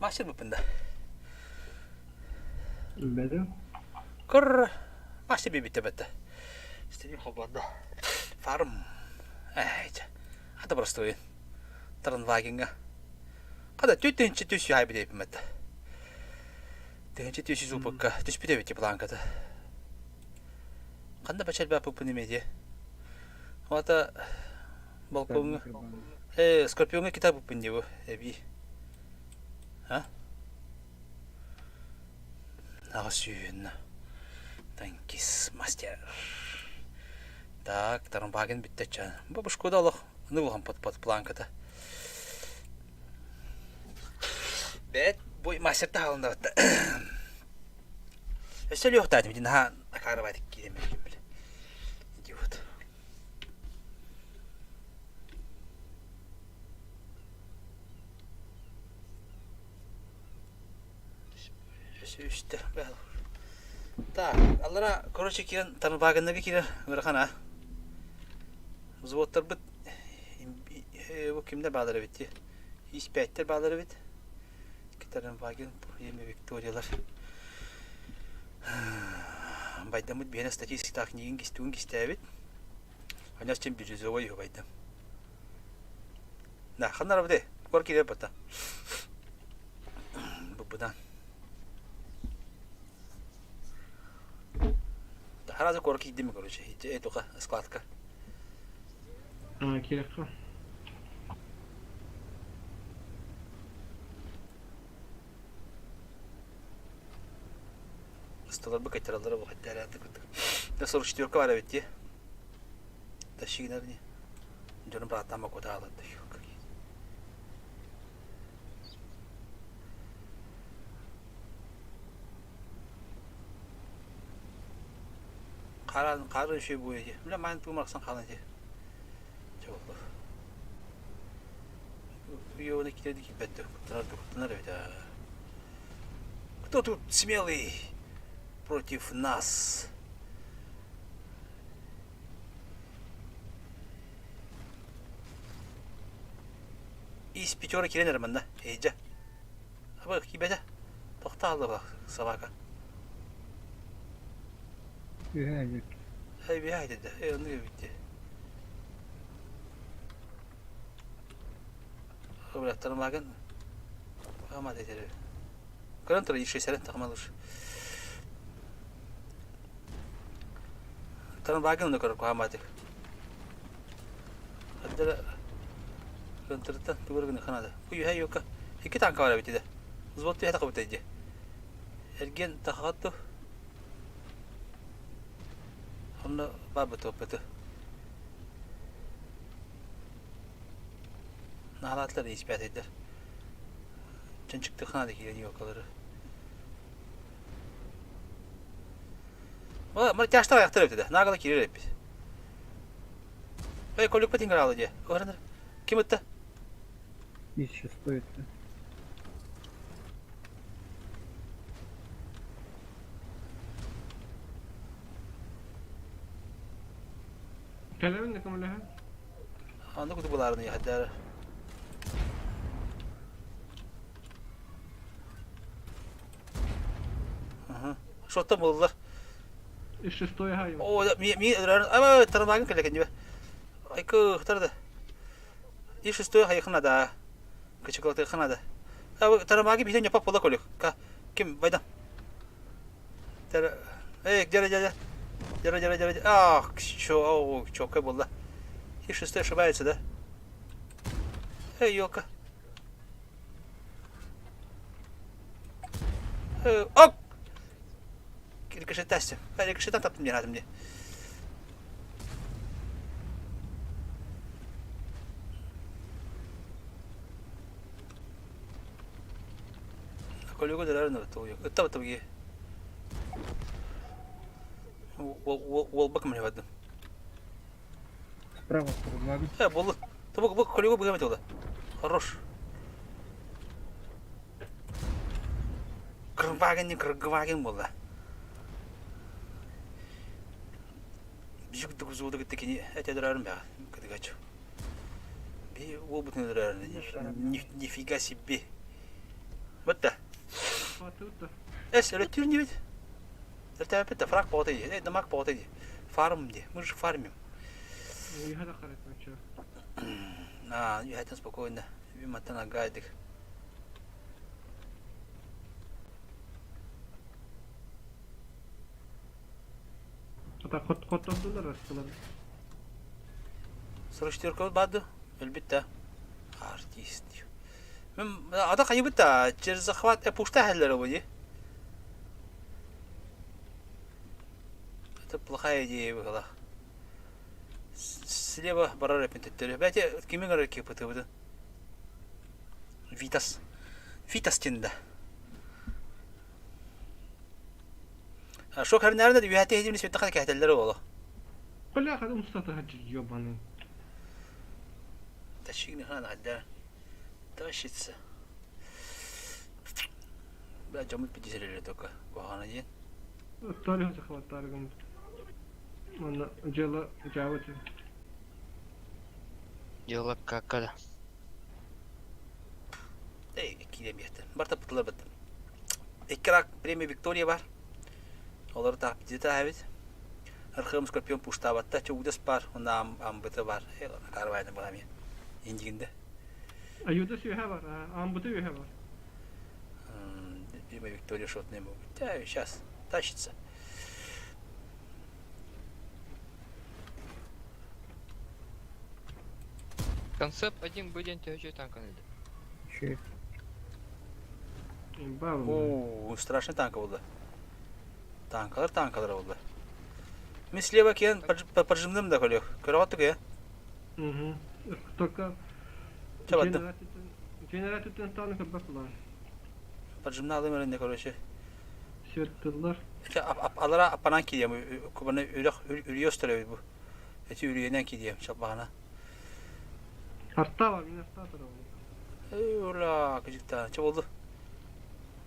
Мастер буппун да. Бэдэ. Кыр мастер бибитте бэтте. Стерим холбонда. Фарм. Эй, ата простой. Таранвагинга. Хада түт тынчы түс яй бидепим этте. Тыһынча 400 упакка түспүт эбит планката. Ханна бачарбаппыппын эмиэ Ота балкоҥҥа э Скорпиоҥҥа китабыппын дии бу эбии. А? Аҕыс сүүһүнна. Танкис мастер. Так, Тарамбагин бүттэ чан. Бабушка да олох ны улахан под под планката. Бэт бу мастер таһалында Өссө өлүөхтаатым ити наһаа акаарабаатык киирэн били. Идиот. Өссө үстэ. Так, аллара, короче, киирэн Тарбагыннага киирэр ыарахан а. Взводтарбыт бу кимдэр баалар эбит дии. Испээттэр баалар эбит. Китаренваген, Премия Викториялар. Байдаммыт биһиэнэ статистикалаах книгин кистугун кистээбит. Аньас чем бирюзовой үһү байдам. Да, ханна арабыты? Кор киирэр бата. Бубудан. Сразу кор киирдим, короче, этука, складка. А, киирэххэ. Ысталарбы кайтараллара бу хайдаараты кытык. Да 44 бар эбит дии. Тащигинар не. Дьонум бааттаан бакутаалар да. Харан хары үчүгэй буолуо дии. Бля маан тугум арахсан хаалан дии. Уйуона киирэн киирбэт да куттанар да куттанар эбит аа. Кто тут смелый против нас? Ис пятеро киирэн эрэ манна. Эйдьэ. Аба киирбэтэ. Тохтоолло собака. Үһэ эбит. Эй, үһэ деді. Эй, оннук эбит дии. Быраттарымаагын Ама дедери. Көрөн турар ишесерен тахмалыш. Тарымаагын оны көрөр куһаамаатык. Хаддара көнтөртөн тугур гына ханада. Бу үһэ юка. Икки танка бар эбит иде. Взвод түһэ тахыбыт иде. Эрген тахаҕатту. Онно бабы топпыты. Наһаалаатылар испээтэйдэр. Чанчыктык ханаада киирэн елкалары. Мар тяжтар аяқтар эбит да. Наагала киирэр эбит. Эй, колюкпа тингер дии. Көрөнөр. Ким ытта? Еще стоит. Кэлэбин да көмөлөһөн. Аны куту булаарыны яхаддара. Шоттан булдулар. Из шестой хай. О, ми ми ама тарамагын кэлэ кэннибэ. Айкы хтар да. И шестой хайхына да. Кычыкылатыхына да. Тарамаги биһен япап була көлүк. Ка ким байдан. Эй, дьэрэ дьэрэ. Дьэрэ дьэрэ дьэрэ. Ах, чё, чёккай буолла. И шестой ошибается, да? Эй, елка. Оп! Рикошеттасты. Рикошеттан таптым диэн аатым дии. Коллега дырарын Ытта бытта Уолба кымыр бардым. Справа ладно. Э, болду. Тобу бу коллега быгамет олды. Хорош. Кырваген не кыргваген болду. Бижик дугузууда кытта кини этедерарым баа. Кытыгачу. Би уолбутун өлөрөрүн. Нифига себе. Эс, өлөттүүр инибит. Өлтөөппүт да фраг боҕото дии. Э, дамаг боҕото дии. Фарм дии. Мы же фармим. Үһэ да харакача. А, үһэтин спокойно. Маттан агайдык. Ата хот хоттордулар астылар. Срочтерка барды. Өлбүт да. Артист. Ата хайыбыт да через захват пушта хәлләре бу ди. Это плохая идея была. Слева барар эпин төттөрү. Бәте кимин көрөр ки пытыбыды. Витас. Витас тинда. Шо көрүнәрдә үһәте хедимни сүттэ кәһтелләре боло. Бля, умстата хаджи ебаный. Тащигни хана хадда. Тащится. Бля, дьоммут пятисерелер только. Куһаҕана диэн. Оттары захваттаргым. Манна дьыала дьаабыт. Дьыала какада. Эй, киирэн биэртэ. Барта пытылар быттым. Икки рак премия Виктория бар. Олору таах эбит. Архыым Скорпион пуштаабатта, чугдас бар, уонна амбыты бар. Карвайны баҕа Индигинде. Аюда сүөһэ бар, амбыты үөһэ бар. Премия Виктория шотные могут. Да, сейчас тащится. Концепт 1 б диэн төһө танкан ылды. Че? О, страшный танка болды. Танкалар танкалар болды. Мен слева киэн поджимным да көлөх. Көрөҕөттүк ээ? Угу. Только Чабаттым. Генератор станы көрбөт булар. Поджимналым өрүнне короче. Светтылар. Алара аппанан кирием. Кубаны үрөх үрүйөс төрөбүт бу. Эти үрүйенен кирием чаппаҕана. Арта бар, мин арта тарабын. Эй, ура, кыжыкта. Че болду?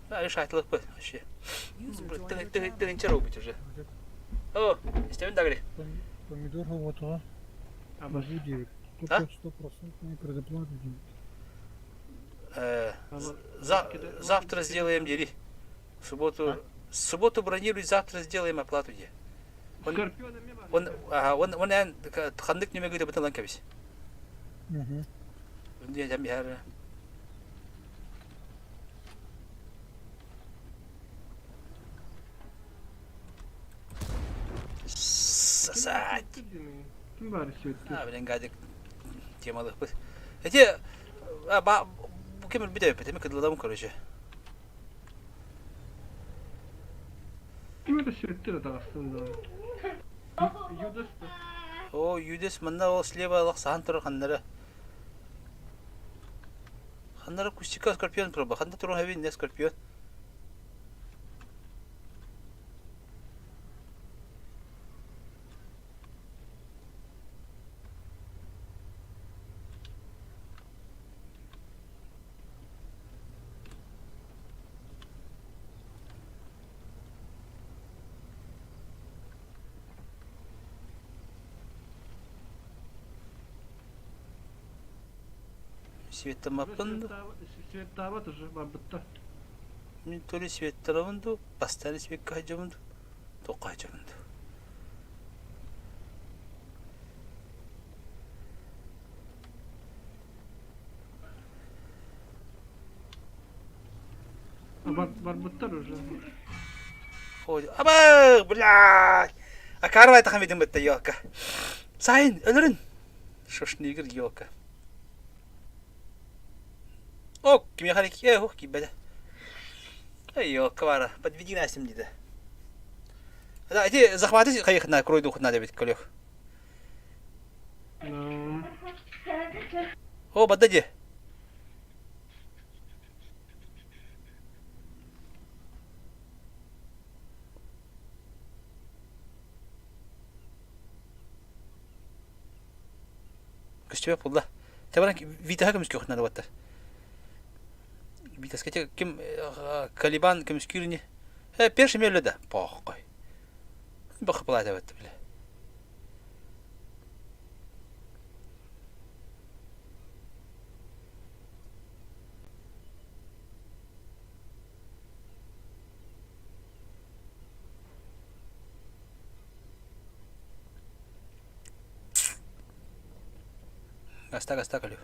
А, шайтылык бы вообще. Тыгынча быть уже. О, истебин дагри. Помидор вот, Абас. А? Стопроцентная предоплата. Завтра сделаем дери. В субботу, в субботу бронируй, завтра сделаем оплату де. Он, он, ага, он, он, он, ханнык неме гыды бытылан кабис. Угу. Я Сосать. Ким бары сүөттү? А, блин, гадик темалык бит. Эти, ба, бу кем бит бит, эми кыдыладым, короче. Ким это сүөттү да тагыстын да. Юдас. О, Юдес манна ол слева алак сахан турар ханнары. Ханнары кустика скорпион проба. Ханда турун хабин не скорпион. Светтамаппын Светтаабат уже барбытта. Мин то ли светтарабын ду, постоянно светка хажабын ду, тоққа хажабын ду. Барбыттар уже. Ой, аба, блядь! А карвай тахам видим бітті, елка. Сайын, өлірін! Шошнигр, елка. О, ким харик, э, ох, кибеде. Эй, елка бара, подведи нас им диді. Да, эти захваты хайых на крой дух надо ведь, колех. Ну. О, бадади. Көстүбэ булла. Табаран Витаха көмүскү надо баттар. Витас кете ким Калибан көмүскүүрүни. Э, перши мелле да. Похой. Бах плата батты биле. Гаста гаста көлү.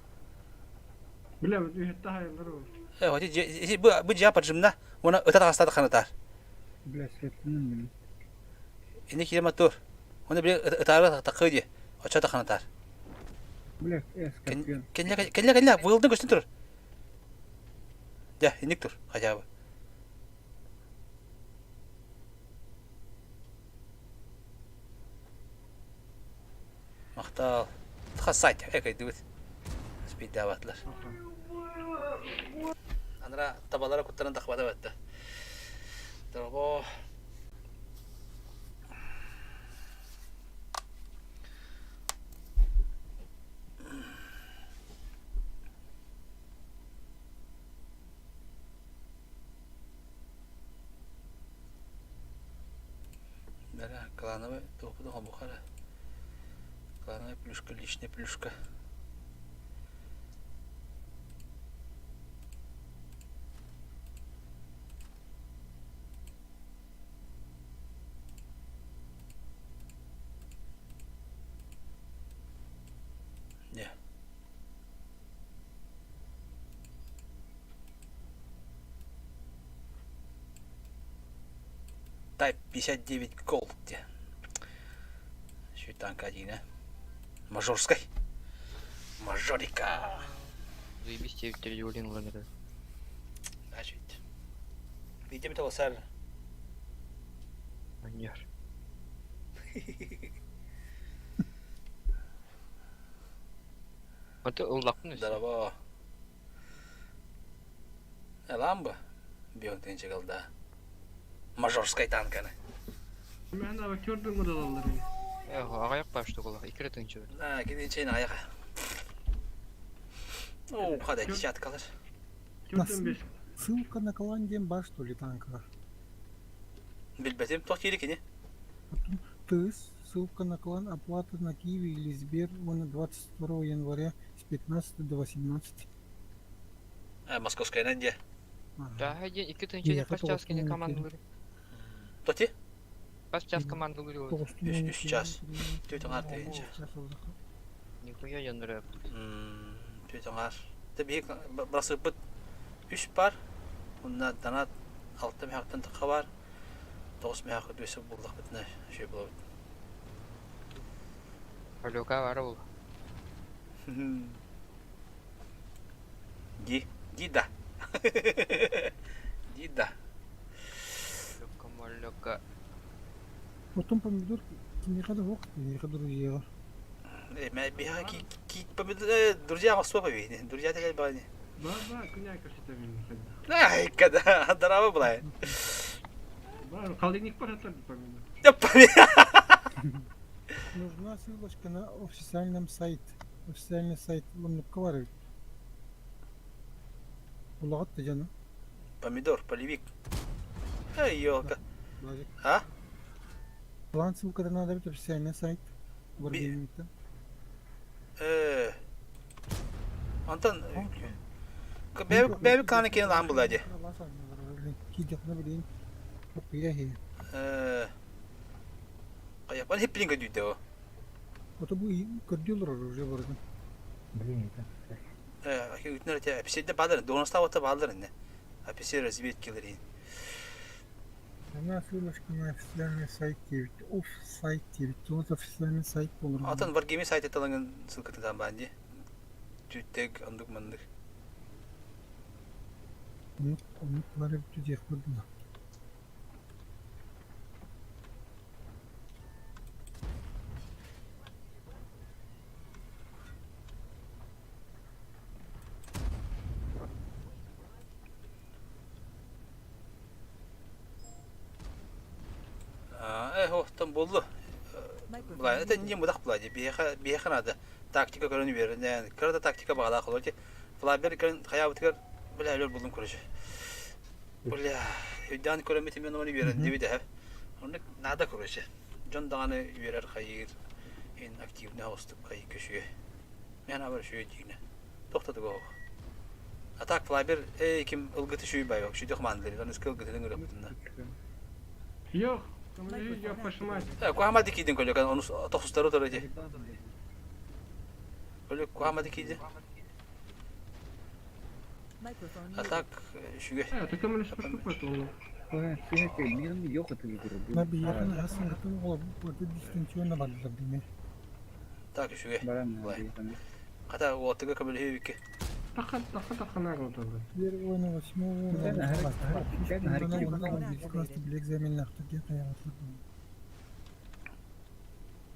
Бля, үһэтте хайалар ол. Э, хоти бу бу дьиэ поджимна, уона ыта таҕаста ханатар. Бля, светланын били. Ини киирэ мотор. Уона били ытаары таххы дии. Оччо таханатар. Бля, э, скорпион. Кэллэ кэллэ кэллэ, быылды көстөн турар. Дьэ, инник тур, хотя бы. Махтал. Хас сайт экайдыбыт. Спиддаабатылар. Анара табалара куттаран тахбата батта. Дорого. Бэрэ, клановый туохпутун хомуха эрэ. Клановая плюшка, личная плюшка. Не. Type 59 Gold диэн. Светанка Дина. Мажорскай. Мажорика. Заебись тебе Тридиолин ламеры. Значит. Видим толсар. Манер. Аты ыллахпын өссө. Дорово. Ламба. Бион тынчыгылда. Мажорскай танканы. Мен ава көрдүм удалалар. Эх, аҕыйах баар штукалах, икки тыынча. А, кини чейин аяға. О, қада десяткалар. Көрдүм беш. Ссылка на Голландиям бар, что ли, танкага? Билбетим, тоқ тири кини. Потом ТС, ссылка на клан, оплата на Киви или Сбер, он 22 января с 15 до 18. А, Московская Индия. Ага. Да, диэн икки тыынча Миэхэ хас час кини тоҕус командалыыр. Тоти? Хас час командалыыр вот. Тоҕус Үс час. Түт оҥар тыынча. Нихуя января. Түт оҥар. Те биһик барасыппыт үс бар. Онна донат алта мөһөктөн тахха бар. Тоҕус мөһөк өсө буллахпытына үчүгэй буолабыт. Алёка бара ол. Ди, ди да. Ди да. Алёка, малёка. Потом помидор кимиэхэ да суох, киниэхэ друзьяҕа. Биһиэхэ друзья особо видно. Друзья такая была. Ба ба күнә көрсөтө мин. Ай, когда здорово была. Ба холодильник бар помидор. Нужна ссылочка на официальном сайт. Официальный сайт оннукка бар эбит. Улаҕат да дьоно. Помидор, полевик. Эй, елка. А? План ссылката надо эбит официальный сайт. Wargaming'тэн. Э. Антон, бэби каны кини лаан була дии. Киидехна билин. Оппия хи. Э. Хайапан хиппин көдүйдэ о. Ото бу көрдүлөр уже барыгын. Блин, это. Э, үтнер те эписедде баалар, доностаабата баалар инне. Эписе разведкилерин. Она ссылочка на официальный сайт 9. Оф сайт 9. Вот официальный сайт болор. Атын Wargaming сайт талаңын ссылкатын баан дии. Түттек ондук маннык. Оннук оннук бар эбит диэх курдуга. Э, там болду. Була, это не мудах була ди. Биэхэ биэхэ надо. Тактика көрөн үөрэнэн. Кыра да тактика баҕалаах олор ди. Флабер көрөн хайаабытыгар бля өлөр булдум короче. Бля, өйдөөн көрөммүт мен оны үөрэн диби дэһэ. Оннук надо короче. Дьон даҕаны үөрэр хайыыр ин активный оҕустук хай көшүө. Мен абар шүйө диинэ. Тохтотуга А так Флабер эй ким ылгыты шүй байбак шүйдөх маандылар. Оны скыл ылгытын ырыптында. Yok, yok пошмать. Э, куһама дикидин көлөкөн onu тохсустары туру ди. Өлүк куһаамады киирди. А так үчүгэй. Это көмөлөспөт буолла. На биһиэхэ наһаа саҥатын оҕолорбут дистанционно бардылар дии. Так үчүгэй. Хата уолаттарга көмөлөһүү эбикки. Таха таха таха наҕылдылар. Первого на восьмого экзаменнахтар диэн хайаҕатылар.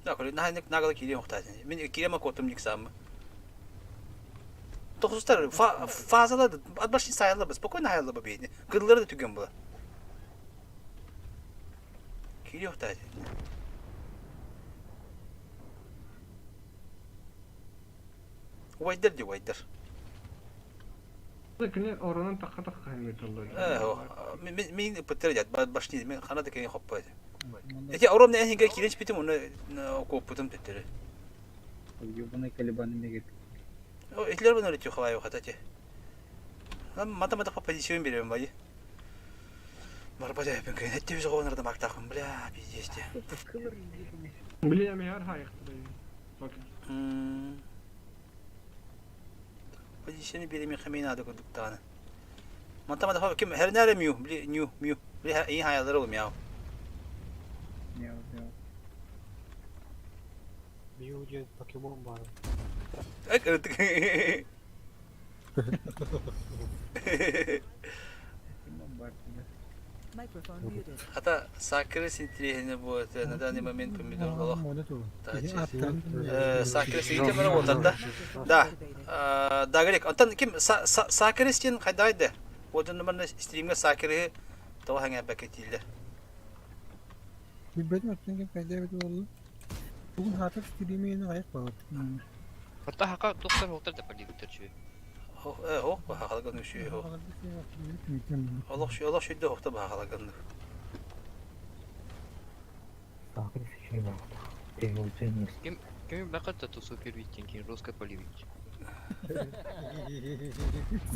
Да, көрү наһаа нагала киириэн охтаатын. Мин киирем акотум никсааммы. Тохсустар фазалар башни сайалла спокойно хайалла бейни. Кыллары да түгэн була. Киириэ охтаатын. Убайдар ди убайдар. Кини оронун тахха тахха ханныыталлар. Мин мин ыппыттар дят башни мен хана да кини хоппой. Эти ором не хинге кирен спитим оны коппутум төттөрү. Ёбаный колебаны мегет. Этилер бу нөрүтү хавай хатати. Мата мата позицион берем бай. Барба дәпен көн этте биз оғынырды мактақым, бля, пиздец. Бля, мияр хайықты. Позицияны береме хэмин ады курдуктааны. Мата мата ким хернәре мю, бли ню, мю. Бли и хаялары ул мяу. Мяу, мяу. Мью диэн покемон баар. Эк ырытык. Хата сакры синтриһини бу на данный момент помидор олох. Сакры синтриһини бара отарда. Да. Дагрек. Онтон ким сакры син хайдайды. Отын номерны стримге сакры тоҕо хаҥа бакетииллэр. Билбэтим оттон ким хайда эбит буолла. Бүгүн хаатар стримиени айах баар. Хата хака доктор хоктор да полибиттер чү. Хох бахалаган үшүй хох. Олох шүй олох шүйдө хохта бахалаган. Сакры сечение эволюционист. Ким ким бакат то супер витин кин русская поливич.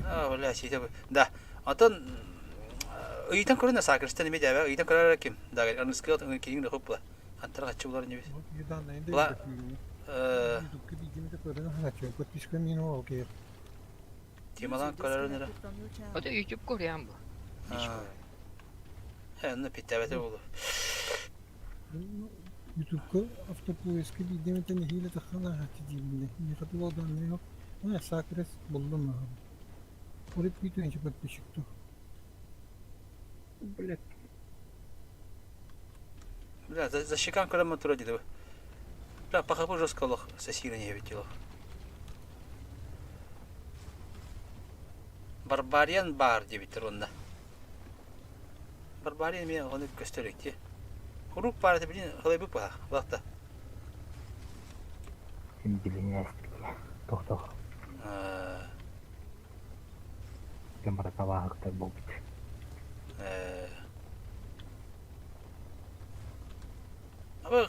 А, бля, сите. Да. Антон ыйтан көрүнэ сакрыстан эме дәбә, ыйтан көрөр ким? Да, аныскы кириң хопла. Антара качы булар не бит. Була э Подписка мин окей. Темалан көрөр нere. Ата YouTube көрәм бу. Э, ну питәбәте булу. Ютубка автопоиска биидемэтэн нэһиилэ тахсан ааһааччы диибин миэхэ тула дааннай аа сакрес буллум ааҕа Урут бүтүнчэ подписчиктух Блядь. Бля, за, за щекам көрөм тура диде. Бля, пахапы жестко лох, сосира не видела. Барбариан бар дебиттер онда. Барбариан мен оны көстөрөкти. Хурук бар это блин, халай бу па, вахта. Син билинээстик. Тохтох. Кем бара табаахыктар буолбут. Э. Абы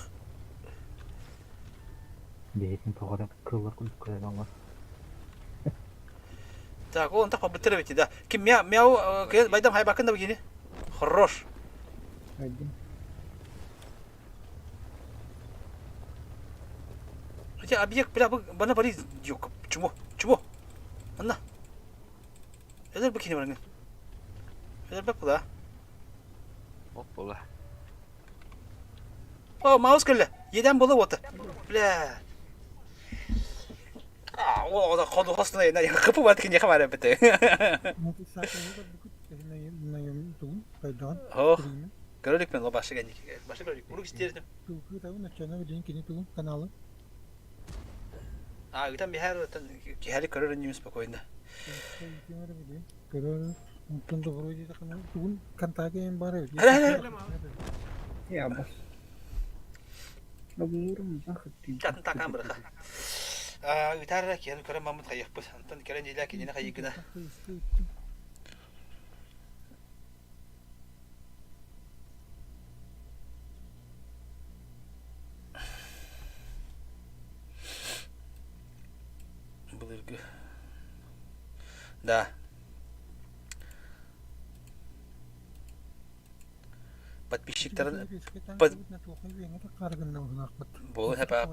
Бэйэтин тоҕо кыллар курдук көрөн оҥор. Так, он так побытыр ведь, да. Ким мяу мяу байдам хайбакын да бигини. Хорош. Один. Эти объект, бля, бана бari yok. Чмо, чмо. Анна. Эдер бикини барыңын. Эдер бак була. Оп була. О, маус келле. Еден була оты. Бля. А, о, о, ходу хостуна една кыпы бар тикен яха бар бите. Хо. Көрөлүк мен башы гәнник. Башы көрөлүк. Урук истердим. каналы. А, там бихар там кихали көрөр ним спокойно. Көрөр, онтон добро диде канал. Тугун контакты бар эбит. Я бас. Обмурум нахуй ты. Чатын такан бырха. А, ытарра киһи көрөн мамыт хайыппыт. Антон кэлэн дьиэлээ кинини хайыгына. Былыргы. Да. Подписчиктарын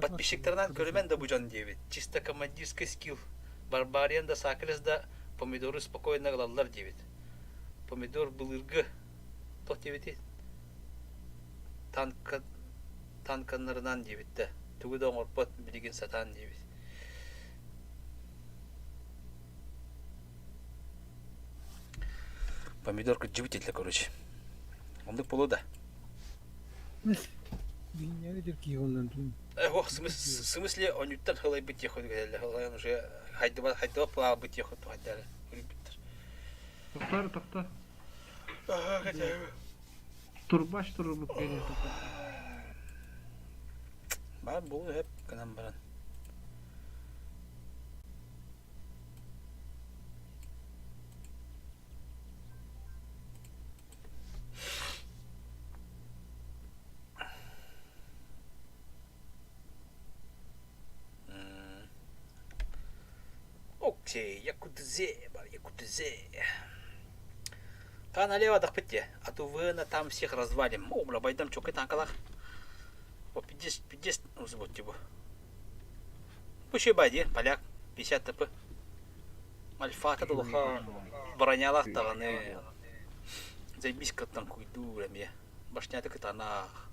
Подписчиктарынан көрүмэн да бу дьон диэбит. Чисто командирский скилл. Барбариан да Сакрес да помидору спокойно ылаллар диэбит. Помидор былыргы туох диэбитий? Танка танканнарынан диэбит да. Тугу да оҥорбот билигин сатаан диэбит. Помидор кырдьыбыт этилэ короче. Оннук буолуо да. Ох, в смысле, онньуттан хылайбыт диэх кэллэ. Уже хайдыба хайдыба плаабыт диэх хайдары үрбүттэр. Тохтор, тохто. Турбаш турбут кэлин. Бар буолу хөп гынан баран. Окей, Якудзе, бар Якудзе. Та налево дахпыт де, а то вы на там всех развалим. О, бля, байдам чокай танкалах. О, 50, 50, ну, вот типа. Бу бай поляк, 50 ТП. Альфата долуха бронялах даҕаны. Заебись кыттан куйдуур эмиэ. Башнята кытаанах.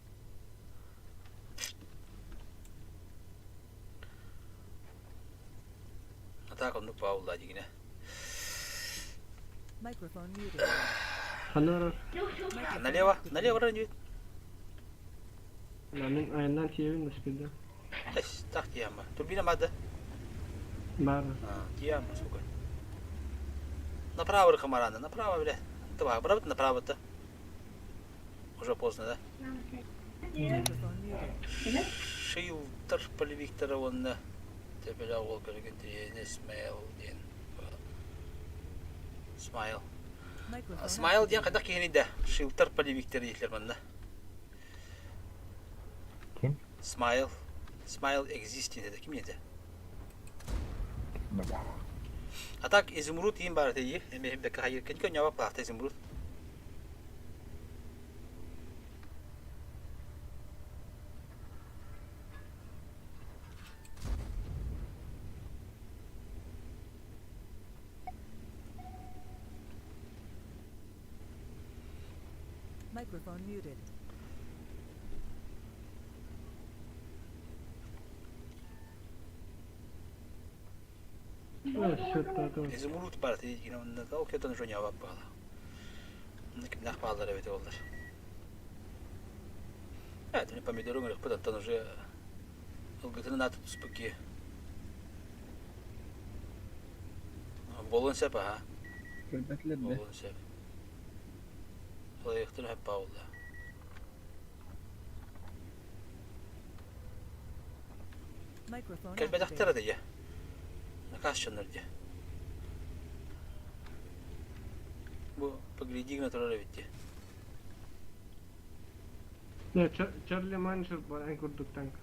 А так оннук баулла дигинэ. Ханар. Налево, налево ранит. Мин айаннан тиэбин өспүдэ. Так тиама. Турбина мада. Бар. Тиама, сука. Направо Хамарана, направо, бля. Давай, браво направо-то. Уже поздно, да? Шилтер Полевиктора уонна Төбөлөөх уол көрүгүн тириэнэ Смайл диэн Смайл. Смайл диэн хайдах киһиний да? Шилтер Полевиктор дииллэр манна. Ким? Смайл. Смайл existing это ким это? А так изумруд им бар это эми бека хайыр кенке ньоба плахта изумруд. Microphone muted. Изумруд бар это ол кетон жоньяба бала. Кимнах баалар эбит олар. Это помидору говорят, оттон уже ылгытын аты туспуки. Болон сеп аха. Болон сеп. Лайықтыр хеп баулла. Кэлбэтэхтэрэ да Наказ дьоннор дии. Бу погляди гына турар эбит дии. Чарли Маншер бар эн курдук танк.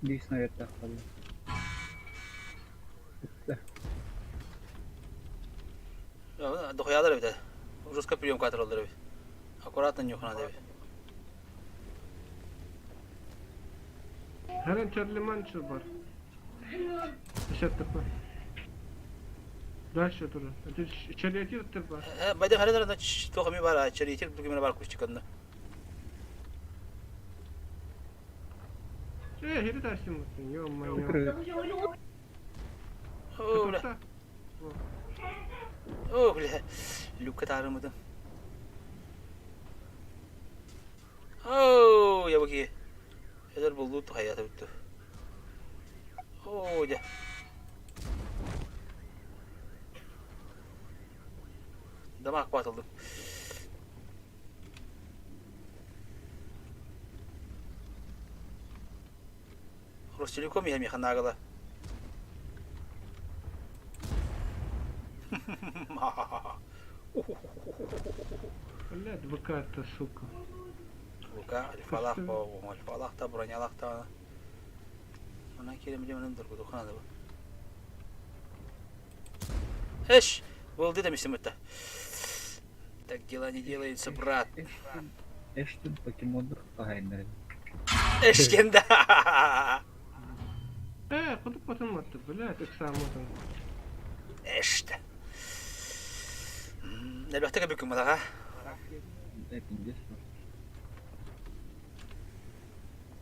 Биир снарядтаах хаалла. Дохуялар эбит. Жестко приемка атыраллар эбит. Аккуратно нюхана эбит. Харан Чарли Маншер бар. 50 ТП. Дальше тоже. Это Чарли ТП. Байда харалар туох эми бар, Чарли тугимена бар кустиканна. Э, хери тастым, ё-моё. О, бля. О, бля. Люкка таарымытым. О, я баки. Эдер булду хайата бүттү. О, дя. Дамак батылдым. Ростелеком я механагала. Блядь, ВК-то, сука. Альфа, альфалаах бо, альфалаах да бронялаах да. Онон киирэн билим доргутуха надо бу. Эш, был да мисимытта. Так дела не делаются, брат. Эштин покемоннар хаһайыннарын. Эшкен да. Э, куда потом это, блядь, ыксааммытын. Эште. Элбэхтик эбиккин балаға. Пиндес.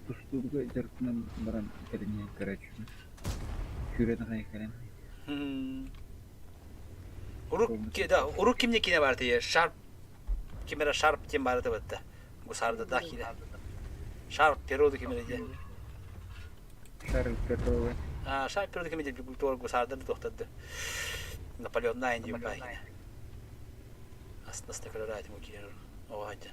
Тустууга дьарыктанан баран кэлиҥҥэ көрөөччүбүн. Сүүрэн аҕай кэлэн Урук, да, урук кимне кине бар тие? Шарп, кимера Шарп тем бары табытта. Гусарда да кине. Шарп пероду кимере де. Шарль Петрова. А, Шарп пероду кимере де культура гусарда да тохтады. Наполеон Найн дип бай кине. Астына көрөр айтым кине. О, айты.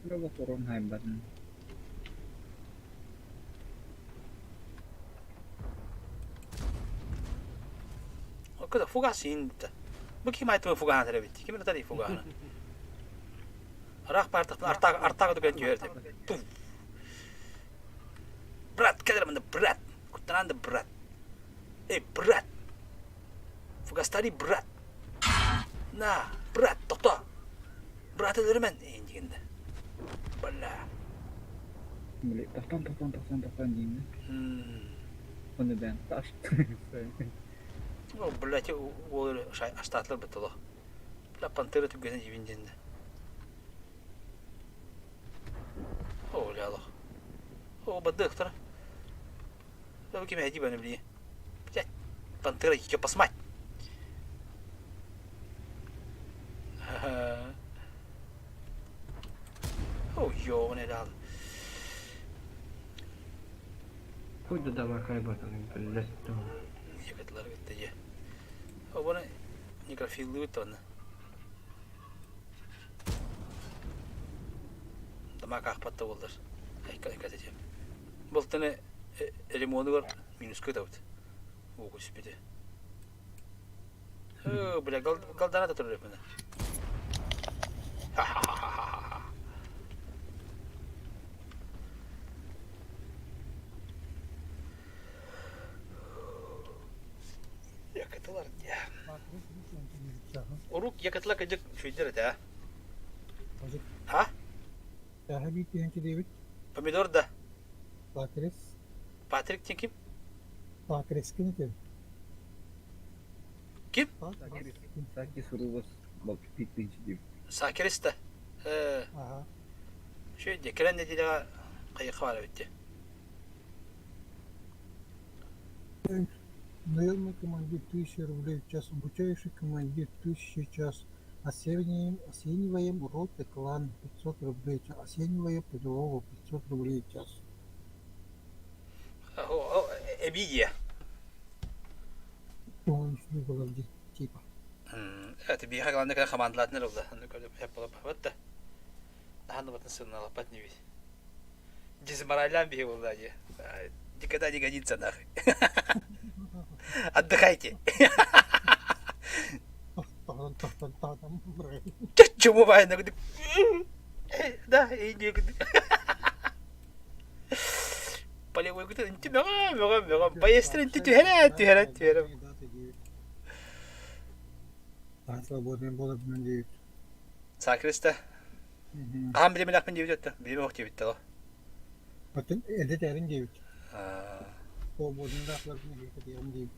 Робот хайбатын. Куда фугас инта. Бу ким айтып фугаһан эбит. Ким это фугаһан? Арах бартах артаг артаг дүкен жіберді. Туф. Брат, кәдір мында, брат. Куттананды, брат. Эй, брат. Фугастари, брат. На, брат, тоқта. Брат өлермен. Ей, дегенде. Бля. Били, тохтон, тохтон, тохтон, тохтон деймін. Оны бән таш. О, блядь, ол аштатлар бітті Бля, пантера түгені жібінденді. О, ля, О, бадыхтар. Да, кем я дибаны, блин. Блядь, пантера, её посмать. О, ёбаный дал. Хуй да давай хайбатын, блядь, там. Егетлер гитте. О, бұны некрофилы бит оны. Дамак ахпатта болдар. Айка айка дедем. Былтыны лимоны бар минус көтәбит. О, господи. О, бля, галдана да турыр мене. Ха-ха-ха-ха-ха. Якытылар. Урук якытла кыжык шүйдер это, а? Daha bir tühenki David. Помидор да. Патрис. Патрик тен ким? Патрис ким екен? Ким? Сакис Рубас балпитинчи деп. Сакирис да. Ага. Шүйде, келен неделяға қайыққа бар бітті. Наемный командир 1000 рублей в час, обучающий командир 1000 час. Осенним, осениваем роты клан 500 рублей в час. Осениваем пожилого 500 рублей в час. Эбидия. Он не было где типа. Это биха главное, когда командалатны рулда. Ну, когда я была вот да. Нахан вот на лопат не весь. Дезморалян бихи был да, Никогда не годится нахуй. Отдыхайте. Чему вайна? Да, и не Полевой говорит, мега, мега, мега, поесть түһәрә, түһәрә, түһәрә. Свободный болып мен дейт. Сакриста. Аһам билемен ахпын диэбит өттө. Билеме ох диэбит тало. Атын эде тәрин диэбит. Свободный датлар мен диэбит.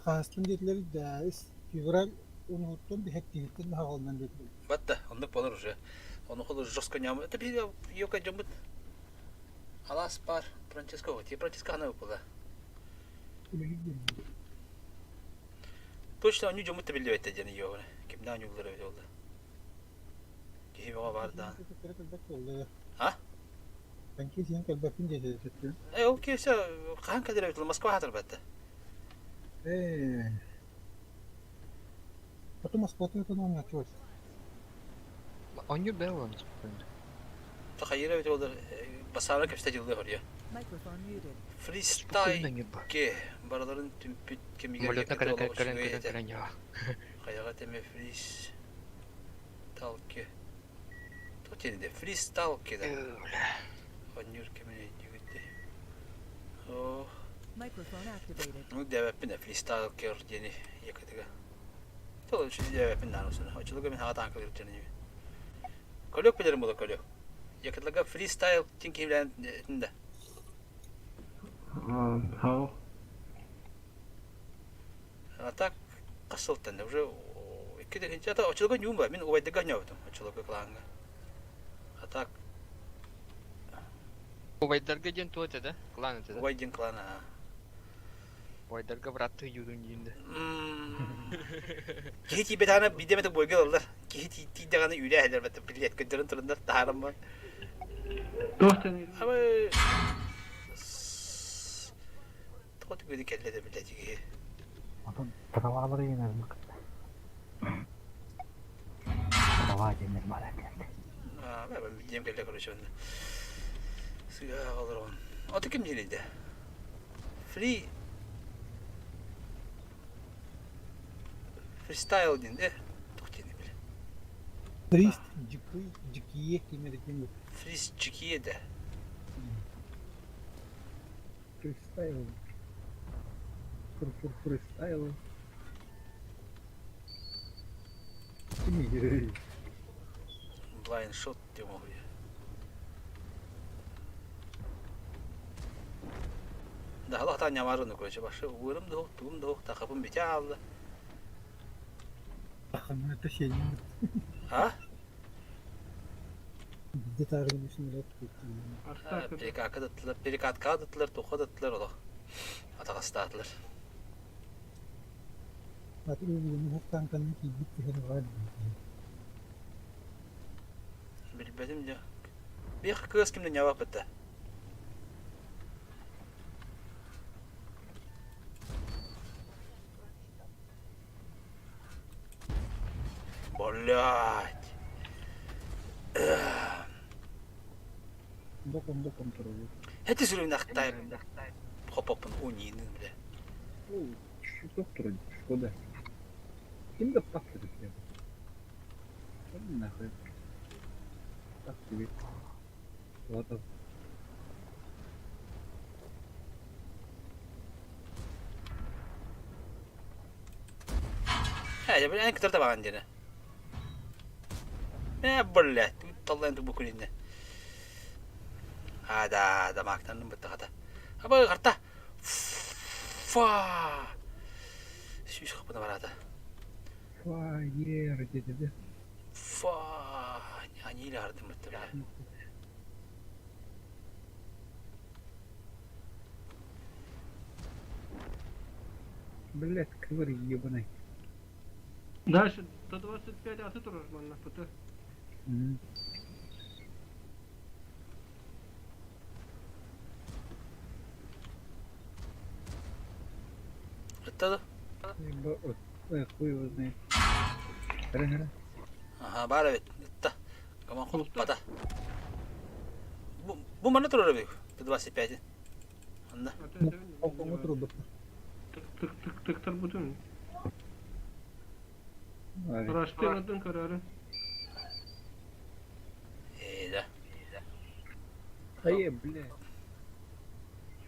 Хаастын диэтилер да февраль онуттан биһэктиһиттен хаҕалынан диэтилер. Батта, оннук болор уже. Ону холу жестко ням. Это би йока жомбут. Алас бар Франческо, ти Франческо хана була. Точно они жомбут билбэт дени йогына. Кимден юллары бит oldu. Киһи баҕа бар да. А? Танки сен кэлбэппин диэтэ. Э, ол киһи хаан кэлэр эбит Москва хатыр бэтте. Э. Потом Москвата это нам началось. Онньу бэр олорон спокойно. Тахайыр эбит олар басара кэпсэ дьыллы хорья. Microphone muted. Фристайлге барыларын түмпүт кэмигэр Самолетна якутия кэлэн олох кэлэн үчүгэй кэлэн этэ. кэлэн я. Хайаҕа тэмэ фрис талки. Туох диэн этэ? Фристалки да. Оонньуур кэмин өйдүүгүт дии. Оо. Microphone activated. Ну, диэбэппин ээ, фристайлкер диэни якутига. Тыл үчүгэй диэбэппин наан усуна. Оччолорго мин хаҕа таанкалыыр дьон Көлөк билэрим буолар көлөк. Якутларга фристайл тин киһилээн этин да. How? А так хас сылтан да уже икки ата оччолорго ньуум ба мин убайдарга ньообутум оччолорго клаҥҥа. А так Убайдарга диэн туох этэ да? Клан этэ да? убай диэн клан аа. Убайдарга бырааттыы юрун диин да. Киһи тиийбэтэҕинэ биирдэ эмэтик буойга ылаллар. Киһи тиийдэҕинэ үүрэ иһэллэр бэтэ билиэт көрдөрөн тураннар таһааран баран. Туох диэн Абы тоҕо түгэни кэллэ да билэ киһи. Онтон травалары иҥэрбит кытта. Трава диэннэр баар этилэр. Аа, диэм кэллэ короче онно. Сыа олорон. Аты ким диэн Free Freestyle диэн э туох диэни билэ. Фрист дьикий дьикие кимэритин Фрист дьикие да. Фристайл. Фр-фр фристайл. Кимий? Blind shot диэн оһуйа. Да, хата ньамарыны короче башы уырым да тугум да тахапым бите аалла. Тахаммыта сиэнньин А? Биирдэ таарыйан үс Перекатка даттылар, перекатка даттылар, туха даттылар олох. Атаҕастаатылар. Аты уһук таанканы киирбит түһэн баар дии. Билбэтим дьэ. Биэх кыыс кимнэ ньабаппыта. Блять. Боком боком турабыт. Эти сүрүнэхтай хопоппун унины бля. Туох турар шкода. Ким да пахнет бля. Нахуй. Так тебе. Вот. Ээ, бля, эн кытары табаҕын диэнэ. Ээ, блядь, таллайын бу күнүнэ. А, да, да, маактанным быттахата. Аба, харта. Фа! Сүүс хапына бараата. Фа, ер, деді. Фа! Они ардым бытта, бля. Блядь, кывыр ебаный. Дальше до 25 аты турар манна ПТ. Это да? Ой, хуй его знает. Хара-хара. Аха, баар эбит. Ытта. Коман хулуппата. Бу, бу манна турар эбит. 25. Анна. Холкоҥҥо турбут. Тыктар бутун. Раштыратын көрөрү. Ээ, да. Ай, бля.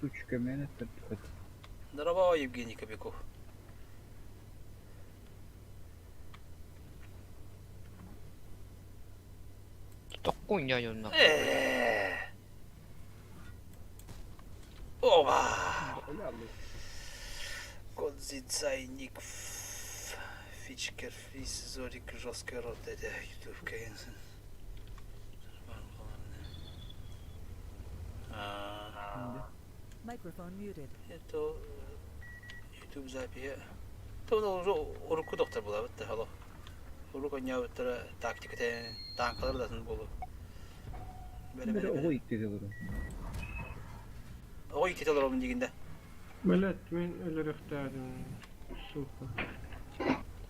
Сучка, меня это Здорово, Евгений Кобяков. Токкун я Ээ. Оба! Кодзидзайник Фичкер Фрис Зорик жесткая рота это YouTube Кейнсен. Microphone muted. Это YouTube запиһэ. То уже урукку доктор буолабыт да алло. Урук оонньообуттара тактика тааҥкалар да атын буолуо. Бэрэ бэрэ Оҕо бэрэ. иттиде олорон. Оҕо иттите олоробун диигин да. Блять, мин өлөрүөхтээдим. Сука.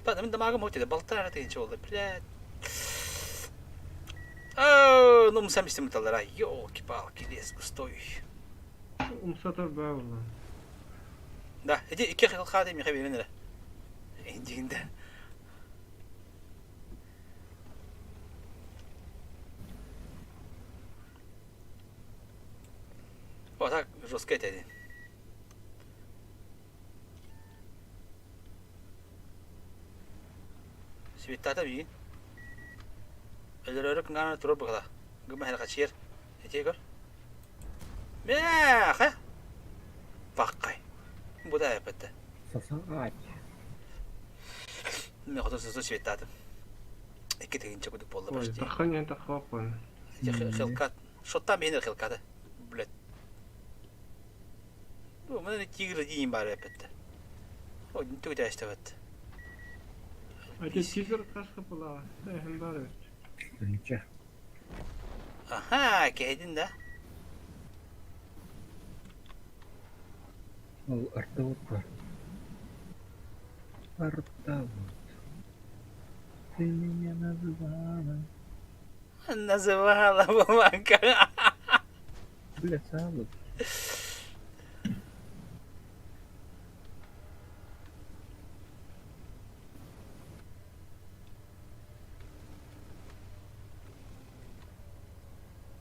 Ба, мин дамаагым хоть балтара тыһыынча буолла. Блядь. Аа, ну сам истим ыталлара. Ёлки-палки, лес густой. Умсатар баа буолла. Да, ити икки хылхааты миэхэ биэрэн эрэ. Дьиҥдэ. О, так жестко этэ Светтата миигин. Өлөрөөрү кыҥаан турар быһыылаах. Гыма хачыйар. Ити көр. Мээхэ! Паххай. Бу да эппэтэ. Сосаать. Мен хоту сосу светтатым. Икки тыһыынча курдук буолла Ой, почти. таххан диэн таххаппын. Ити хилкат. Шоттан биһинер хилкаты. Блядь. Бу маны тигр диин баар эппэтэ. О, түгү тээстэбэт. Ати тигр хас хапылаа. Эһин бар эбит. Тыһыынча. Аха, кэһэдин да. Ол артабыт бар. Артабыт. Ты меня называла. Называла бумага. Бля, саалык.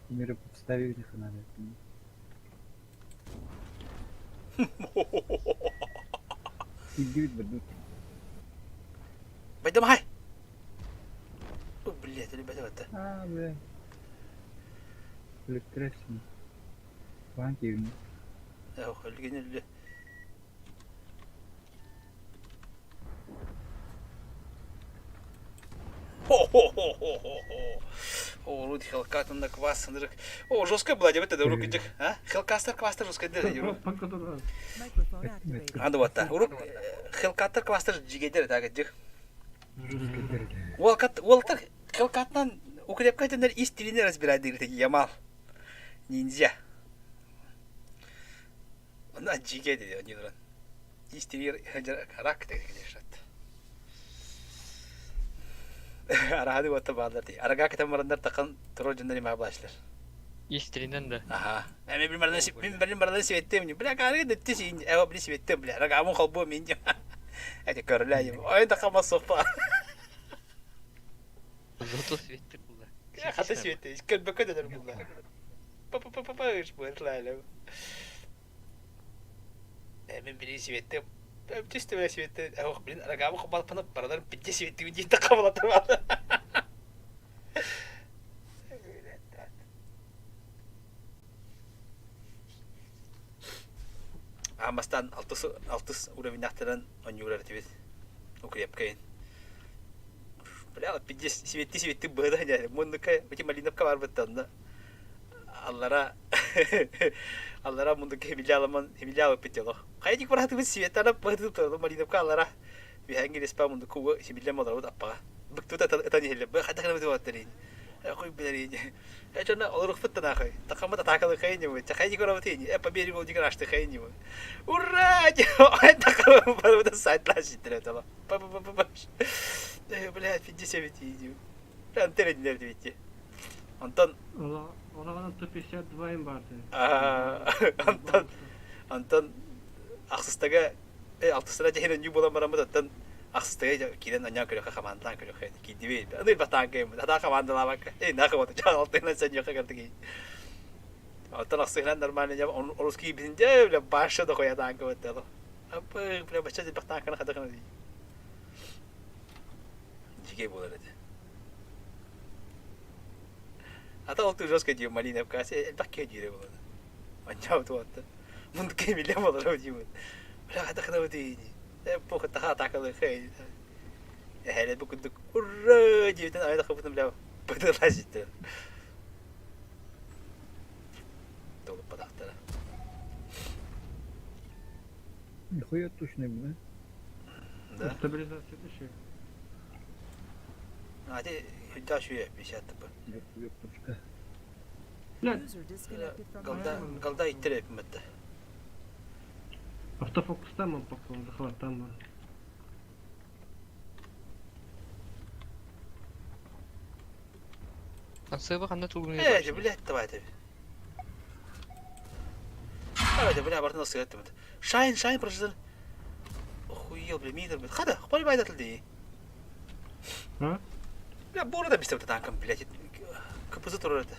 Мира подставили фонарик. Илдибит бардыт. Байдам хай. О, блядь, ребята, это. А, бля. Электресин. Баан киирин. Ох, өлгөн өллө. Хо-хо-хо-хо-хо-хо. О, Руд Хелкат на квас нырык. О, жестко была, дебет, это рук идик. А? Хелкастер квастер жестко дер, юру. Microphone activated. Анда ватта. Урук Хелкаттер квастер жигедер так дик. Уолкат уолтар Хелкатнан укрепкайтенер ис тилини разбирать дир Ямал. Ниндзя. Она жиге деди, они дуран. Ис тили рак конечно. Араһады уотта бааллар дии. Арага кэтэн бараннар тахан турар дьоннор имаа башлар. Истеринен да. Аха. Мен бир бардан мен бир бардан сибеттем. Бля, кары дэтти син. Эва били сибеттем, бля. Рагамын холбу мин. Эти көрүлэ. Ой, тахан басоппа. Зато светтик булла. Хата сибетте. Көрбөккө дөнөр булла. Па-па-па-па ыш бырлайлы. Мен били сибеттем. Түстө бля сибетте. Ох, блин, рагамын холбу барадар пидде сибетти дии такабылатар. Аан бастаан алтыс алтыс уровеннаахтаран оонньуур этибит укрепкайын. Бля, пиздец, сибетти сибетти быһыда дьэ муннукка ити Малиновка барбыт онно аллара аллара мундукка химиляламан химилялыппыт дьоло. Хайдик баратыбыт сибеттана быһытып турду Малиновка аллара биһэҥги респа мундукка уга сибиллэн олоробут аппаҕа. Быктыбыт ытан иһиллэр. Бы хайдах гына бытыбаттар Хуй билэрин. Эчона олорукпут танахай. Такамат атакалы хайни. Чахайди коробутини. Э по берегу дигар ашты хайни. Ура! Ай такам барбыта сайтлар ситтер это. Па па па па. Э, блядь, 59 иди. Антера динер дибити. Антон Олагана 152 им барды. Антон Антон ахсыстага э алтысына дьэһин онньуу буолан бараммыт оттон ахсыстага киирэн анньаан көрүөххэ хамаандалаан көрүөххэ киирдибит аны батаан хатаа хамаандалаабакка э нахы вот чаан алтыынан саньыахха картыгы оттон ахсыһынан нормально дьэ олус киирбитин дьэ бля баша да хоятаан кыбыттало аппы бля бачча дьэбэхтаан кана хатахана дии дьикэй буолар этэ ата ол жестко дии малиновка элбэх киһи диирэ буолар Анчаабыт уолаттар. Мундук кэмилэ буолар диибин. Бля хатахына дии. Э похуй таха атакалыхай. Эһэлэ бу курдук ура диэбитин айда хапытым бля быдылазит. Толуппатахтара. Нихуя точно, бля. Да. Стабилизация еще. А ти хүнтэй шүйэ 50 тп. Вертушка. Блядь, User disconnected from your Голда channel. голда иттер эпимэтте. автофокус там он поклон, захват там. Ансыба ханна тугуну Э, блядь, давай тебе. Это, бля, бартын сыгаттым. Шайн, шайн, прожил. Охуел, бля, мидер, бля. Хада, хпали байдатыл дии. А? Бля, бура да бистебит танком, блядь. КПЗ турар это.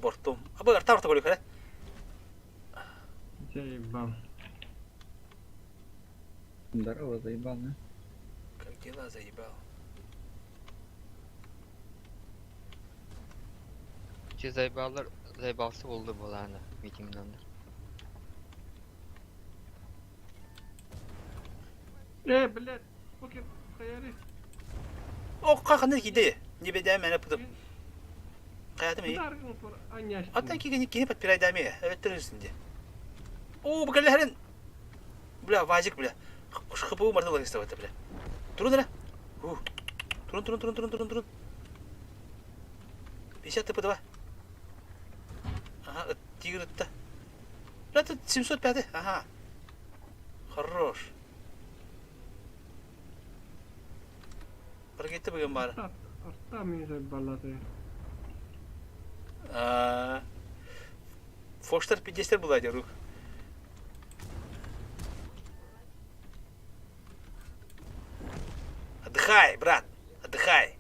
Бортом. А бы арта арта болю, хада. Заебал. Здорово, заебал, да? Как дела, заебал. Ити заебаллар заебался буолла буолаана митиҥнаннар. Э, блядь, поке хайари. О, ханна киде. Не беда мене пытып. Хаятым и. Кударгын тур аняш. Аттан кигени кини подпирайдами. Эветтер үстінде. О, букаллерин. Бля, вазик, бля. ХПУ мартылы это, бля. Турун эрэ. Турун, турун, турун, турун, турун, турун. 50 ТП2. Ага, тигр это. Бля, тут 705. Ага. Хорош. Баргетті бүгін бары. Арта мені заебалады. Фоштар 50 была рук. Отдыхай, брат, отдыхай.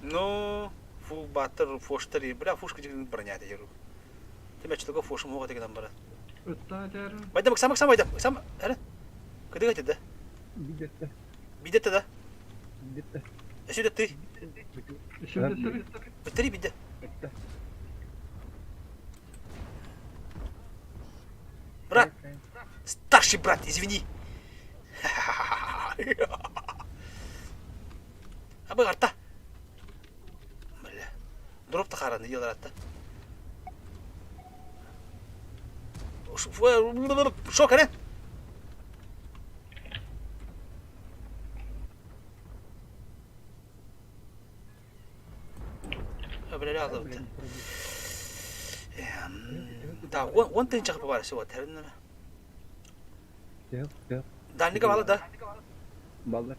Ну, фу, батыр, фоштар, бля, фушка деген броня дегер. Ты мяч только фошу мога деген брат. Байдам, сам, сам, байдам, сам, әрі. Кыдыга да? Бидетте. Бидетте да? Бидетте. Өсүдө ты. Битери бидде. Брат, старший брат, извини. Абы арта. Бля. Дроп тахараны елар атта. Шок, әрі? Бля, алды. Да, он тынчах бар всего, терминал. Дальника бала да. Балдар.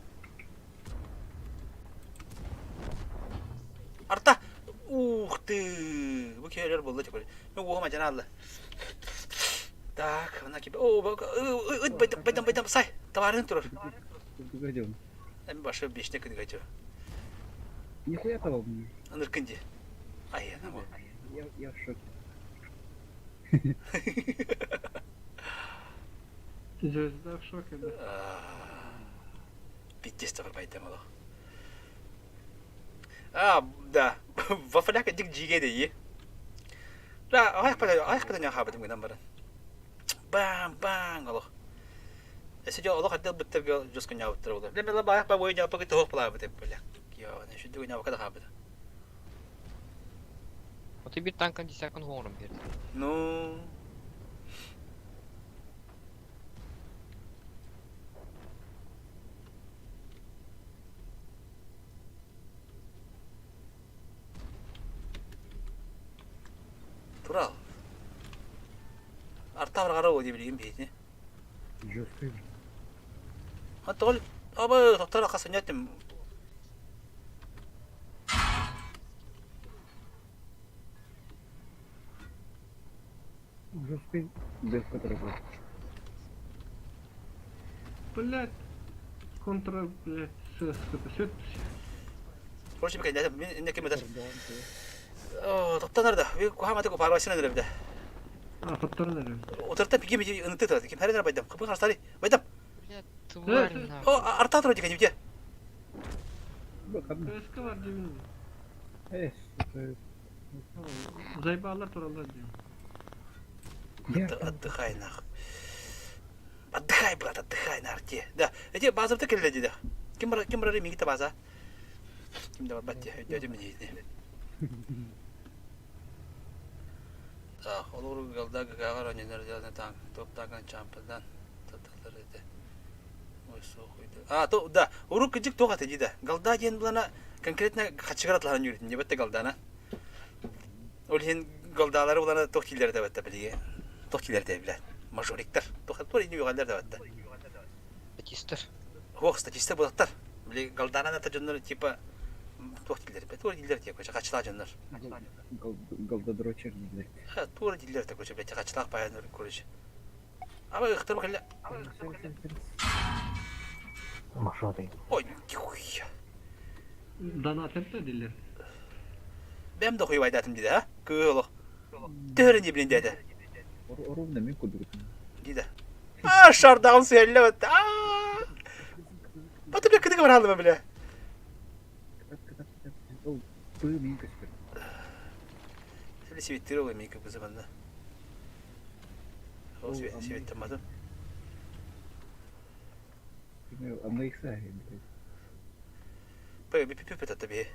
Арта. Ух ты. Бу келер болды теперь. Мен оғыма жана алды. Так, мына кеп. О, ыт байдам, байдам, байдам, сай. Товарын турар. Эми башы бешне күнү качы. Нихуя табал. Аныркынди. Ай, ана бу. Я в шоке. Звезда в шоке, да. Пиздец бар байдам олох. А, да. Вафаляка дик жиге де Да, аяқ пата, аяқ пата няха бадым гынан баран. Бам, бам, олох. Эсе жо олох адыл биттерге жоско няу биттер болар. Леме ла баяк ба бой няу пакы тох пла бит бля. Кио, не шүдү няу када хабыт. Оты бир танкан десякын хоңром берди. Ну, Турал. Артабыр карау деп билген бейти. Жесткий. А тол аба токтор касынятым. Жесткий. Без которого. Блять. Контра, блять, с, с, Короче, мен мен не кемедер. О, токтонар да. Ви кухаматы ку парвасына деребде. А, токтонар. Отырта пиге ми ынты тра. Ким хәренер байдам. Кыпы харстари. Байдам. Бля, тварь нахуй. О, арта тра деген бите. КСК бар деймін. Э, сука. Заебалар туралы деймін. Отдыхай нахуй. Отдыхай, брат, отдыхай на арте. Да, эти база келді дейді. Ким бар, ким бар мигите база? Ким де бар батте, өйдөдү мен дейді. Так, олор галда гагар оненер делне танк, топ таган чампадан таталар эти. Ой, сохуйды. А, то да, урук кыжык тоға дейді. Галда диен булана конкретно хачыгаратларын жүрүтүн, дебетте галдана. Ол хен галдалары булана тох килер дебетте билге. Тох килер деп билет. Мажориктер. Тох тур ини югалдар дебетте. Статистер. Хох, статистер булаттар. Биле галдана та жоннор типа. Туох дииллэр бе? Туох дииллэр диye короче, хачылаах дьоннор. Голдодрочер дииллэр. Туох дииллэр да короче, блядь, хачылаах баайаннар, короче. Ама ыхтар кэллэ. Маршруты. Ой, тихуя. Донатер да дииллэр. Бэм да хуйбайдаатым диде, а? Кыыл олох. Төһөрөн диэбилин диэтэ. Ровно мен курдук. Диде. А, шардаҕым сүһэллэ бытта. Аа! Бата бля кытыга бараллыма бля. Кытат кытат кытат. Ол пыы мин көстөр. Бля сибиттир ол мин кыбызы манна. Ол сибиттамматым. Амма икса блядь. Пэ би пи пэ би.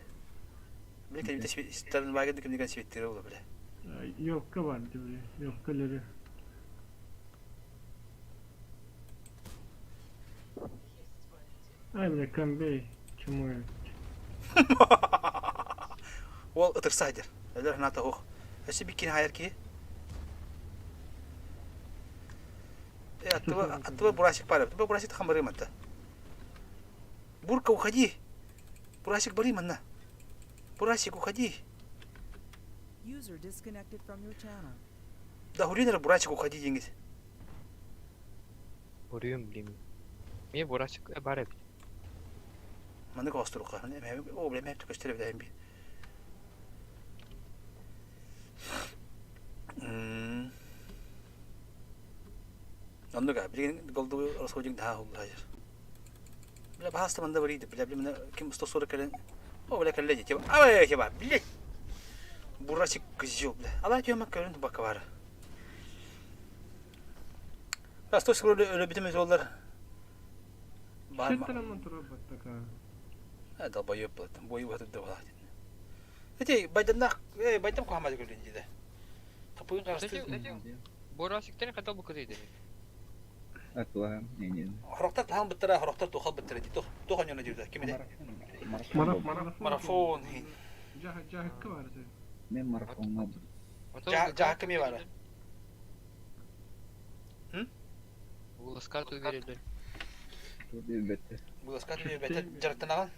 Бля кемите сибиттарын вагын кимдиган сибиттир ол бля. Елка бар бля. Елкалары. Ай, бля, комбей. Чему я? Ол ытырса дер. Өлөр ханата ох. Өссө биккини хайар киһи. Э, аттыба, аттыба бурасик бар. Аттыба бурасик хамбары манта. Бурка, уходи. Бурасик бары манна. Бурасик, уходи. User disconnected from your channel. Да, хулинер бурасик, уходи диңгиз. Буруйум билим. Мен бурасик бар эбит. Маны костурука. О, бля, мен төкөстөр билем би. Оннуга билигин голду расходник да хуллайыр. Бля, баһаста манда бар иди. Бля, бля, ким 140 кэлэн. О, бля, кэллэ дии. Абай, кеба, блядь. Бурасик козел, бля. Ала тема көрүн бака бар. Бля, 140 өлө битеме жолдар. Бар. Шеттераман турар баттака. Э, долбоеб был. Бою вот это была. Эти байдамнах, э, байдам кухамады көрдүн диде. Тапыгын карасты. Бурасиктен ката бу кызыйды. Атла, не не. Хорохтар тахан быттара, хорохтар тухал быттара ди. Тух, тух аньона дирда. Кимиде? Марафон. Марафон. Жахакка бар. Мен марафонга бу. Жахакка ми бара? Уласка ту берилер. Ту бетте. Уласка ту бетте жараттанаган.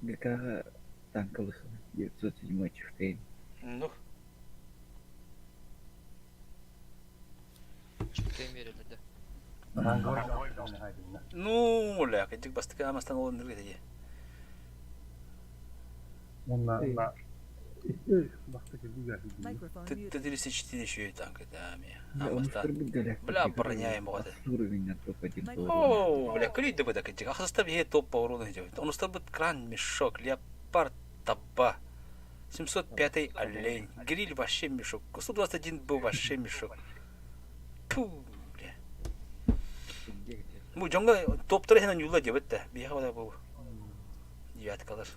ГК танковых 907 Чифтейн. Ну. Чифтейн берилер да. Ну, ля, кадик бастыка амастан ол ныргы дии. Онна Microphone muted. Т-34 еще и танк, да, ми. Амастан. Бля, броня ему вот. Уровень на топ-1 О, бля, клей да быда кадик. Ахастав е топ по урону идет. Он устал кран, мешок, леопард, таба. 705 олень. Гриль вообще мешок. 121 был вообще мешок. Пу, бля. Бу дьоҥҥо топтары иһинэн юла диэбит да. Биһиэхэ бада бу девяткалар.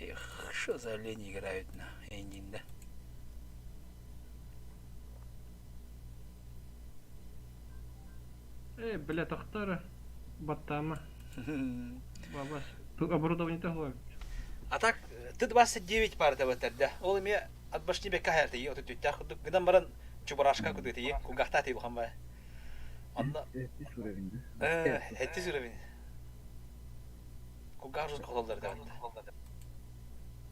Эх, что за олени играют на Эндин, да? Э, бля, тахтара. Баттама. Бабас. Оборудование того. А так, Т-29 пар да да. Ол эме от башни бекка хайарты, от түттях гынан баран чубарашка кудыты, кугахта ты бухан бай. Онно уровень, да? э, хетти уровень. Кугах жус колдор да.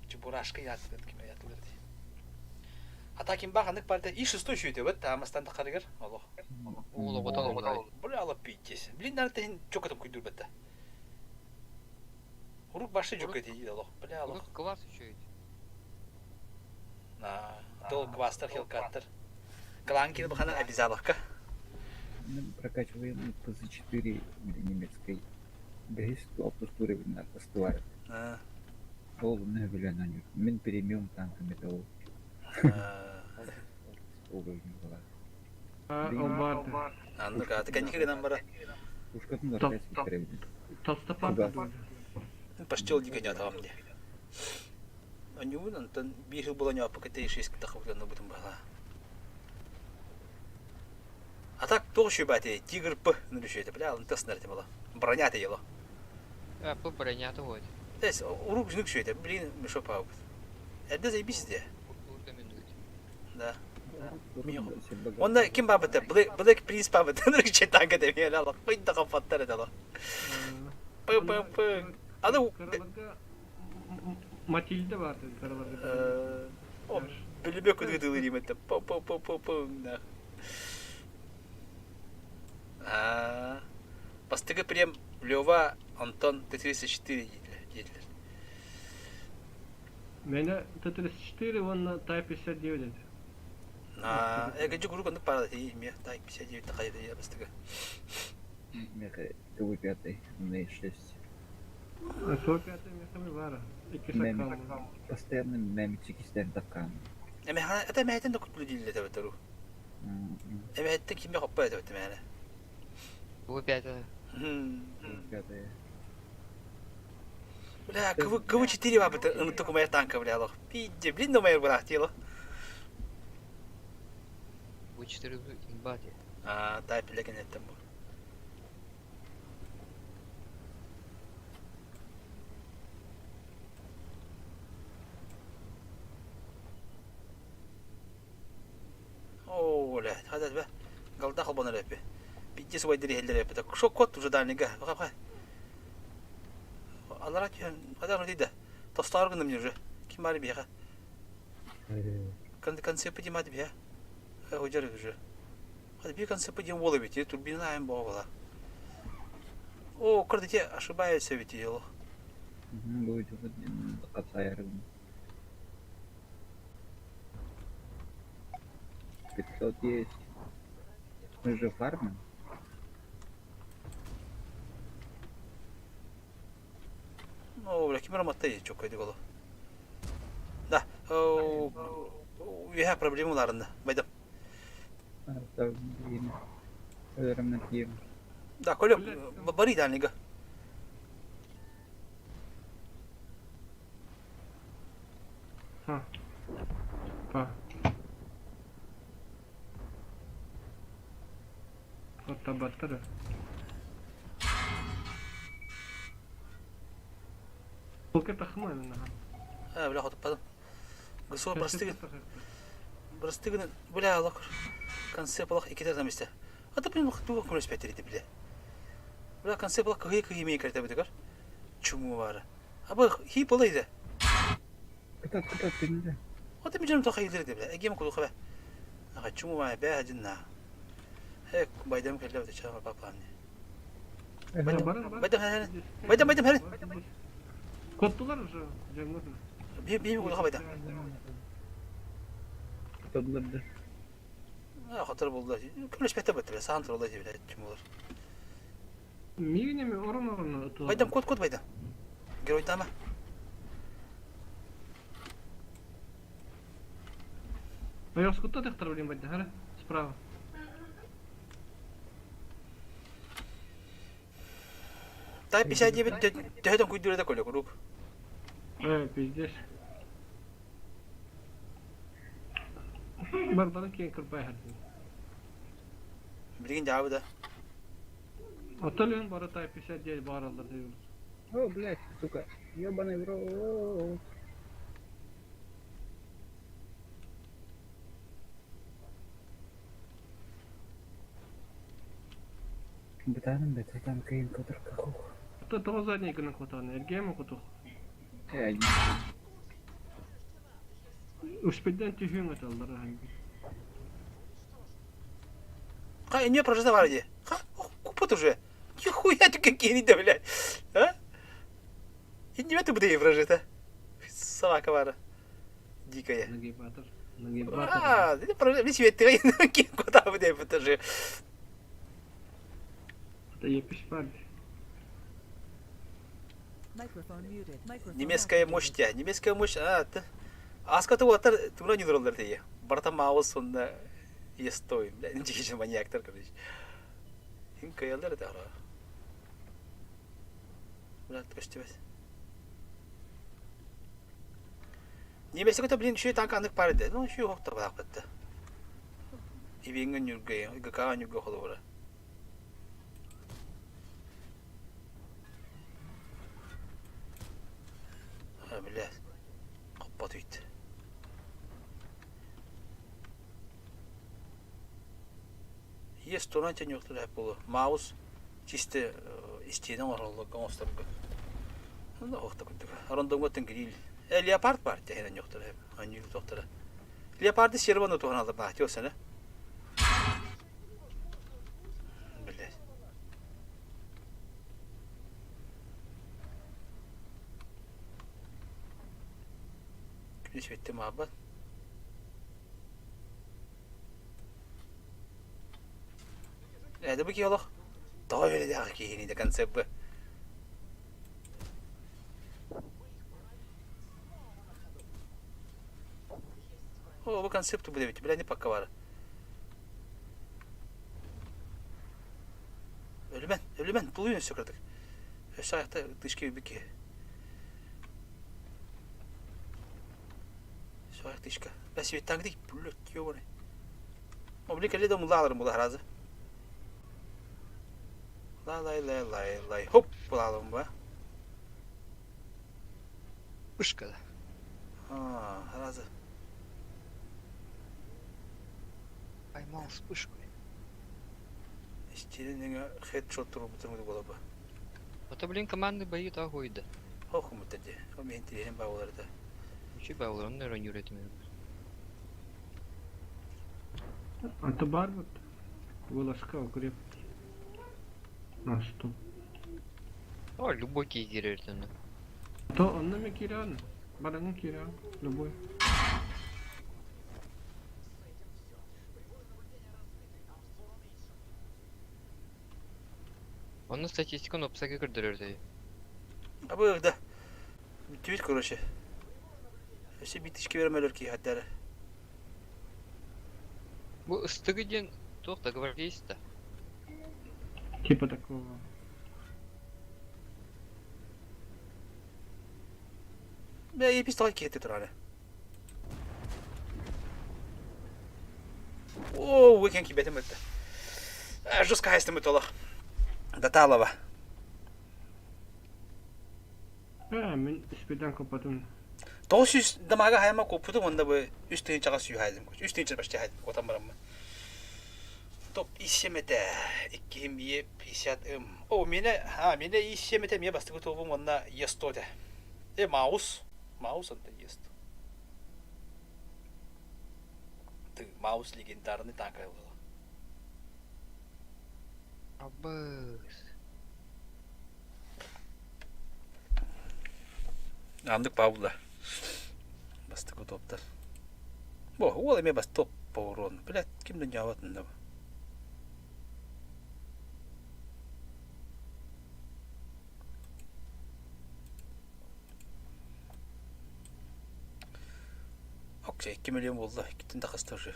Чебурашка ятылыр киме ятылыр ди. А так им бах анык парта и шестой шүйте бит, амастан да карыгыр. Олох. Уолу готол олай. Бля алып битес. Блин, нарта хин чокатым күйдүр битте. Урук башы жок эти олох. Бля алох. Урук класс еще ведь. На, тол квастер хилкаттер. Кланки бахана обязаловка. Мы прокачиваем ПЗ-4 немецкой. Бейс уровень на постывает. Ол не билен Мен премиум танками того. Уровень была. А, Албарда. Анныка, ты коньяк нам бара. Пушкатын даркайс биттеребин. Толстопарда. Паштел дико не отдавам мне. Анюн, Антон, бирил было не апа кете шесть тахып на бутым бала. А так то еще бате, тигр п, ну еще это, бля, он тест на было. Броня ты ело. А, п броня то вот. То есть, урук жнук еще это, блин, мешок паук. Это заебись где. Да. Онда ким бабыты? Блэк Принц бабыты. Нұрг че танка деп ел ала. Қойды қапаттар еді ала. Пы-пы-пы. Аны Кыраларга Матильда баар кыраларга. Билбе күдүгү тылы диэмэтэ. Пу-пу-пу-пу-пу. Аа. Бастакы прем Лева Антон Т-34 диэтилэр. Мене Т-34 уонна Тай-59 этэ. Аа, эгэдьи куруук оннук баар этэ эмиэ Тай-59 хайа бастакы. Меха ТВ-5, на 6. ТВ-5 мехами баар. Икки саккаан. Постоянно мэмичик истэн таккаан. Эмэхана это мээтин да кутулу дииллэ тэбэтеру. Эмэһэттэн кимме хоппо этэ мээнэ. ТВ-5. Пятая. Бля, КВ, КВ-4 бабыты ынытты кумайар танка, бля, лох. Пизде, блин, думайар бырах тело. КВ-4 имба дии. А, тай пилеген еттем бу. Оо, бля, хада бе. Галда холбонор эпи. Пиздец убайдыр иһэллэр эпи. Шок кот уже дальныйга. Баха баха. Алара түһэн, хада да. Тостоор гынным уже. Ким баар биһиэхэ? Концепт димат биһэ. Хожар уже. Хада би концепт диэн уол эбит. Турбина айан боҕола. О, кырдите ошибаюсь эбит ело. Будет 500 есть. Мы же фармим. Оо, бля, ким ароматтай чоккойдук оло. Да, үөһэ проблема улаарынна. Байдам. Да, Коля, бары идеальныйга. Ха. Па. Оттабаттар. Полка тахма именно. А, бля, хотуппадым. Гысо просты просты гына, бля, алак концепт алак икитер там исте. А ты блин, туга күрөс бәтер бля. Бля, концепт алак кыһы кыһы мей кәртә битегер. Чуму бары. Аба хи болайды. Кытат, кытат, тинде. Ота мижем тоха илер бля. Эгем кулу хаба. Аха чуму бары бә хадинна. Э, байдам келле бит чама папам. Байдам хәле. Байдам байдам хәле. Коттулар уже, жаңы. Би би кулу хаба байдам. Кытадларды. А, хатыр булды. Күрөс бәтә бит, сан туралы дип бля, чумулар. Мигнеме орон орон. Байдам кот кот байдам. Герой тама. А я скутта тахтар блин байда, хара? Справа. Тай 59 төһөтөн күйдүрэ да көлө курук. Э, пиздец. Барбара киэн кырбай хардын. Билигин жаабы да. Аталын бара тай 59 баралар дейбиз. О, блядь, сука. Ёбаный в рот. Бытаным бет, там кыйын котор кахух. Ата того задний гына котаны, эргеме котух. Э, Успеден түһүң аталдар ханги. Ха, не прожита бар иди. Ха, купот уже. Нихуя ты какие да, блядь. А? И не ты буду прожита. Собака бара. Дикая. Нагибатор. Нагибатор. А, ты прожита. Себе ты куда бы ты же. Это епиш бар. Microphone muted. Microphone Немецкая activated. мощь тебя. Немецкая мощь. А, ты. Аска ты вот тура не дуралар ты. Барта маус он естой. Бля, дикий маньяктар, короче. Инка ялдар это ара. Бля, көстүбэс. Немесе көтө блин шүй танк анык бар иде. Ну, шүй хокта балак бетте. Ибиңен нүрге, ГК нүрге холобура. А, бля. Коппот үйт. Есть туран тен юктур хеп болу. Маус чисто. Истиэнэ оҥороллорго оҥосторго. Онно оһох да курдук. Рондоҥҥо гриль. Э, леопард баар тэһэн онньуохтара, оонньуур туохтара. Леопарды серваны туһаналлар баатио сана. Блядь. Күнүс бүттүм аабат. Это бы киһи олох тоҕо үөрэлээх киһини до конца бы. О, бу концепт бу эбит, бля не пока бар. Өлүмэн, өлүмэн, тулуйун өссө кыратык. Өссө айахта тышки өлбүт киһи. Өссө аяқ тышка. Бәс беттаңды, блядь, ёбаный. О, блин, кэллэ да мулааларым була сразу. Лай-лай-лай-лай-лай. Хоп, булаалым ба. Пышка да. А, сразу. Поймал вспышку. Истиэнэ хедшот турбутун буола ба. Это, блин, командный бои того да. Хох мутади. О, мен тириэн баалар да. Учи баалар, он, наверное, юрет А то бар вот. Вылазка укреп. На что? О, любой киирэр этэ. То онно эмэ киирэн. Бараҥҥа киирэн. Любой. Онно статистиканы уопсайга көрдөрөр дии. Абы да. Бүтүбүт короче. Өссө биир берем өлөр киһи хаттары. Бу ыстыгы диэн туох да гвардеец да. Типа такого. Бля, пистолет киһи турары. О, we can keep it мытты. Жестко хайстым олох. Даталова. Ээ, мин испитэн коппатым. 900 дамага хайма коппутум онда бу үс тыһыынчаҕа сүүһайдым. Үс тыһыынча почти хайдым. Отан бараммын. Топ исемете иккиһим е 50 ым. О, мене, а, мене исемете мне бастыкы тобум онна е100 те. Э, маус. Маус онта е100. Ты, маус легендарный танк было. Абыс. Андык Павла. Бастыкы топтар. Бо, уол эмиэ бас топ по урону. Блядь, ким да ньаабатын да. Окей, 2 миллион буолла. Иккитин да хаста уже.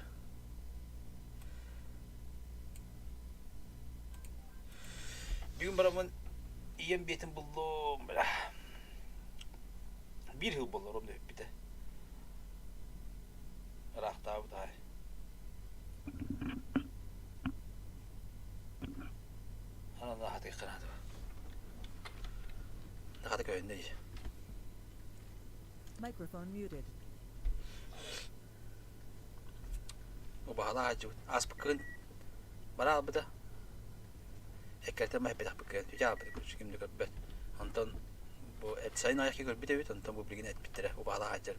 Бүгүн бараммын ийэм биэтин буллум. Бля. Биир сыл буолла ровно бүппүтэ. Ыраахтаабыт аай. Анан аһатыахха наада. Хата көһүннэ дии. Microphone muted. Убаһалаах аадьыбыт. Ааспыккын бара албыта. Эккэртэн маһыппатахпыккын үтэ аалбыта короче ким да көрбөт. Онтон бу сайын аайы көрбүт эбит, онтон бу билигин эппиттэрэ убаһалаах аадьар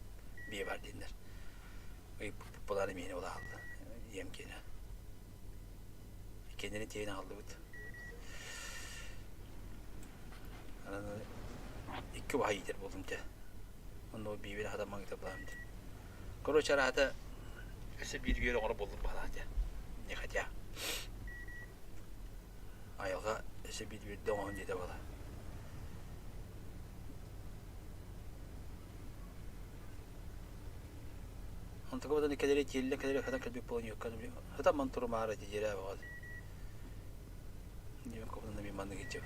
биэ бар диэннэр. Ыйыппыт миэнэ ол аалла. Ийэм киэнэ. Иккиэннэрин тиэйэн аҕаллыбыт. Анан икки убаһа иитэр буоллум дьэ. Онно биибин хатаммаҥ былаам дии. Короче, араата өссө биир үөр оҥоро буоллум баҕалаах дьэ. Не хотя. Айылҕа өссө биир үөрдэ оҥоһун диэтэ буола. Онтука батан кэлэри тиэллэн кэлэри хатан кэлбит буолан юккан хатан ман турумаара дьиэрэ баҕат. Диэн кобунан мен маннык иджим.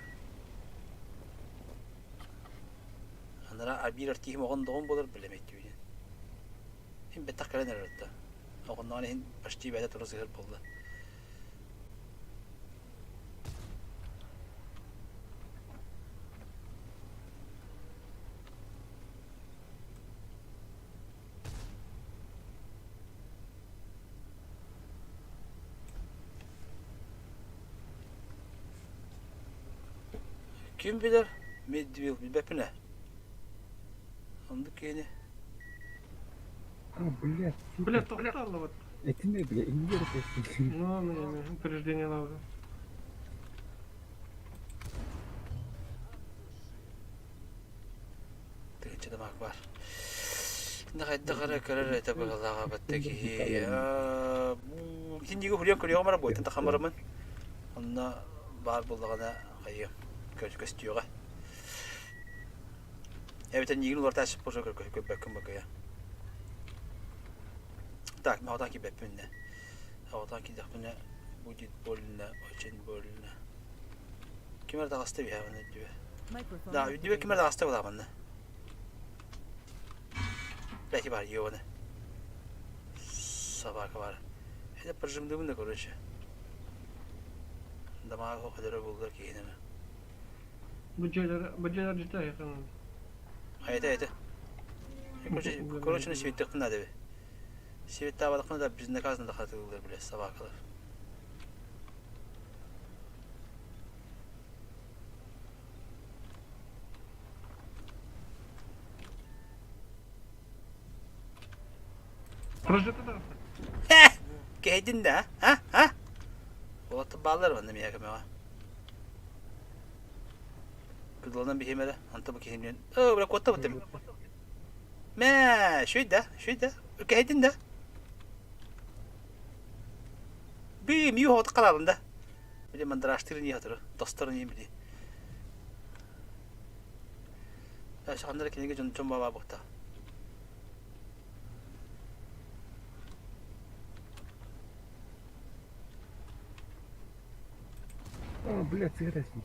Анара биир артиһим оҕон доҕон буолар билэмэйдүүнэн. Иһин бэттэх кэлэн эрэр да. Оҕонноҕун иһин почти бэйэтэ тура сыһар буолла. Ким билэр? Медвил билбэппин ээ. Оннук киһини. А, блядь, Бля, сука. тохтоллубут. Этими, бля, инвер просто. Ну, мне упреждение лавы. Тыһыынча да маак баар. Хайдах эрэ көрөр этэ быһыылааҕа батта киһи. Итин диэки хуруйан көрүөҕүм эрэ буойтан тахамарымын. Онно баар буоллаҕына хайыам көстүөҕэ. Эбэтэр миигин уларытааччы уже көрбөккүн бакыйа. Так, мен оҕотон киирбэппин иннэ. Оҕотон киирдэхпинэ будет больно, очень больно. Ким эрэ таҕыста үһэ үрдүбэ. Microphone Да, үрдүбэ ким эрэ activated. таҕыста буолааманна. Бэти бар, ёбаны. Собака бар. Это прожимдыбын да, короче. Дамаға көдөрө булдар киһинеме. Бу дьиэлэр бу дьиэлэр дьиэтэ айханан. Айта, айта. Короче, короче, светтехпин надо бе. Светтаабатахпына да безнаказанно да хатылылар биле собакалар. Прожиты да. Кэһэйдин да, а? А? Уолаттар бааллар манна миэхэ көмөҕө. Кыдыланан биһиэм эрэ, онто бу киһим диэн, оо, бля, куоттабыт Мэ, шүй да, шүй да, кэһэйдин да. Би, мию хоҕотук халаалын да. Били мандражтыыр нии хатыры, тостор нии били. Ханнара кинигэ дьон дьон баба бухта. О, блядь, сыграй с ним.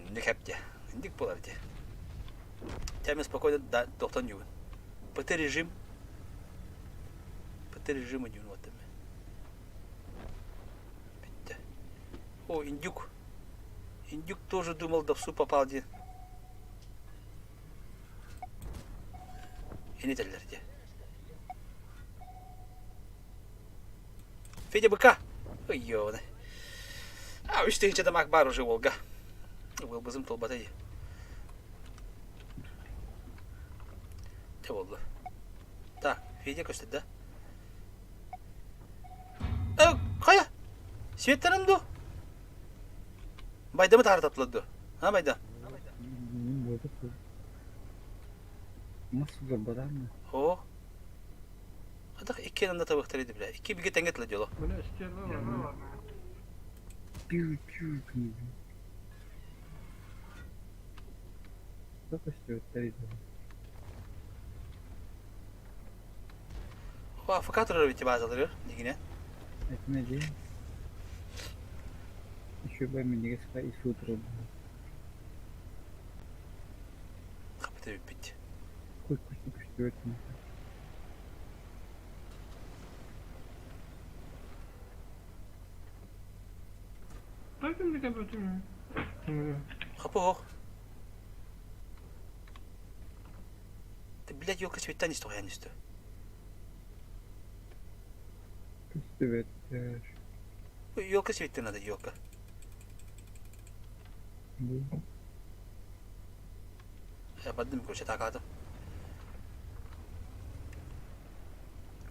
Инник хэпте. Инник буолар ити. Тяме спокойно да тохтон югун. ПТ режим. ПТ режим дьүн вот эми. Бүттэ. О, индюк. Индюк тоже думал, да в суп попал один. Ини этэллэр дии. Федя быка! Ой, ёбаный. А, үс тыһыынча тамак баар уже уолга. Уолбузум толбата дии. Те буолла. Так, Федя көстөр да? Э, хайа? Светтарым ду? Байдамы таһара таптылар дуо? А, Байда? Мас барбараанна. Оо. Хатах икки ананда табыктар edi бля. Икки бигэ тэҥҥэ тыла дьоло. Бля, стерва бар. Пиу пиу книги. Что көстүбэттэр О, АФК турар эбит баазаларыгар дигинэ. Этимэ дии. Еще бы минигэс и сутра Хапыта бүппүт. Куй көстүбэт Bakın bir kapatayım. Хапы ох. Ты, блядь, елка светтан исто хаян исто. Көстүбэттэр. Елка светтен надо, елка. Я бардым, короче, такаатым.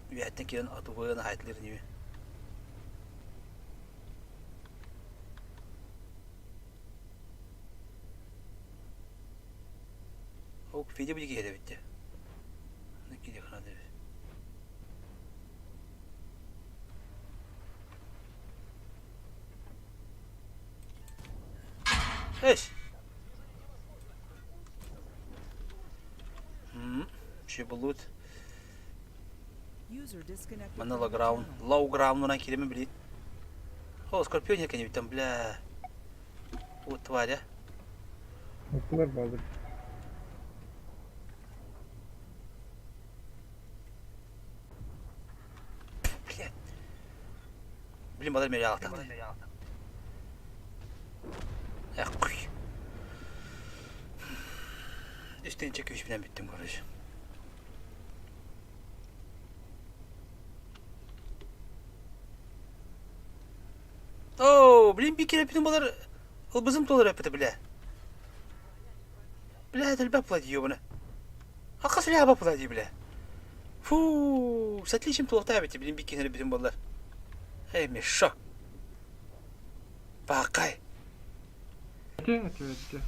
Үөһэттэн киирэн атыбыан аһайтылыр ньү. Ок, Федя бу киһи эбит Киһи ханан эбит. Эш. Шибулут. User disconnected Манна from your лаграун. channel. Лоу-граунунан кииримин билин. О, скорпион екен там, бля. Вот тварь, а. Окулар баалар. Блядь. Блин, балар мeri алақтақты. Эх, куй. Үстен чек үш бүттім, короче. Оо, блин, би кирэппитин болар ылбызым туолар эппитэ бля. Бля, элбэх була дии ёбана. Хас бля була дии бля. Фу, с отличием туохтаа эбит, блин, би киһини бүтүн боллар. Эй, мешок. Баакай. Этиҥ этибэттэ.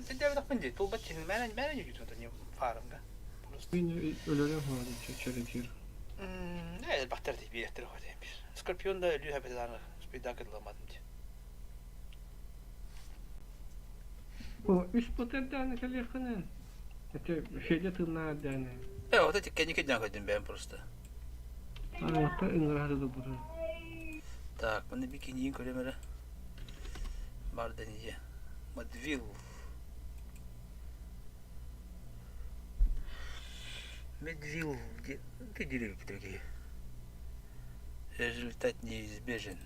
Сидээбэтэхпин дии, тулбат киһини мээнэ мээнэ ньүдьүтүн не фармга. Просто. Мин өлөрүм хоҕо чэрэтиир. Ээ, элбэхтэр дии, биэхтэр хоҕо дии. Скорпион да өлүү хэбэтэ спидак ыламадым дии. О, үс патердааны кэлиэххинэн. Это Федя тыыннаах эрдэҕинэ. Э, вот эти кэнники дьаҥ көрдүм бэйэм просто. Аҥаtta ыҥыраһа да бурун. Так, маны бикиниин көрөм эрэ. Бардан ийэ. Мадвилл. Медвилл ты деревья такие. Результат неизбежен.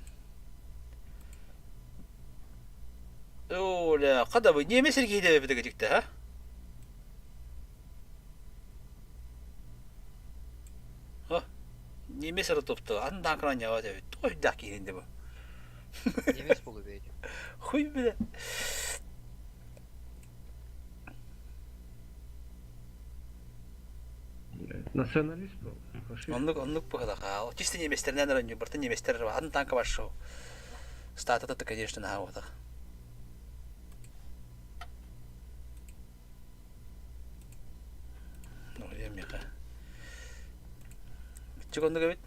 Оля, когда вы немец Сергей Давидович, а? Немец ырытыпты, атын таҥкынан ньаҕа эбит. Тоҕо үрдээх киһи бу. Немец буолуо бэйэтэ. Хуй бля. Националист был. Фашист. Оннук оннук быһылаха. Чисто немецтеринэн оонньуур, барыта немецтер атын танка баршау. Статата конечно наһаа Миэхэ. Чик оннук эбит.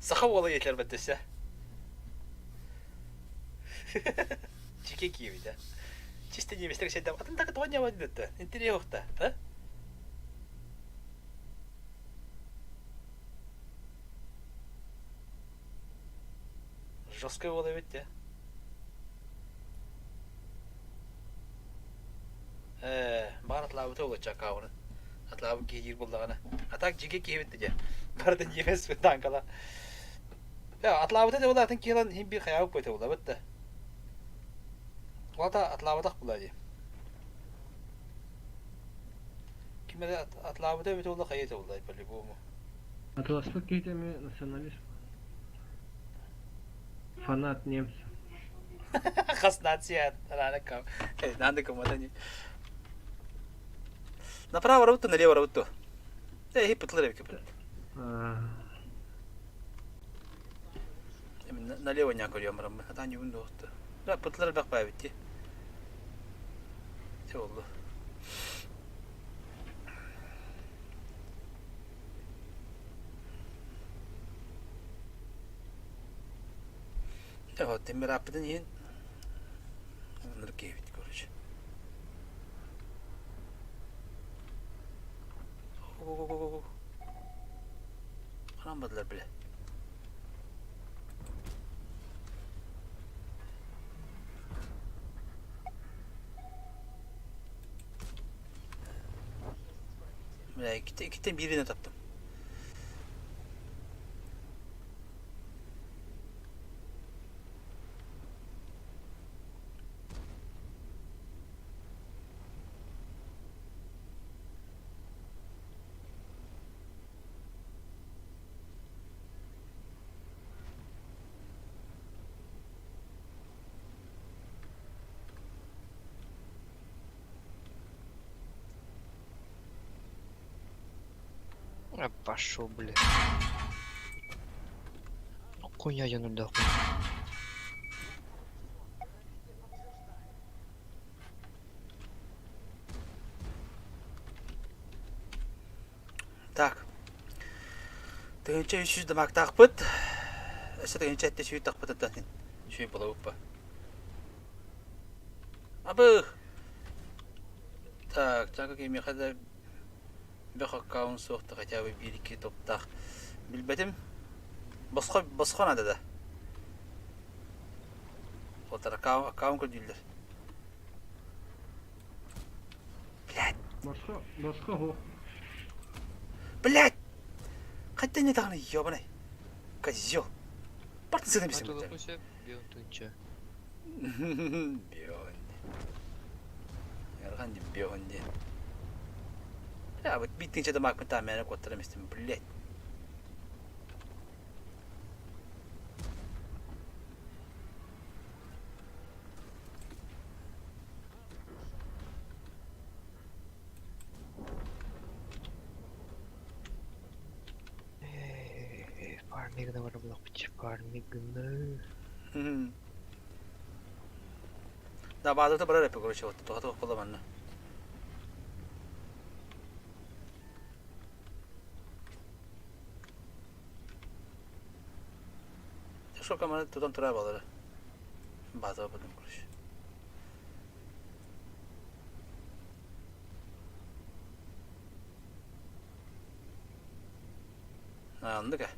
Саха уола иэтилэр бэттессе. Чике киэбитэ. Чисто немецтер сэрдэм. Атын так тоҕо ньабат дэтте. Интерье а? Жесткай уол эбит дии. Ээ, баҕар атлаабыта уолачча акаабынан. Атлаабыт киһи диир буоллаҕына. А так дьигэ киһи эбит дии. Барытын дьиэбэс тааҥкала. Атлаабыта да буолла атын киһи ылан иһин биир хайаабыт буойта буоллабыт да. Уолата атлаабатах буолла дии. Ким эрэ атлаабыта эбитэ буолла хайыта буолла по-любому. Атыласпыт киһитэ эмиэ националист. Фанат немца. Хас нация надо кому-то не. Направо работу, налево работу. Э, пытлар эбит Налево не көрүөм бараммын. Атаан юбун дуохту. Да, пытлар бак баабит ди. Те oldu. Вот темир аппытын иһин ынырык киһибит короче. Ханан бардылар бile. Бля, иккитен бииринэ таптым. А пошел, бля. Хуйня я нуля. Так. Тыһыынча үс дамаактаахпыт. Өссө тыһыынча этте сүүт тахпытыттан сүүй булабыппа. Абых! Так, так кимиэхэ да бөх аккаунт суох да хотя бы биир-икки топтаах. Билбэтим. Босхо, босхо надо да. Вот аккаунт, аккаунт көрдүүллэр. Блядь! Босхо, босхо хо. Блядь! Хайдах не даҕаны ёбаный. Козел. Бартын сытын билсин Атылыкы сөп, бион тынча. Бион. Ярхан диэн бион диэн. Бля, вот биир тыынча да маакпын таан мээнэ куоттарам истим, блядь. Фарми гына барар буолуохпут фарми гына. Да, баазата барар эппи, короче, вот, тоҕо тоҕо буолла манна. Сколько маны тутан турар балары. База будем, короче. Оннук ээ.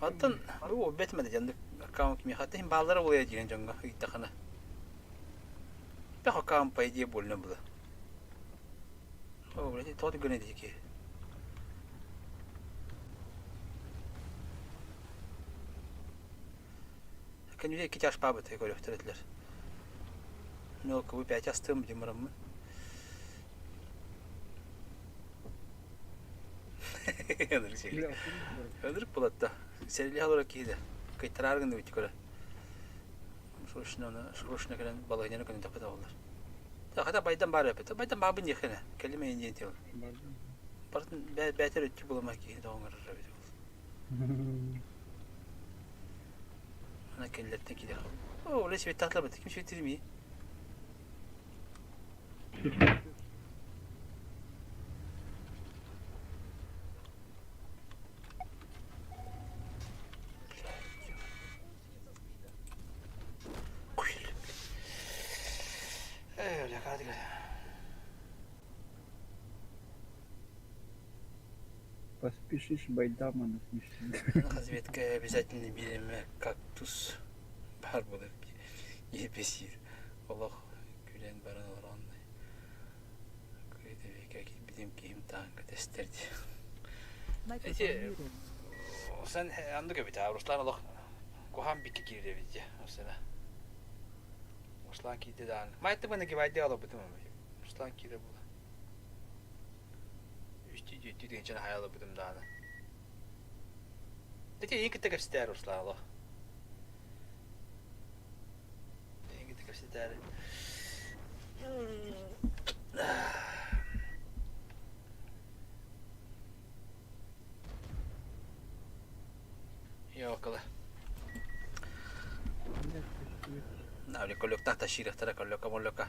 Оттон бу бэтмэдэ дьоннук аккаунт миэхэ иһин бааллара буолуо диэн дьоҥҥо ыйыттахына. Бэх аккаунт по идее больно было. О, блядь, тоҕо гына диэки. Кэнники икки чаш паабыт көрүөхтэр этилэр. Мелковый пять астыым дим бараммын. Өлүрүк булатта. Сэрилиһэ олорор киһи да. Кыйтараар гынныбыт көрө. Срочно оны срочно кэлэн балаһыанньаны көнөтөхпүт оҕолор. Хата байдан баар эппит. Байдан баабын диэххинэ. Кэлим эйин диэн тиэл. Бартын бээтэр өттү булама киһи тоҕоҥорор эбит ол. Ана кинилэртэн киирэх. О, оле светтатлабыт. Ким светтирми? Поспешишь, байдама насмешили. Разведка обязательно биэримэ кактус баар буолар иэпэсиир олох күлэн баран олороннай киирбитим киһим тааҥка тэстэр дии. Эти сан аннык эбит аа Руслан олох куһаан бикки киирэр эбит дии Руслана. Руслан киирдэ даҕаны. Майтты баны кибайдыы алабытым Руслан киирэ була. Үстүү түөттүү тыһыынчаны хайа алабытым даҕаны. Эти эйигин кытта кэпсэтээр Руслан олох. Эйигин кытта кэпсэтээри. Йокола. На, колёк тащи, колёка, молёка.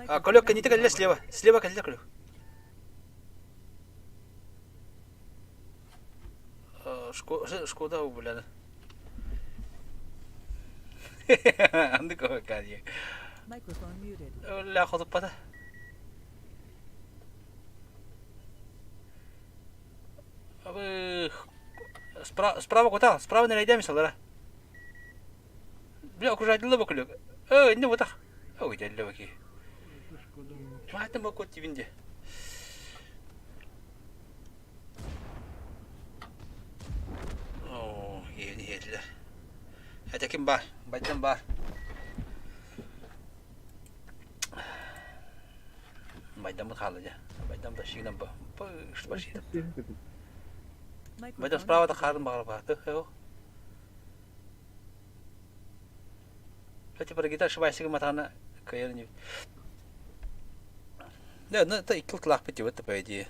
А, колёка не кэллэ слева. Слева кэллэ колёк. Шкода убуляна. Анды кадия. Ля хотуппата. Справа куда? Справа не найдем салара. Бля, окружать лобок лёг. Эй, не вот так. Ой, дядя лобки. Маата мокот тибинде. Оо, иһин иһиэтилэр. Этэ ким баар? Байдам баар. Байдаммыт хаалла дьэ. Байдам да шигинэн ба. Байдам справа да хаарын баҕарбааты. Кстати, Баргита ошибайся матана кыайар не. Да, ну это икки тылаахпыт дебет по идее.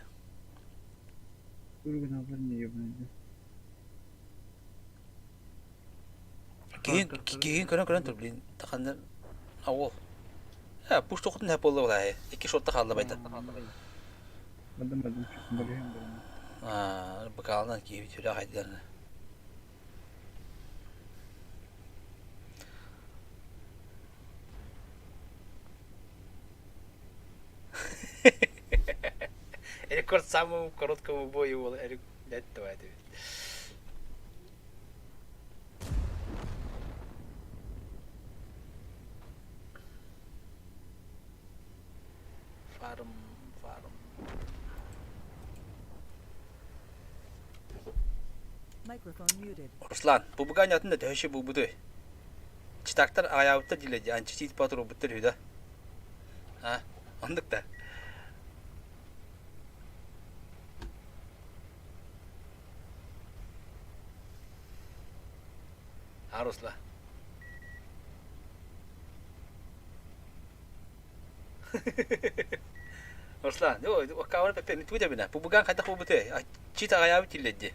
Киһин киһин көрөн көрөн тур блин таханна ауол. Э, пуш тоқытын хәп болды олай. Икки шотта қалды байта. Бадым бадым балыһын балыһын. Аа, бакалынан киһи сүрэ хайдан. Рекорд самому короткому бою был. Давай, Фарм, фарм. Руслан, бу буган атын да төһөшү булбуты. Читактар аҕайаабыттар дииллэр дии, анчи тиит туруорбуттар үһү да. А, оннук да. А, Руслан. Руслан, аккаунт пепе тугу бина. Бу буган хайдах буолбутай? Чит аҕайаабыт дииллэр дии.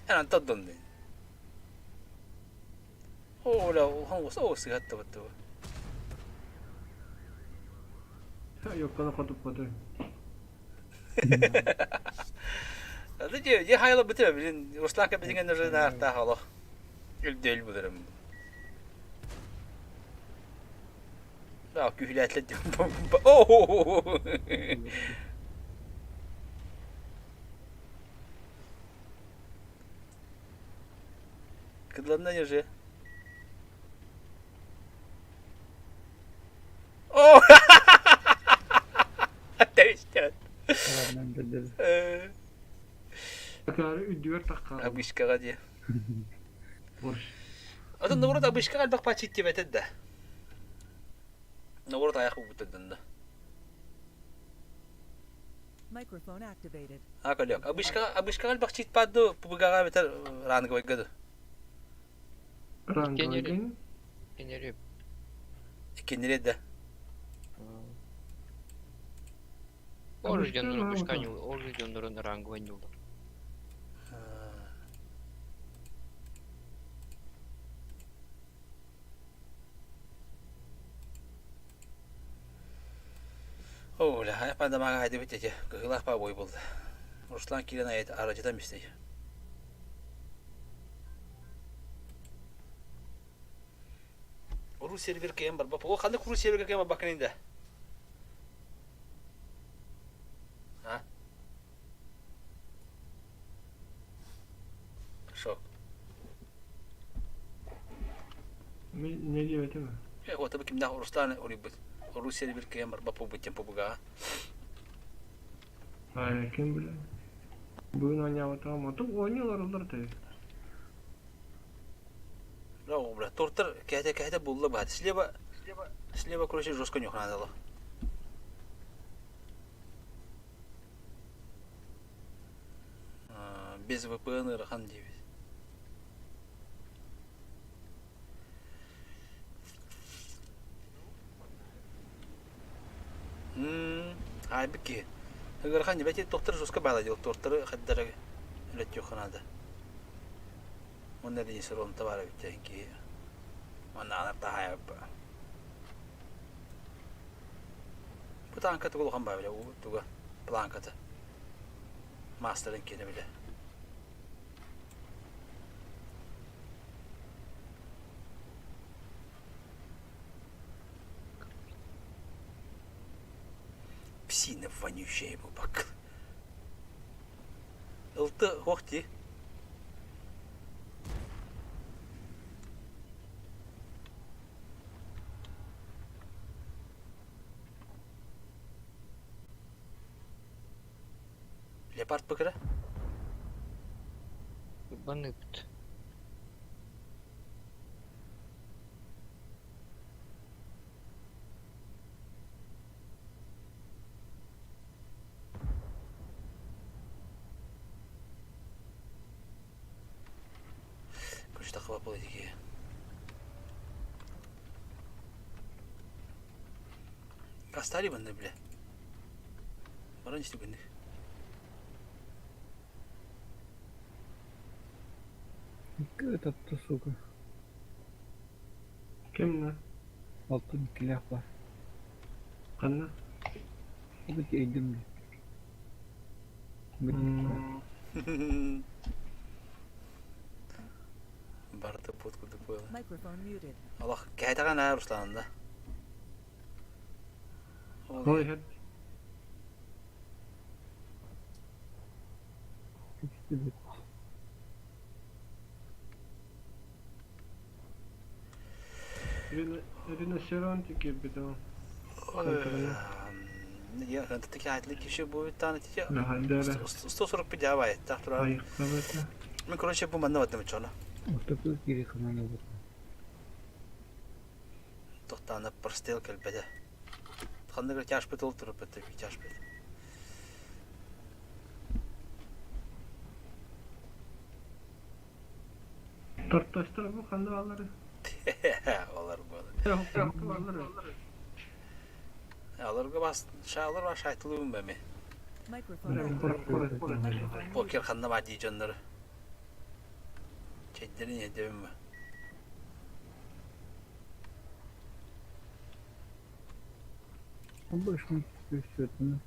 Эн онтон доннун. Оо, бля, улахан сыһаттыбыт дуо? Йокканы хотуппаты. Ады же, же хайла бутэ, блин, Руслан кэбитиҥэн уже наартаах олох. Үлдөөл буларым. Да, күһүлээтлэ Оо! Кыдланна же. О! Тэвистэн. Ладно, бэрдэр. Акаары үрдүгэр таххаалым. Абышкаҕа дии. Борщ. Атын наоборот абышкаҕа элбэх пачит диэбэтэ да. Наоборот аяқ бубутырдын да. Microphone activated. А колек. Абышкаҕа абышкаҕа элбэх чит баар пубугаҕа эбэтэр ранговойга ду. Ранговойга. Кенери. Иккиннери да. Ол дьоннорун бышка ол дьоннорун ранговой ньуулар. Оо, бля, айпандамаға хайдыбыт эти, кыһылаах па бой болды. Руслан киирэн айт арадьытан бистей. Уру сервер кыйан барба. О, ханнык уру серверге кыйан барбаккын инде? А? Шок. Не диэбэтим Э, вот кимнээх Руслан уруйбут. Уру сервер кыйан барба пубут тем пубуга. Ай, ким билэр. Бүгүн оонньообутум. Отук оонньуу олороллор үһү. Да, бля, тортар кэһэтэ кэһэтэ булла баат. Слева, слева, короче, жестко нюх надо. Без VPN ыарахан диэбит. Айбыт киһи. Ыарахан дебет доктор жестко баала дел тортары хаддара үлэттиэххэ наада. Уонна режиссер баара эбит киһи. Манна анар таһаайабыт. Бу таанка тугу улахан баа билэ туга планката. Маастарын киэнэ билэ. Псина вонючая бак. Ылты хуох дии. Леопард быкыра? Ебаныпт. Короче, такова политики. Кастали банны, бля. Баран истүгүннүк. Этот, сука. Кимнэ? Алтын иккилээх баар. Ханна? Бу тиэйдим дии. Барыта буут курдук буолла. Microphone muted. Олох кэһэтэҕин аа Руслан да. Ол иһэр Түстүбүт. Риносеронт киирбит ол. Наһайдара. 145 давай, так турар. Айыктабыта. Мен, короче, бу манна бардым чоно. Ортоку кири ханан ылбыт. Тохтаана простел кэлбэтэ. Ханныгар тяжпыт ол туруппут тяжпыт. Тортостор бу ханна бааллары? Олар буолар. Баллары. Аларга бас шаалар бар шайтылыбын ба ми. Microphone activated. Microphone Покер muted. ханна бар дии дьоннору. Чэйдэрин иһэрдэбин ба. Обычно все это.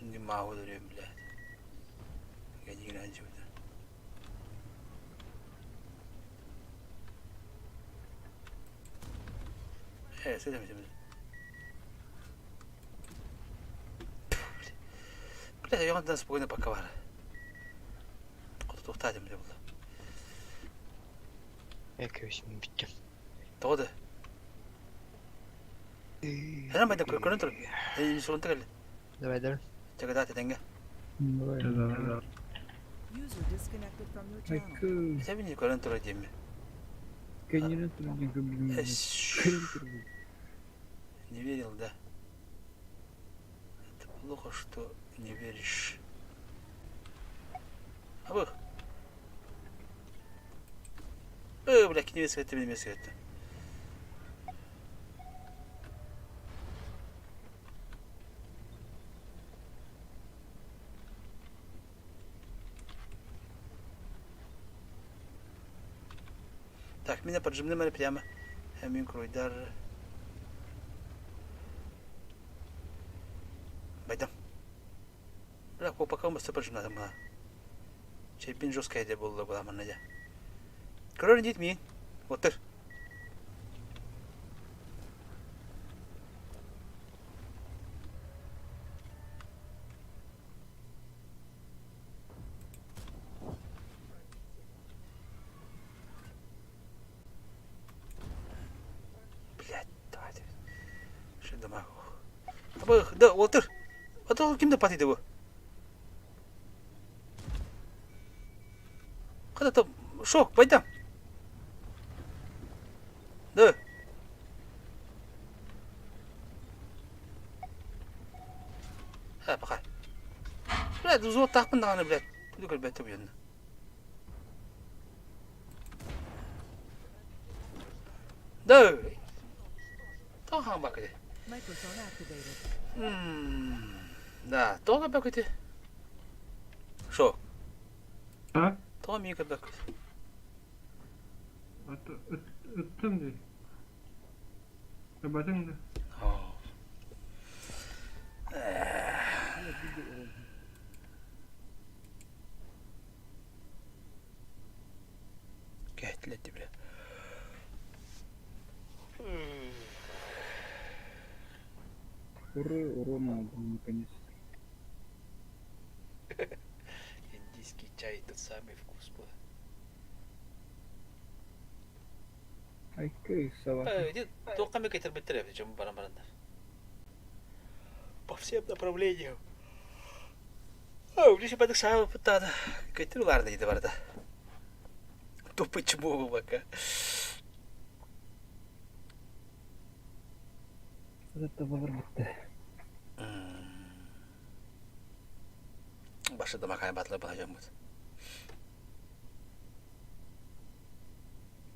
Не могу блядь. Я не глянь, Э, сыдам, сыдам. Бля, я онтон спокойно пока бар. Хоту деп буолла. Экөөсүн бүттүм. Тоҕо да? Хэнэн байда көрөн тур. Инсулинта кэллэ. Давай давай. Чагдаат этэҥҥэ. Давай. User disconnected from your channel. Айка. Сэбини көрөн турар диэмми. Кеннерин турдин көбүлүм. Не верил, да? Это плохо, что не веришь. Абых. Э, бля, кинемес кетті, менемес кетті. Так, меня поджимны прямо. Мин круйдар. Байдам. Бля, копака мысы поджимнадым мына. Чепин жесткая де болды бұла мына де. Көрөр дейді мен. Отыр. Блядь, давайте. Что Да, отыр. А то кимде патиды бу? Када там шок, байдам. Да. Ха, пока. Блядь, взвод тахпын даҕаны, блядь. Туду көрбөттө буйанна. Да. Тоҕо бакыты. Microphone activated. Да, тоҕо бакыты. Шо? А? Тоҕо миин көрбөккүт. Ыттым дии. Эбэтиҥ да. Кэһэтилэtti бile. Ура, урона был наконец. Индийский чай тот самый вкус был. Айка сова. Туохха эмэ кэтэрбиттэр эбит дьон баран бараннар. По всем направлениям. А, ближе бадык саабыппыт Кэтир улаарда иде барда. Тупо чмо пока. Это бар битте. Башы да макай батлы баһажаммыт.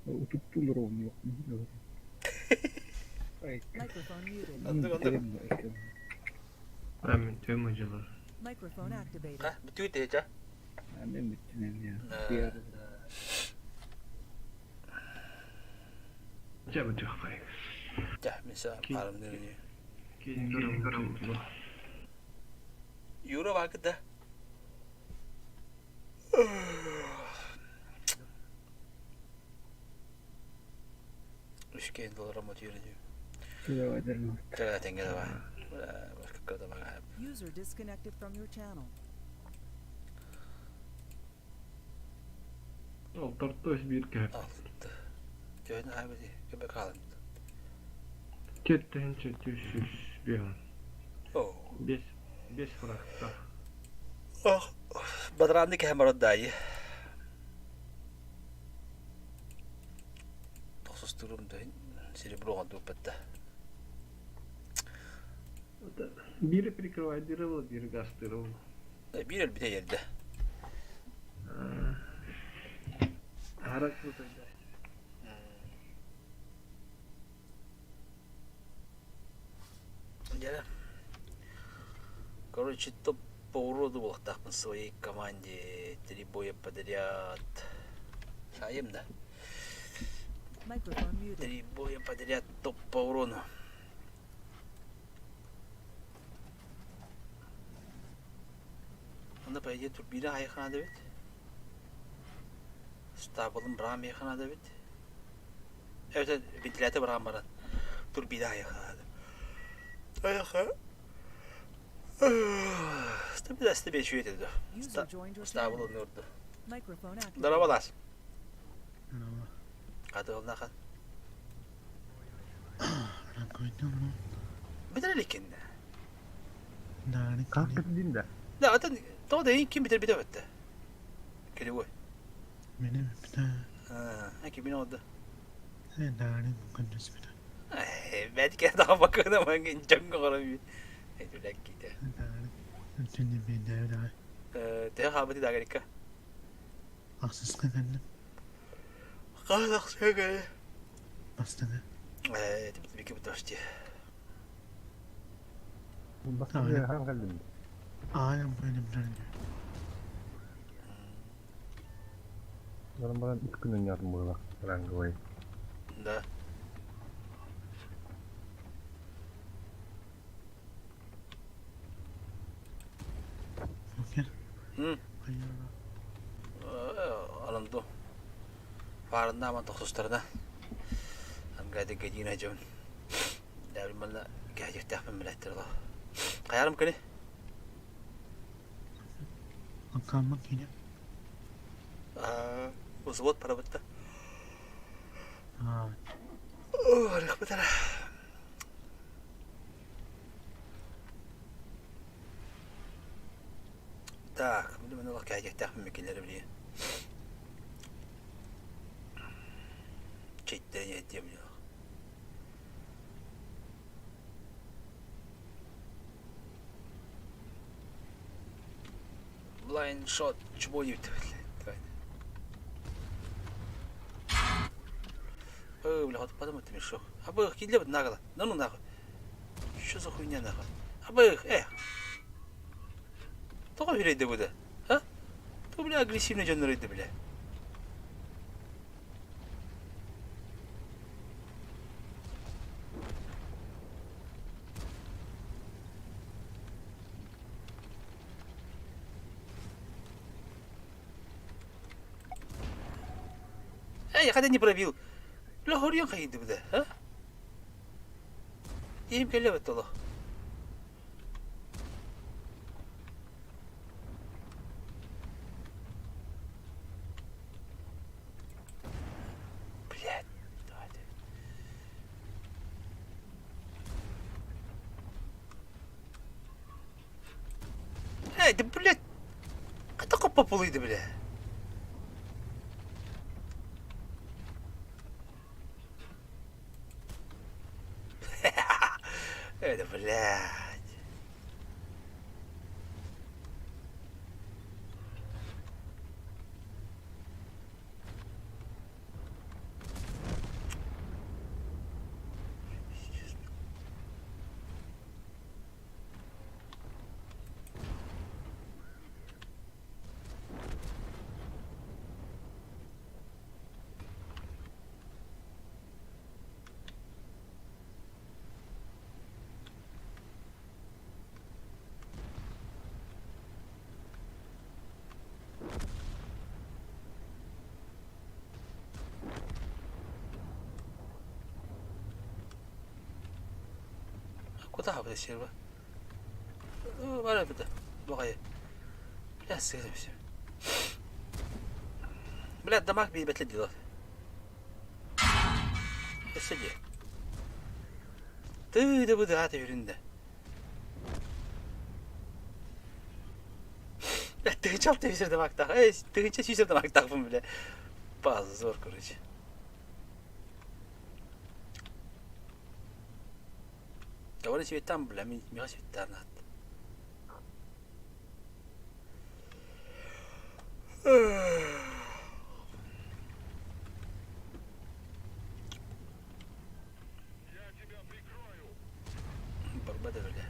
Утуттул ровно. Айка. Microphone muted. Оннук, оннук. Амин төм ыдьылар. Microphone activated. Ха, бүтүгүт эча. Мен бүттүм я. Дьэ бүтүөххэй. Жа, мен са парым дерини. Киин Юра бакыт да. Үшкен доллар мот юры. Давай, дернө. Чага теңге давай. Башка кырда бага. User disconnected from your channel. Ол тортос биир кэп. Алты. Жойна айбыди кебе калым. Теттен чөтү сүүс биэн. О. Бес бес фракта. Ох, бадранды кэм барод дайы. Тосустурум дайын. Серебро оҥордубуппут да. Биири прикрывайдыыра биири гастыыра Биир өлбүтэ эрдэ. Аһара крутой да. Дьэ, короче, топ по уроду буолуохтаахпын своей команде три боя подряд. Саайым да. Microphone muted. Три боя подряд топ по урону. Онно по идее турбина айхана да эбит. Стабылын браам айхана да эбит. Эбэтэр вентилятор быраҕан баран турбина айахаады. Айаха Стабиласты бе үчүгэй этэ User joined your Стабыл channel. онно орду. Microphone activated. Дарабалас. Хатылнахан. Битер иликкин. Как кырдин да? Да, атын тоҕо да ким битер битэ бэтте. Киригой. Аа, кимин олду. Бәтке daha bakana мангин чоңго гором. Эдүлэкките. Э, тэ хабыты дагарика. Казахсыга. Э, типа бити Баста хан калдым. Баран баран үч күн ойнадым буолла ранговый. Да. М. Аланду. Фаарыннааман тохсустарына. Ангайды гедина жон. Дәбил манна кәҗифтәхпен биләттер ло. Каярым кини? Аа, взвод парабытта. О, рахмет. Так, мен олох кәҗифтәхпен мекелер биле. Четтен еттем yok. Blind shot чмо блядь. Ой, бля, вот подумай ты мешок. Абых, кидле нагло. Да ну нахуй. Что за хуйня нахуй? Абых, э. Тоҕо үрэйдэ бу да? А? То, бля, агрессивный дьон үрэйдэ, бля. Эй, хотя не пробил. Бля, хорьян хайды бу да, а? Им келе баттоло. Блядь, давайте. Эй, да блядь! Қайда қоппа болыйды, бля? Это, блядь. Пиздец. Куда вы серва? Бара бит. Багай. Бля, сыгрым все. Бля, дамаг бит дело. Сиди. Ты да буду аты үрінде. Бля, тыгынча алты сүүсэр дамактах. Эй, тыгынча сүүсэр дамактахпын, бля. Позор, короче. Довольно светтан бля, мин миэхэ светтаан аат. Барба да бля.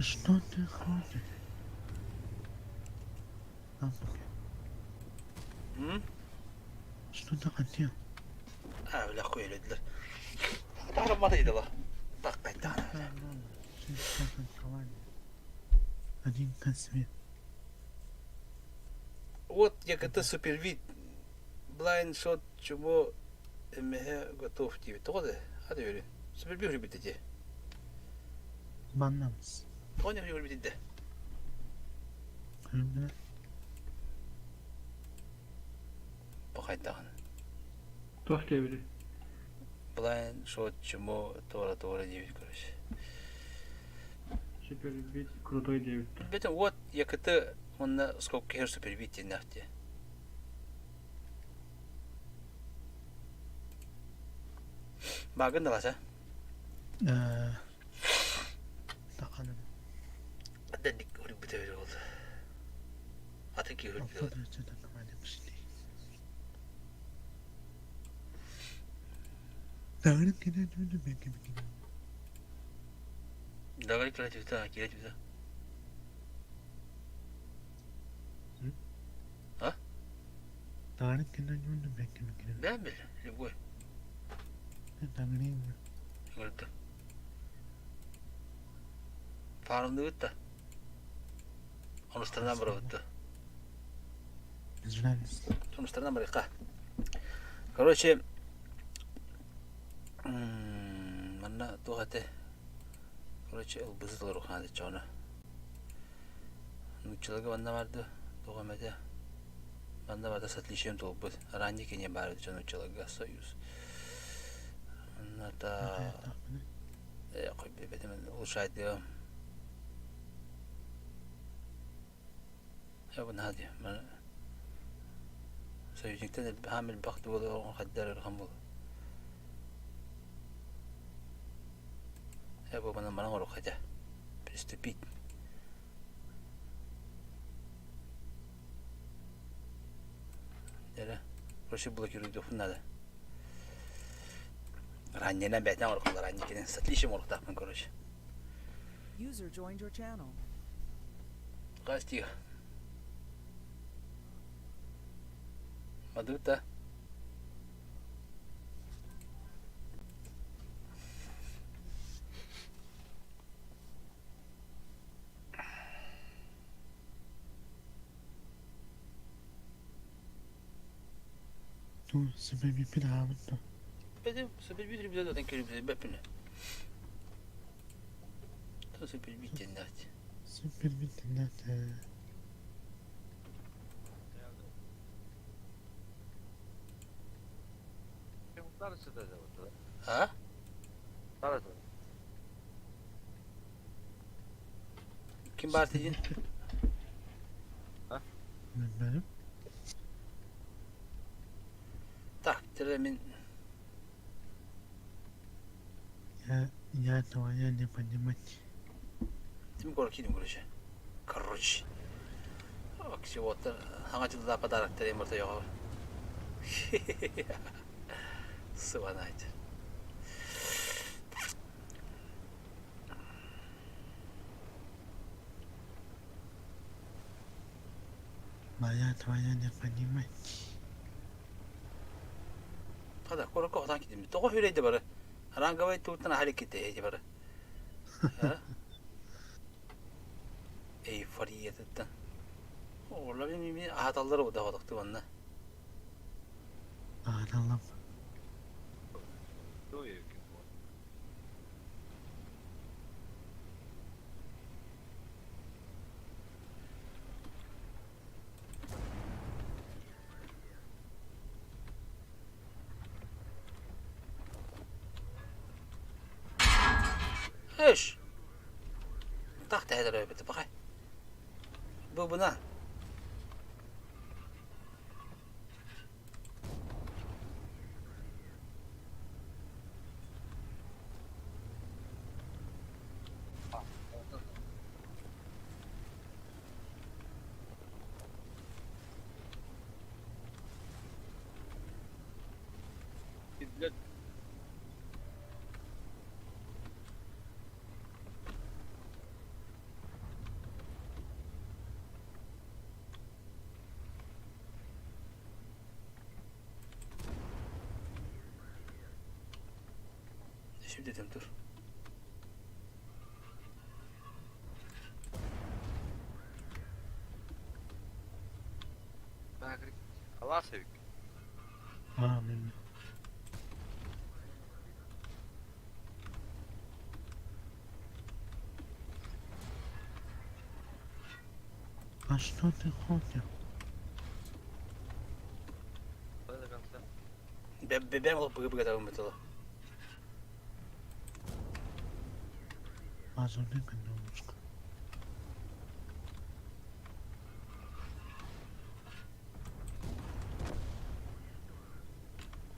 Что ты хочешь? М? Что ты хотел? А, бля, хуй өлөдүлэр. Таһарамматыйдыла. Таккайтаана. Один концвет. Вот ЯКТ супервид. Blind shot чего эмэһэ готов диэбит. Тоҕо да? Ады өрүн. Супервид үрбүт ити. Баннамс. Тоҕо не үрбүт ити? Бу хайдаҕын? Туох диэбитий? Blind shot чему туора-туора диэбит короче. Супербит крутой диэбиттэр. Бэтин вот ЯКТ уонна скобка иһэр супервид диэннээх дии. Баагын даласа? Таханым. Дэнник үрбүтэ били ол. Аты киһи үрбүтэ. Давай креативта, креативта. А? Бэм бил, любой. Говорит. Фармды да. Онустарынан барабытта. Онустарынан барыха. Короче, манна туох этэ? Короче, ылбызы толоруохаан чоно. Нууччаларга манна барды, туох эмэтэ. Манна барда с отличием туолбут. Ранний кини баар дьон нууччаларга союз. Манна улучшать Бу наһаа союзниктан хаам элбэх буола хайдар ыарахан буолуо. Э бу манан манан оҥоруохха этэ. Приступить. Дьэ короче блокируйдуохпун надо. Ранненан бэйэтинэн оҥоруохха ранникинэн с отличием оҥоруохтаахпын короче. User joined your channel. Хас тиих. Мадута. Ну, сыбэбиппин аабыт дуо? Бэдим, сыбэбит ребята кэлбит бэппинэ. То сыбэбит диэннээх. Сыбэбит диэннээх. А? Ким баар диин? Билбэтим. Так, тирэ мин Я твоя не понимать. Тим киирим короче. Короче. Аксиоттар хаҥа дьыллаах подароктар эморто йоҕо. Сыбанаайт. Моя твоя не понимать. Хада куоракка хотон киирдим. Тоҕо үрэйдэ бары? Ранговай туутан аһар иккитэ эти бары. Эйфориятыттан. Оҕолор мин аһаталлар да хотохту манна. Аһаталлар. Слышь! Так тэһэлэр эбит баҕай. Бу бына. Şimdi dur. Алаас эбит. Аа, мен. А что ты хочешь? Бэбэм ол быгы быгы табын бытылы. Азоны канончик.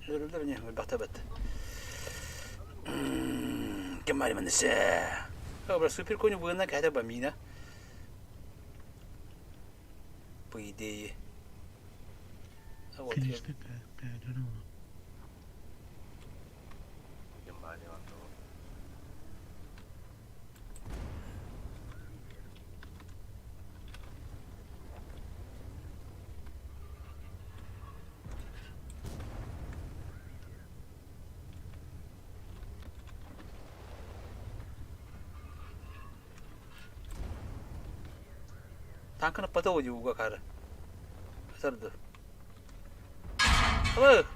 Өлөрүллэр не бахтабат. Кемали манесе. Добре, супер коню буына кайда бамина. По идее. А вот я Конечно, передумал. Танканы пата оди уга кары. Сарды. Эх.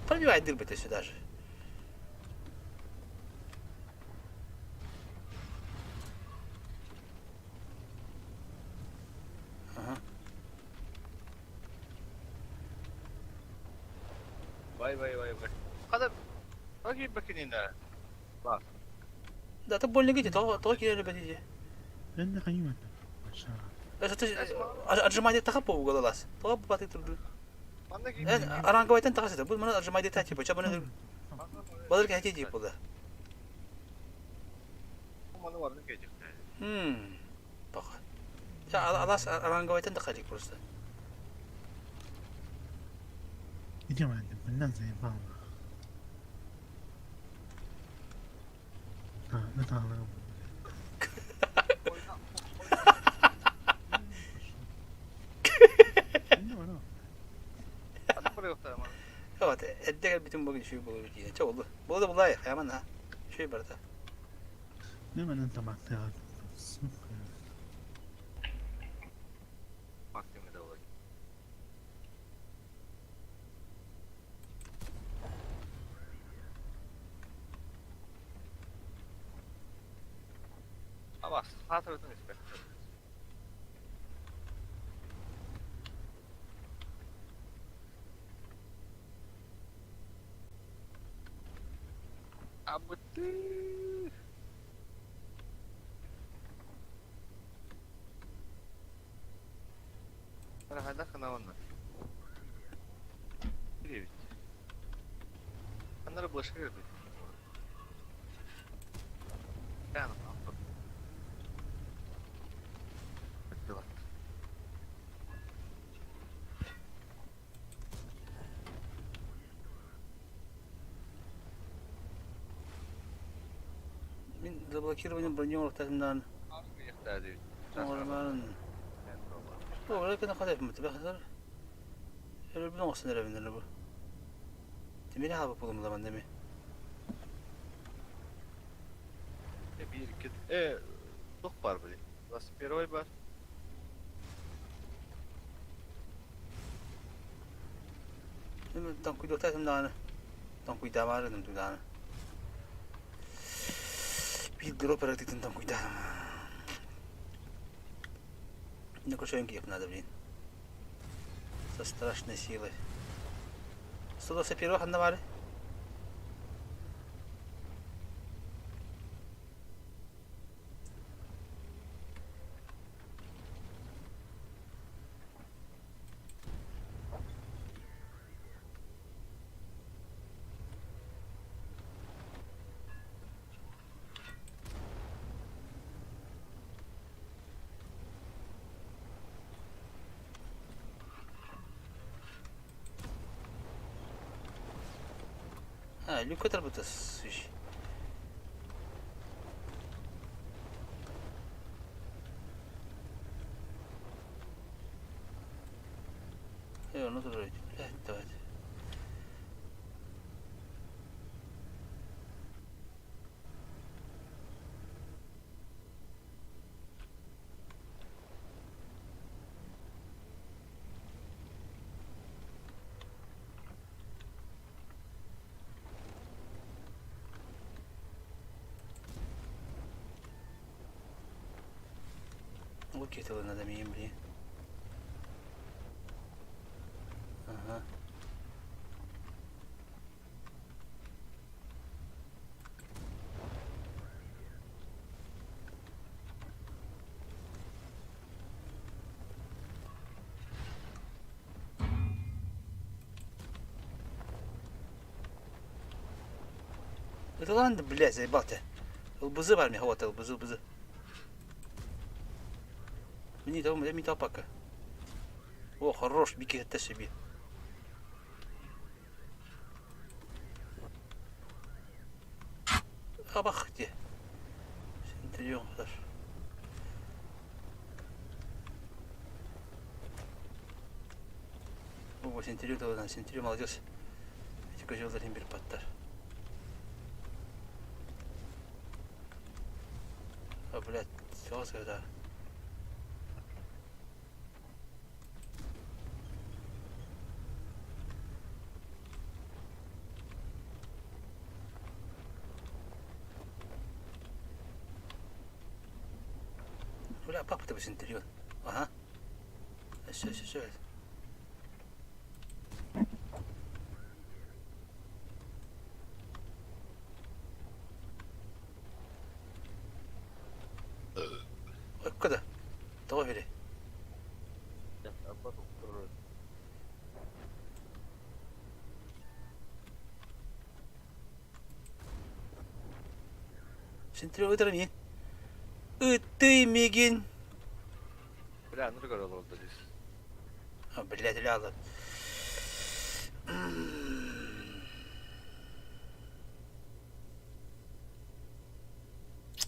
Пробивай дырбы ты сюда же. Ага. Vay vay vay vay. Хада Баки бакинина. Бар. Да, ты больно где, то то кире бедиде. Мен кайма. Отжимание таха по уголалас. То баты турду. Аранговайтан таха сета. Бу мана отжимание та типа, чабаны Балыр кәһәти дип булды. Маны бар кәҗик. Хм. Бак. Я алас аранговайтан да калик просто. Идем, мындан заебал. А, это она. Вот, эддегер бүтүн бүгүн шүй болу дии. Ча болду. Болду булай, хаяман ha. Шүй барда. Неменен тамакты Сука. Абас, хатырытын инспектор. Абыты. Рахада ханаванна. Девять. Аннары блашыр бит. Яна, Мин заблокирование бронёров тагынан. Нормально. Бу кена кадап мөтө бахар. Өрбүн осын эребинер бу. Темири хаба булумламан деми. Bir iki e тух бар били. 21 бар. Эми танкуйда тагынан. Танкуйда бар эдим туданы. Bir дропер титин танкуйда. Не кошеньки надо, блин. Со страшной силой. 121 ханна бары. А, люк көтөр свищ. Ну тут, блядь, давайте. Окей, тогда надо мне, блин. Ага. Это ладно, блядь, заебал тебя. ЛБЗ бар мне, вот ЛБЗ, ЛБЗ. Мне того, мне пока. О, хорош, бики это себе. Абах где? Сентрион, хорош. О, Сентрион, да, Сентрион, молодец. Эти козелдар им паттар. А, блядь, все, да. Бля, папа ты Сентрион. Ага. Все, все, все. Куда? Того бери. Сентрион ытыр мин. Ыты мигин. Бля, ну ты олордо здесь. А, блядь, ляла.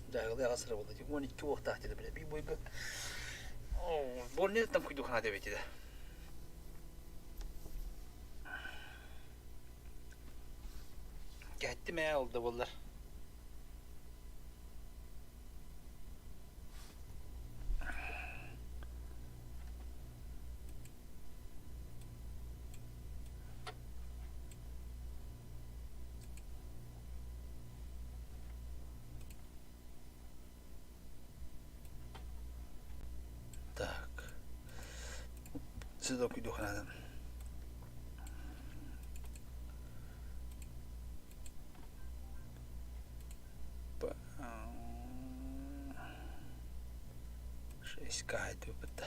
Да, я сыры болды. 12 уақта деді, блядь, би бойга. О, бол не там куйду хана деп етеді. Кетті ме oldu bunlar. Так. Сюда куйду хана. Шесть К это.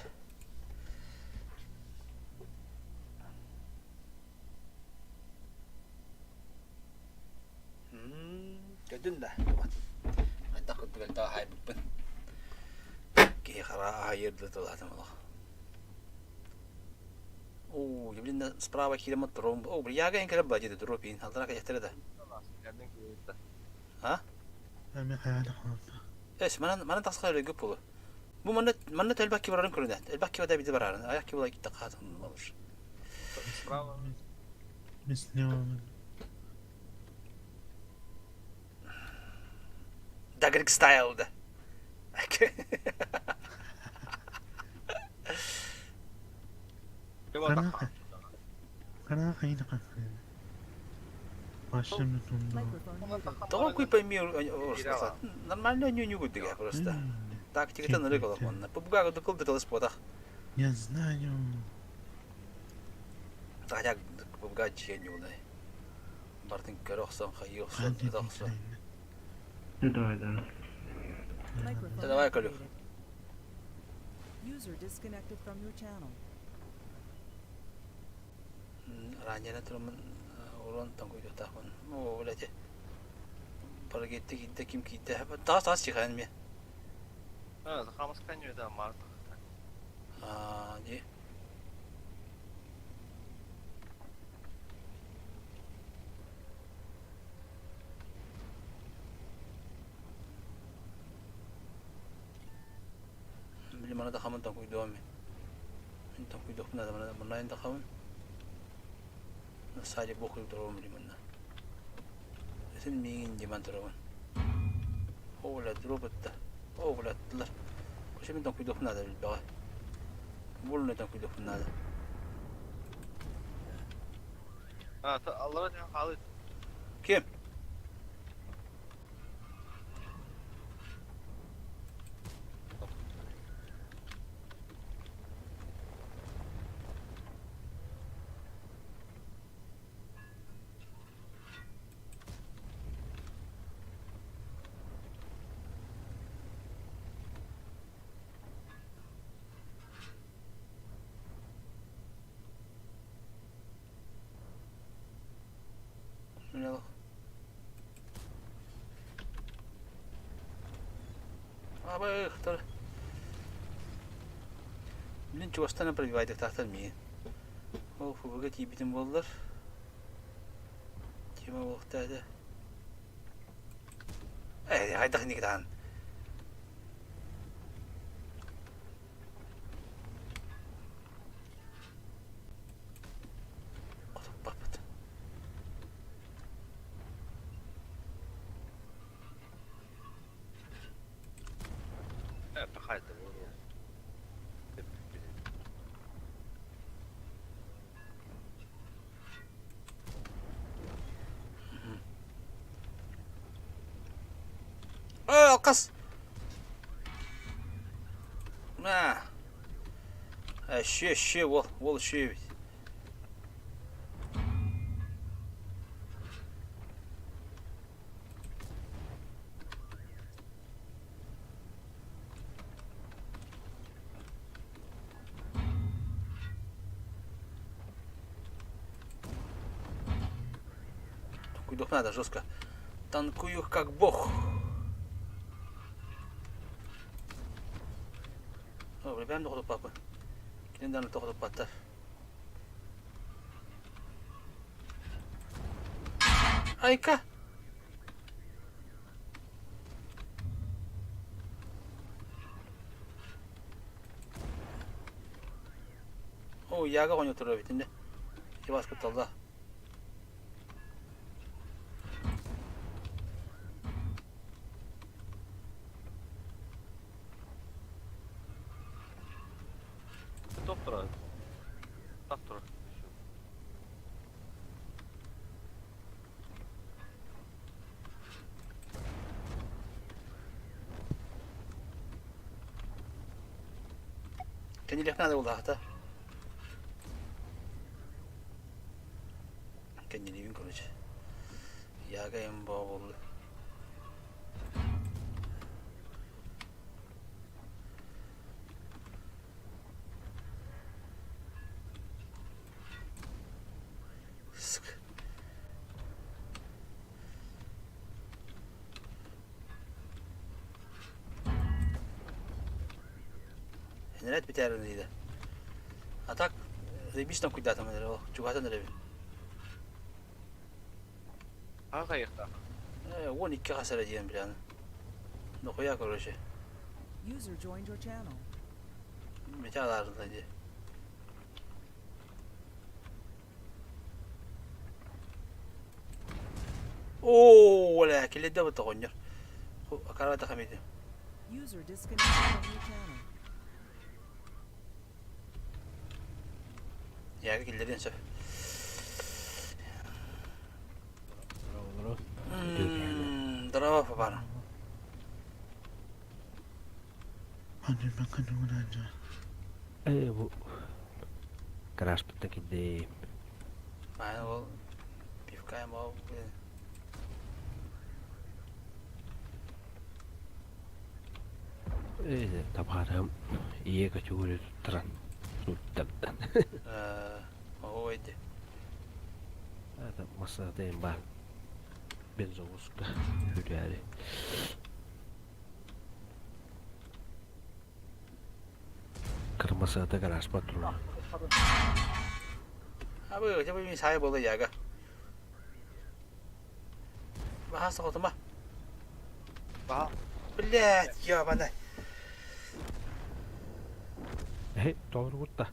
Көдүн да. Айта кутугал та хай буппын. Ки хара айырды тулатым олох. О, блин, справа килем тром. О, блин, яга инкere бадиды дропин. Алдыра каяктыры да. А? Эс, манан манан тасқа көп болу. Бу манна манна телбак ки барарын көрүнөт. Элбак ки бада биди барарын. Аяк ки була китте катын болуш. Справа. Дагрик стайл да. Того куй пойми, нормально не не гудыга просто. Тактика на рыгала он. Побуга докол до спотах. Я знаю. Хотя побуга чье не унай. Бартын көрөхсөн, хайыхсын, тахсын. Давай, да. Microphone Давай, Колюх. activated. User disconnected from your channel. Ранее турмун урон там куйду тахмын. О, блядь. Парагетти кидде ким кидде. Тас тас чихан ми. А, хамас каню да март. А, не. Мана да хамын тоҥкуйдуом мин. Мин тоҥкуйдуохпун наада мана муннайын да хамын. Саадьа буох курдук туруом или манна. Итин миигин диман туруомун. Оо, бля, дробытта. Оо, бля, аттылар. Короче, мин тоҥкуйдуохпун наада билбэҕэ. Булуна тоҥкуйдуохпун наада. А, аллара түһэн хаалыт. Ким? Абыхтар. Мин чугастан пробивайдыктаахтар миигин. Ол ФБ-га тиийбитим буоллар. Тима буолуохтаа этэ. Ээ, хайдах инник даҕаны. Хотуппаппыт. Э, пахай-то было. Өө, алкас! На. Эшше, эшше, ол, ол эшше эбит. Танкую надо жестко. Танкую как бог. О, бэм доҕотуппаппын. Кини даҕаны тоҕотуппаттар. Айка! Оо, Яга оҕонньор турар эбит иннэ. Ивас кутталлаах. Топ турар. Так турар. Кэннилиэх наада буоллаҕа Кэннилиибин короче. Яга имба буолла. Ск. Энэрээт бүтээрин диде. А так заебись куйдаатым эрэ ол чугаһатан эрэбин. Хаһа хайыахтаах? Э, 12 хас эрэ диэн билэҕин. Дохуя короче. User joined your channel. Меча алаарылла дии. Оо, оля, килэрдэ бу тоҕонньор. Акарата хамиди. User disconnected from your channel. Яга киллэриэн сөп. Здорово, папа. Ээ бу гаражпыттан кирдим. Аан ол пивка ол Ээ табаарым ийэ көтүгүрү туттаран сууттардан. Оо ити. Это массаатайым баар. Бензовозка хүрээри. Кырмасыата гаражпар турар. Абы, дьэ бу мин саайа буола яга. Баһаа соҕотума. Баһа. Блядь, ёбаный. Эһи толоргутта.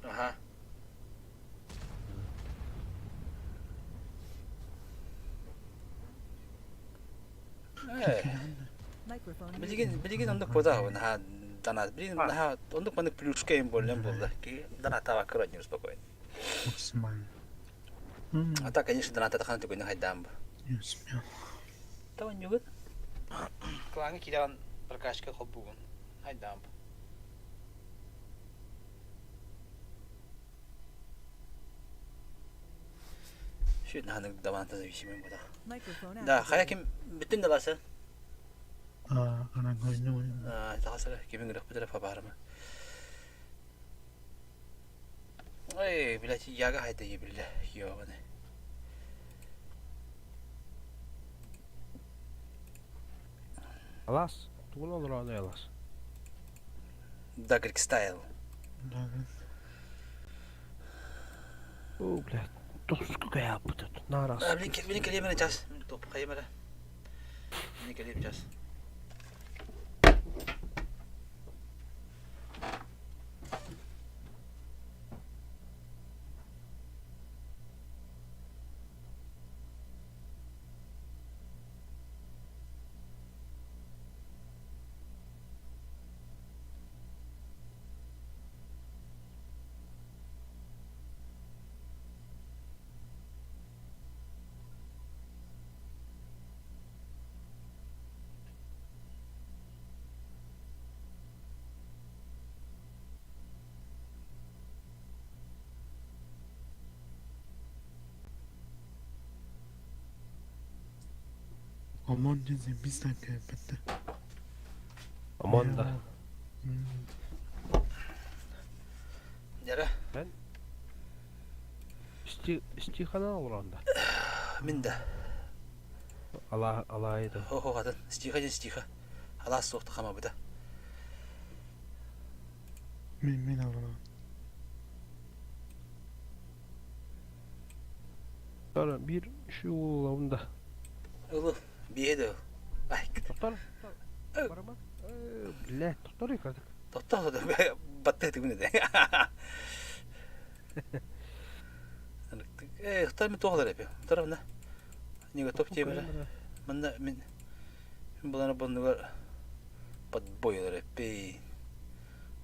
Аха. Microphone Билигин muted. билигин оннук буолаа наһаа донат билигин наһаа оннук маннык плюшка им буоллан буолла ки донаттаабакка не успокоен. Максимально. А так, конечно, доната тахана түгүнү хайдаан бу. Не успел. Таванньугут. Клаҥы киирэн прокачка холбуугун. Хайдаан бу. Şu наһанык даванта зависимый буолар. Microphone Да, хайа activated. ким бүтүн да баса. А, она говорит, Тахасара кимин гырах бүтэрэ фабарма. Эй, блядь, яга хайда ебилля, ёбаны. Алас. Тугун олорону алас. Дагрик стайл. да, О, блядь. Тоску каяппыт. Нарас. Блин, блин, кэлиэмэрэ час. Топ хайымара. Блин, кэлиэм час. Омон диэн биир кэлбэтэ. Омон да. Дьара, Ben Стихана олоронда. мин да. Ала алайды. Хо-хо хатын. Стиха ден стиха. Алас суохта хамабыта. Мин мин алана. Sonra bir şu ulunda. Ылы, биэдэ. Ай, Тоқтар. Барама. Бля, тоқтар yukarıda. тоттоо батты түгүнэ дэ. Э, хтар ми тоғлар эпи. Таравна. Не готов темера. Манда мин буланы боннугар подбойлар эпи.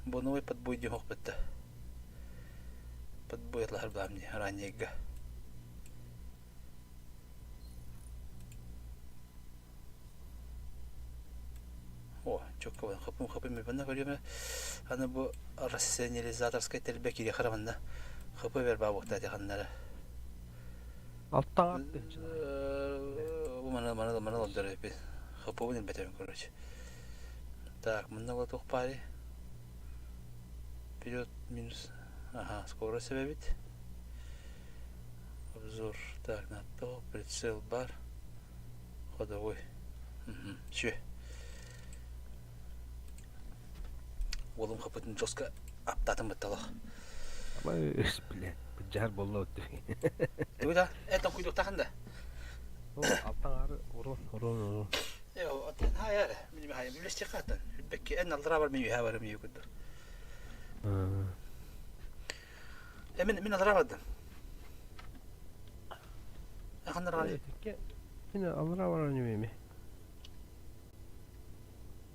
Боновой подбой дии хох бетте. Подбой атлахар бламни ранега. О, чокка хапым хапым мен көрүм. Аны бу рационализаторскай телбе кире хараманда. Хапы бер бабыкта деханнары. Алтан атты. Бу мана мана мана лондор эпи. Хапы бетем короче. Так, мында вот пари. Вперед минус. Ага, скорость себебит. Обзор. Так, на то, прицел бар. Ходовой. Угу. Все. Уолум хапытын жестко аптатын батталах. Бля, жар болла өттү. Туйда, это куйдук таханда. Алтан ары урон, урон, урон. Э, атын хайар, мин хай, билести хатын. Бекки эн алдыра бар мен юха бар мен юкуду. Э, мен мен алдыра бардым. Ахандар гали. Мин алра бар неме.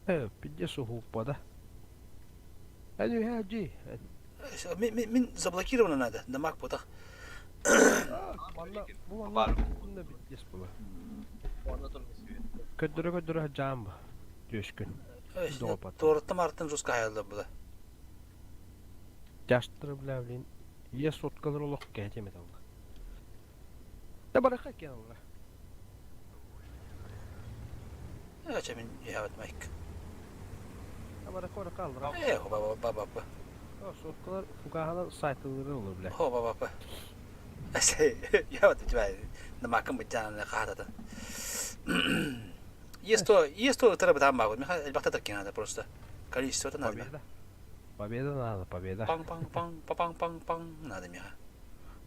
Э, пиде сухуппа да. Әне хаджи. Мин мин заблокировано надо, дамаг потах. Валла, бу валла бунда бидес була. Көддөрө көддөрө жам. Төшкүн. Торттым артын жестко хаялда була. Жаштыры бля, блин. Е соткалар олох кәтеме алла. Да барака кен алла. Э, че мен яхават майк. Да барака ора калдыра. Э, хо баба баба ба. Соткалар фукахана сайтылары olur бля. Хо баба ба. Әсе, яхават тебя намакым битжан хатата. Есть то треба там могу. Миха бахта надо просто. Количество-то надо. Победа. Победа надо, победа. Пang пang пang па пang пang пang надо миха.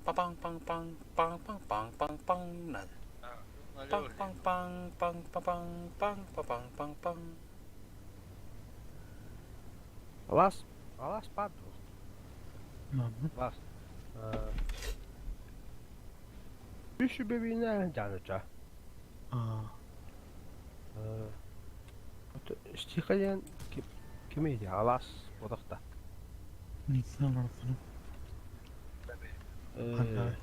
Па пang пang пang пang пang пang пang пang надо. Пang пang пang пang па пang пang па пang пang пang. Алаас, алаас баар дуо? Манна. Баар. Үс сүбэбиинэ дьааныча. Аа. Стиха диэн кимий диye алаас бодохта. Никна олорбутум. Ханна?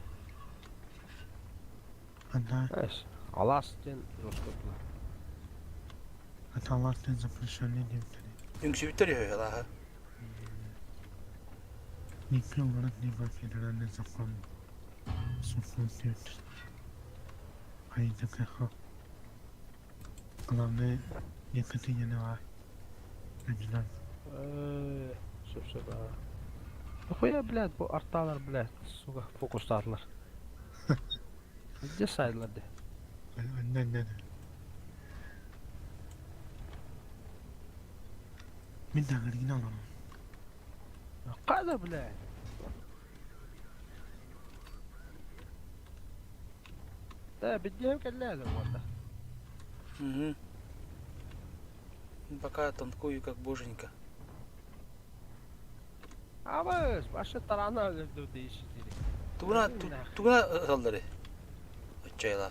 Ханна? Алаас диэн роскотла. Это алаас диэн запрещенный диэбиттэрэ. Үҥсүбүттэр үһү алааһы. Никна олорон либо федеральный закон сухой диэбиттэр. Айдакаха. Главное, Екатерина Леонидовна. Сөп сөп. Нахуя, блядь, бу арталар, блядь, сука, фокустаатылар. Где сайдлар де? Аннан Мин даҕаргын олорон. Када, блядь? Да, биддиэм кэллээ уолла. Угу. Пока танкую как боженька. Абыс, башы тарана өлөрдү дейши Тугуна тугуна ыталлары. Оччайла.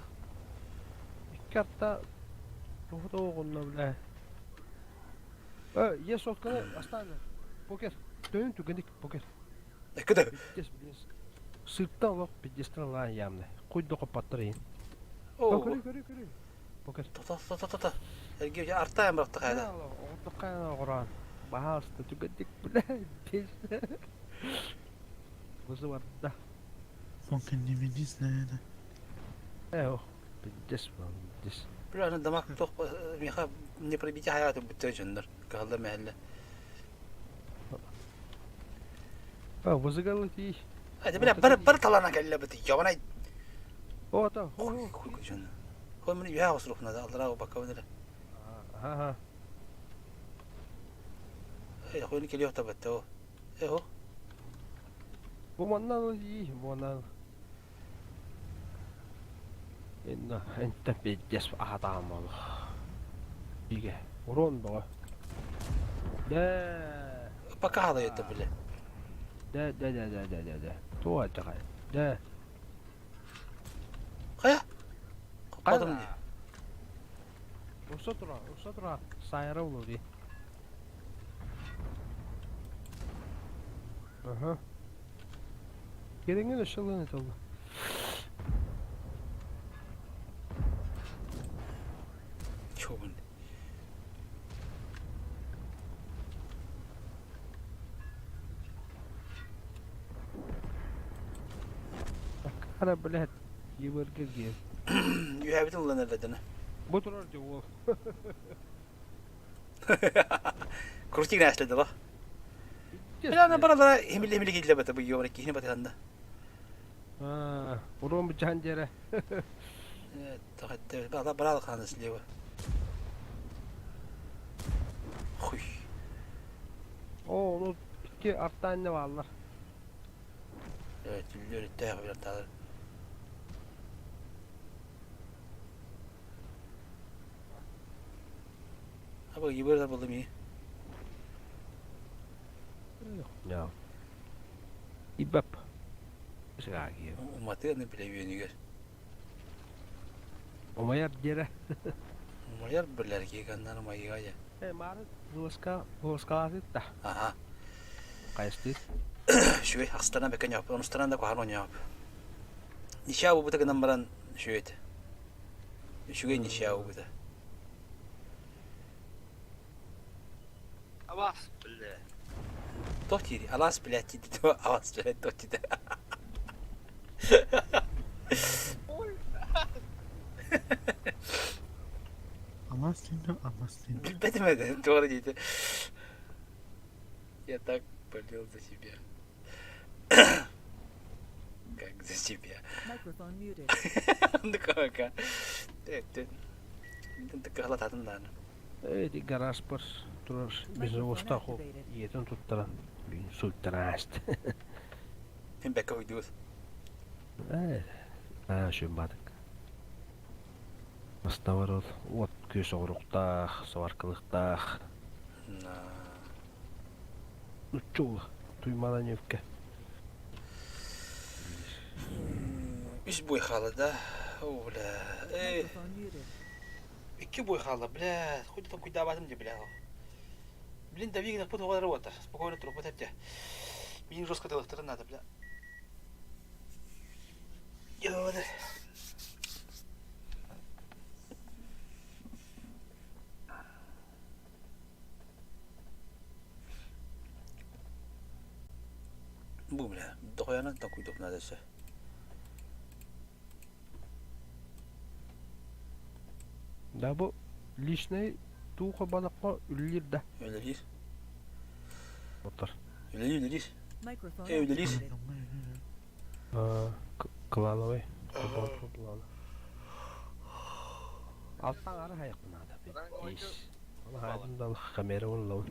Икки атта туһу оҕунна бля. Э, е сотканы астааны. Покер. Төнүн түгэнdik покер. Кыда. Пиздец, блин. Сыртта олох пиздецтен лаан ямны. Куйду коппаттар иин. Оо. Көрү, көрү, көрү. Покер. Та та та та та. Эрге артайым быракты кайда. Оҕотто оҕорон. Баһаалыста түгэнdik бля. Пиздец. Бузу барда. Fucking не знаю. Э, пиздец, пиздец. Бля, аны дамак тох миха не пробить хаят бүттө жоннор. Калда мәһәллә. А, вызыгалы ти. Hadi бля, бір бір талана кэллэ бит. Ябанай. О, та. Хуй хуй жон. Хуй мени я осрух надо, алдыра бака өнер. Ага. Э, хуй не келио табатты. Э, хо. Бу маннан и, бу маннан. Инна, энтэ пиздец аһатаам ол. Бигэ. Урон бөҕө. Дэ. Пока хала это бля. Дэ, дэ, дэ, дэ, дэ, дэ, дэ. Туа дьаҕай. Дэ. Хайа? Коппатым ди. Урса тура, урса тура. Сайра улуу ди. Аха. Кереңин өссө это oldu. Чугун. Кара, блядь, ебыргы диэн. Үһэбитин ылан эрдэтинэ. Бу турар дии уол. Крутик näслedi la. Бля, баралара химили химили кииллэ бата бу йобара кихини батыханда. Аа, урон бычаан дьэрэ. Тахатта бала барал ханас слева. Хуй. Оо, ону икки артаанна бааллар. Э, түллөр тээх бир таар. Аба ебыр болду ми. Яа. Ибап. Сыгааги. Уматыны биле үйөнүгөр. Умайар дьэрэ. Умайар билер ки каннар умайга я. Э, мары выласка, выласкалаатытта. Аха. Кайстыт. Шүгэй ахстана бэкэн яп, онустаран да куһаҕан оонньоп. Ничья буолбута гынан баран үчүгэй этэ. Үчүгэй ничья буолбута. Абас, бля. Туох диирий? Алаас блядь диэтэ дуо? Алаас блядь туох диэтэ? Алаас диэн алаас диэн. Билбэтим этэ, туох эрэ диэтэ. Я так болел за тебя. Как за тебя. Microphone muted. Оннук Тыккалататын дааны. Эти гараж бар турар бензовозтаах ийэтин туттаран бүгүн суйттаран ааста. Мин бэккэ уйдубут. Ээ, аа сүмбатык. Бастабар ол уот күөс оҕуруктаах, сабаркылыктаах. Нучча Туймаланевка. Үс бой хаалла да. О, бля. Эй. Икки бой хаалла, бля. Хоть там куйдаабатым де, бля. Блин, да вигнах пут работа. Спокойно турук бут эпте. Мин жестко тылыктырын надо, бля. Йода. Бу, бля, дохуянан такуйдук надо все. Да бу личный туха балакка үллир да. Үлэлиир. Отор. Үлэлиир, үлэлиир. Э, үлэлиир. Клановый. Алтан ара хайыкпын ада. Ала камера оллон.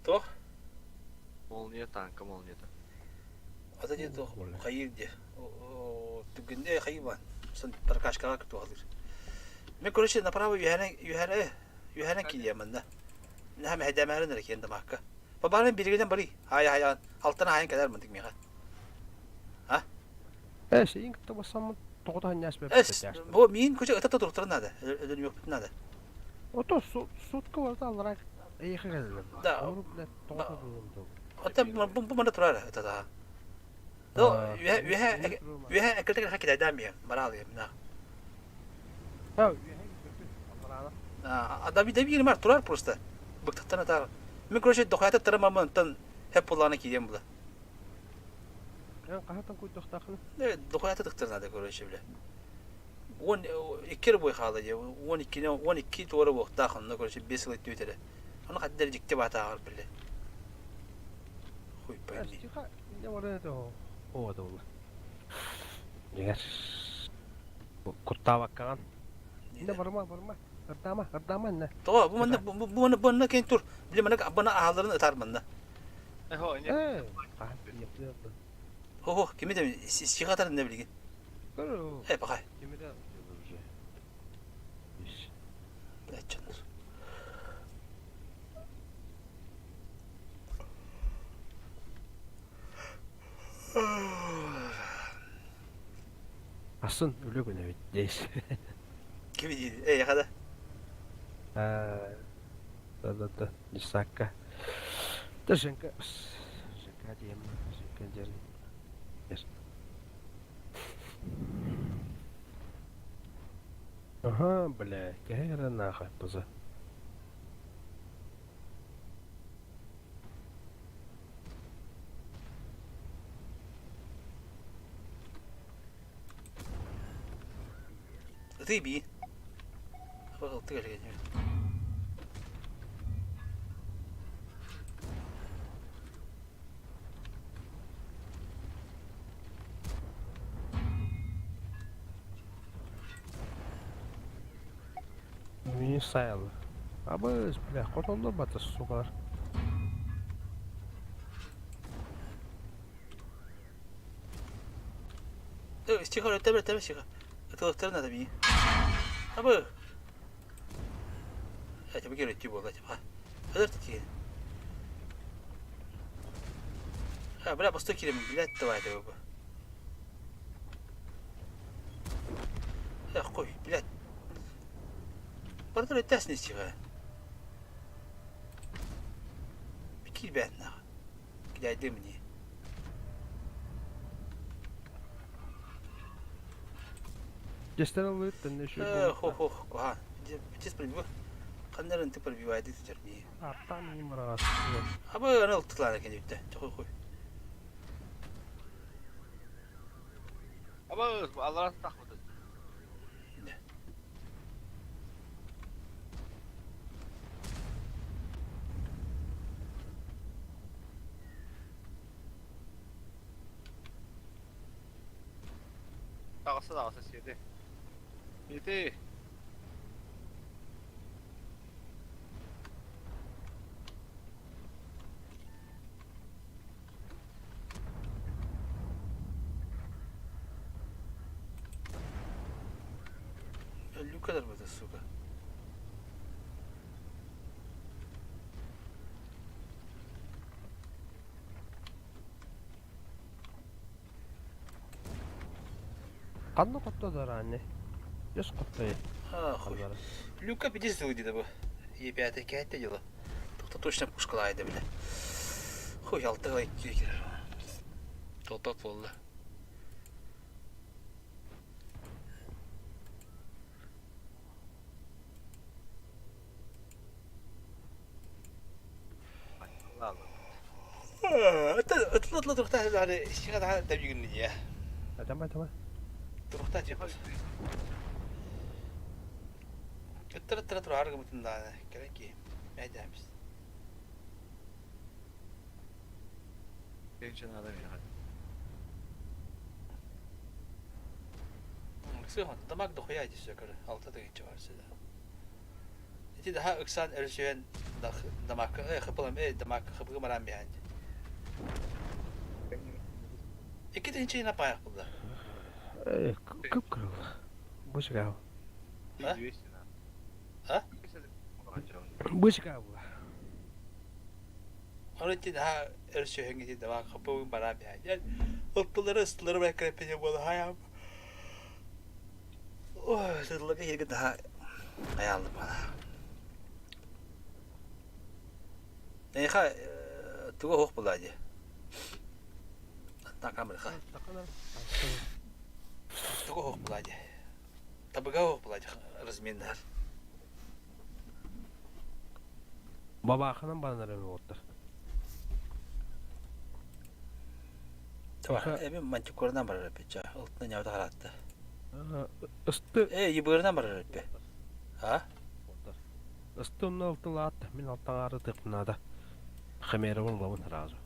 Туох? Молния танка, молнията. Ата дии туох хайыр дии. Түгэнде хайыр Сон прокачкаҕа туһалыыр. Мен короче направо үһэнэ үһэнэ үһэнэ киириэм манна. Наһаа мэһэйдээмээрин эрэ киэн дамаакка. Бабаарын бииригинэн барый. Хаайа хайаан алтан хаайан кэлэр мындык миэхэ. А? Э, сиин кытта бассаммыт тоҕо таһынньаас Эс, бу миин куча ыта туруктарын наада. Өлөнүөхпүт наада. Ото сутка барыта аллараа эйиэхэ кэлэллэр. Да. Ону блядь тоҕо тутулун Оттон бу бу манна турар ыта таһа. Да, үһэ үһэ үһэ эккиртэ кидэйдээн биһэм бараалыйым на. А, үһэ аллараана. А, да би бар турар просто. Быктаттан атар. Мен короче дохуята тырымамын онтон хеп буллаана киирем була. Эн хаһатан куйдахтаахын? Э, дохуята тыктыр надо короче бля. 12 бой хаала дии. 12 12 туора буохтаах онно короче 5 сыл өттүбүт эрэ. Ону хаддар дьикти баатааҕар бile. Хуй пойми. Тихо, не баран это оо да Дигэр. Куттаабаккаҕан. Инне барыма, барыма. Ырдаама, ырдаама инне. Тоҕо бу манна бу манна бу манна кэн тур. Били манна бана ааларын ытар манна. Э, Хо хо, кими де сиха атар инне билигин. Э, пахай. Кими де Блядь, чоннор. Асын үлэ күнэ эбит дээс. Кими диир? Эй, хада. Да да да, Исаакка. Да Женька, Женька диэм, Женька диэн. Ага, бля, кэһэ эрэ нахуй буза. Ытый бии. Ылтык элеген. Мини сайыл. Абыс, бля, хотоллор батыс, сукалар. Стихар, өттәбер, өттәбер, стихар. Ытылыктарын надо бии. Абы. Эти бу керетти буолла, типа. Өлөр тиген. А, бля, постой кирем, блядь, давай это бы. Эх, хуй, блядь. Бардыр өттәсін стихар. Килбәт нахуй. Кидайды мне. Дестер алыт, тенне шү. Э, хо хо хо. Тез пробив. Каннарын ты пробивает ты терми. Аттан не мурас. Абы аны ылтылар экен диптэ. Хой хой. Абы аллара тахмады. Таҕыста таҕыста сиэти. Ити. Люкалар быта, сука. Ханна хотто ранее? Өс хотто Хуй. Люка 50 выйдет бы. Е5 кәйтте дело. Тоқта точно пушкалайды бile. Хуй алтыға икки кирер. Толпак болды. Ытла турухта аны тэбигин Давай, давай. Турухта типа. Ыттыр ыттыр тур аргы мытын да керек ки. Мәйдәміз. Ыксы дамаг дохуя десе көрө. Алта дегенче бар сиде. Ити daha ыксан өрсүйен дамак хыпылам дамак хыпыгы марам биян. Ики дегенче ина паяк булды. Көп кырыл. Бышыга. А? А? Бышыга. Оны ити daha өрсүйен ити дамак хыпыгы марам биян. Ыптылары ыстылары бәкрепене болы хаям. Ой, сыдылыгы ерге daha аялды бана. Эха туга хох булади. Та камера. Туга хох булади. Табыга хох булади размендар. Бабахынан банар эми оттар. Таба, эми мантикордан барар печа. Алтына нявда харатты. Ысты. Ебырдан барар пе. А? Ысты онна алтылаат, мин алтаңары тыкнада. Хемere болбабын сразу.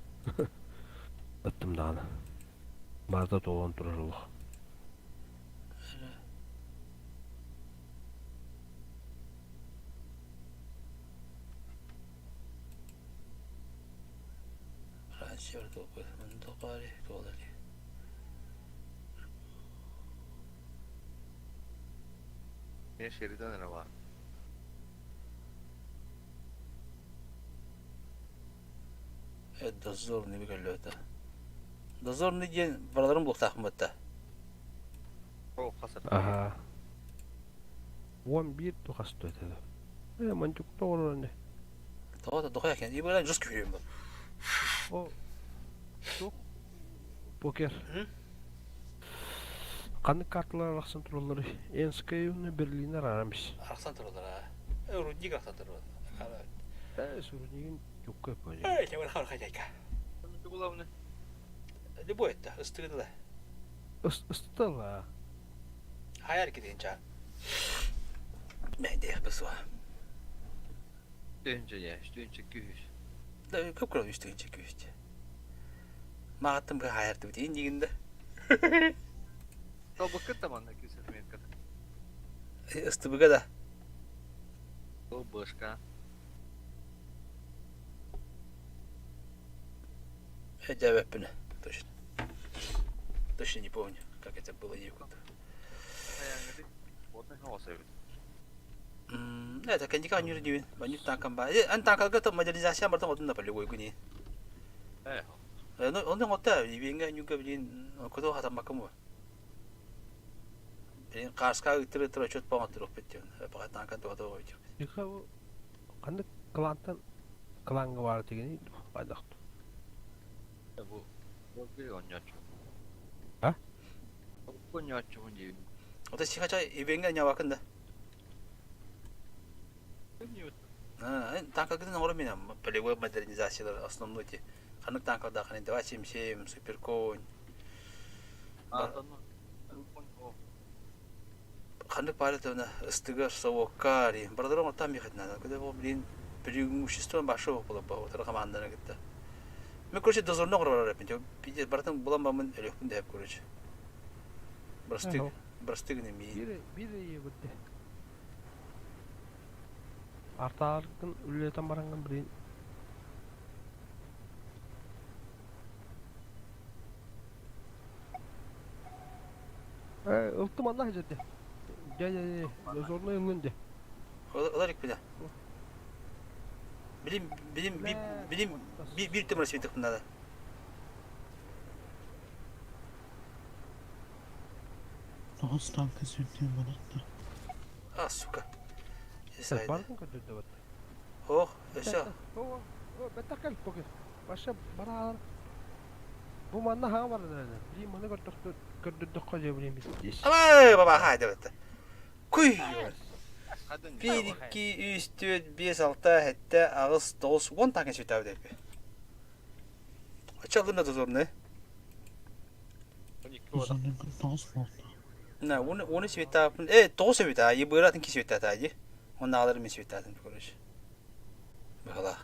Ыттым дааны. Барда толон турарлык. Франция толку. Мындокари толали. Ne şeriden ne var? Дозорный бикөллөтө. Дозорный диэн бараларын булуктаахмытта. О, хасар. Ага. 11 тухасты өтеді. Мантик тоғыр не. Тоҕо дохуя кен. Ибыран жус күйүм бу. О. Тух. Покер. Қаны карталар арақсан туралары. Энскайуны Берлинер арамис. Арақсан туралар а. Рудник арақсан туралар. Сурнигин юкка пөне. Эй, кемер хар хозяйка. Главное. Любой это, ыстыгыдыла. Ыстыла. Хайар киден ча. Мен де бысуа. Dönce ya, dönce güç. Да, көп көрөм үстүгүнчө күйүстү. Мааттым бу хайар деп дейин дегенде. Толбыкы таманна күсөт мен ката. Ыстыбыга да. О, башка. Жабеппин. Точно. Точно не помню, как это было некуда. Это кандика нюр дивин. Банюк танкам ба. Ан танкалга то модернизация бартан отун да полевой гуни. Ну, он отта ибенге нюга блин, кото хатам макаму. Блин, карска үтүрө тура чөт паңа туруп беттен. Бага танкан то то койчу. Иха кандай клантан кланга бар деген кайдакты. Бу бу оннячу. А? Оннячу хунди. Ота сихача ибенге нявакында. А, танкалгы оро мен полевой модернизациялар основной те. Ханык танкалда ханы 277, суперконь. Ханык пары то ыстыгар совокари. Бардыром там ехать надо. Когда блин, преимущество большого было бы, вот команда гитта. Мен короче дозорно горар репин. Пиздец, братан булам бамын элехпин деп короче. Брастык, брастык не ми. Бир бир ебитте. Артаркын үлетен баранган бирин. Ылтым алла жерде. Жа жа жа, дозорно ылын де. Олар икпиде. Билим, билим, билим, бир темір светик надо. Тоҕус танка сүрдүүн балатта. А, сука. Сайда. Бардын көрдөрдө Ох, өссө. Бэттэх кэл поки. Баша бараар. Бу манна хаҥа барар. Блин, маны көрдөхтө көрдөрдөххө дьэ блин здесь. Абай, баба хайда бетте. Куй. 1, 2, 3, 4, 5, 6, 7, 8, 9, 10 танка сүтәбі деп. Очалын да тозорны. Uzunluğun тоҕус буолла. На, оны светапын. Э, 9 света, е быратын ки света тади. Он алыр мен светатын, короче. Бахала.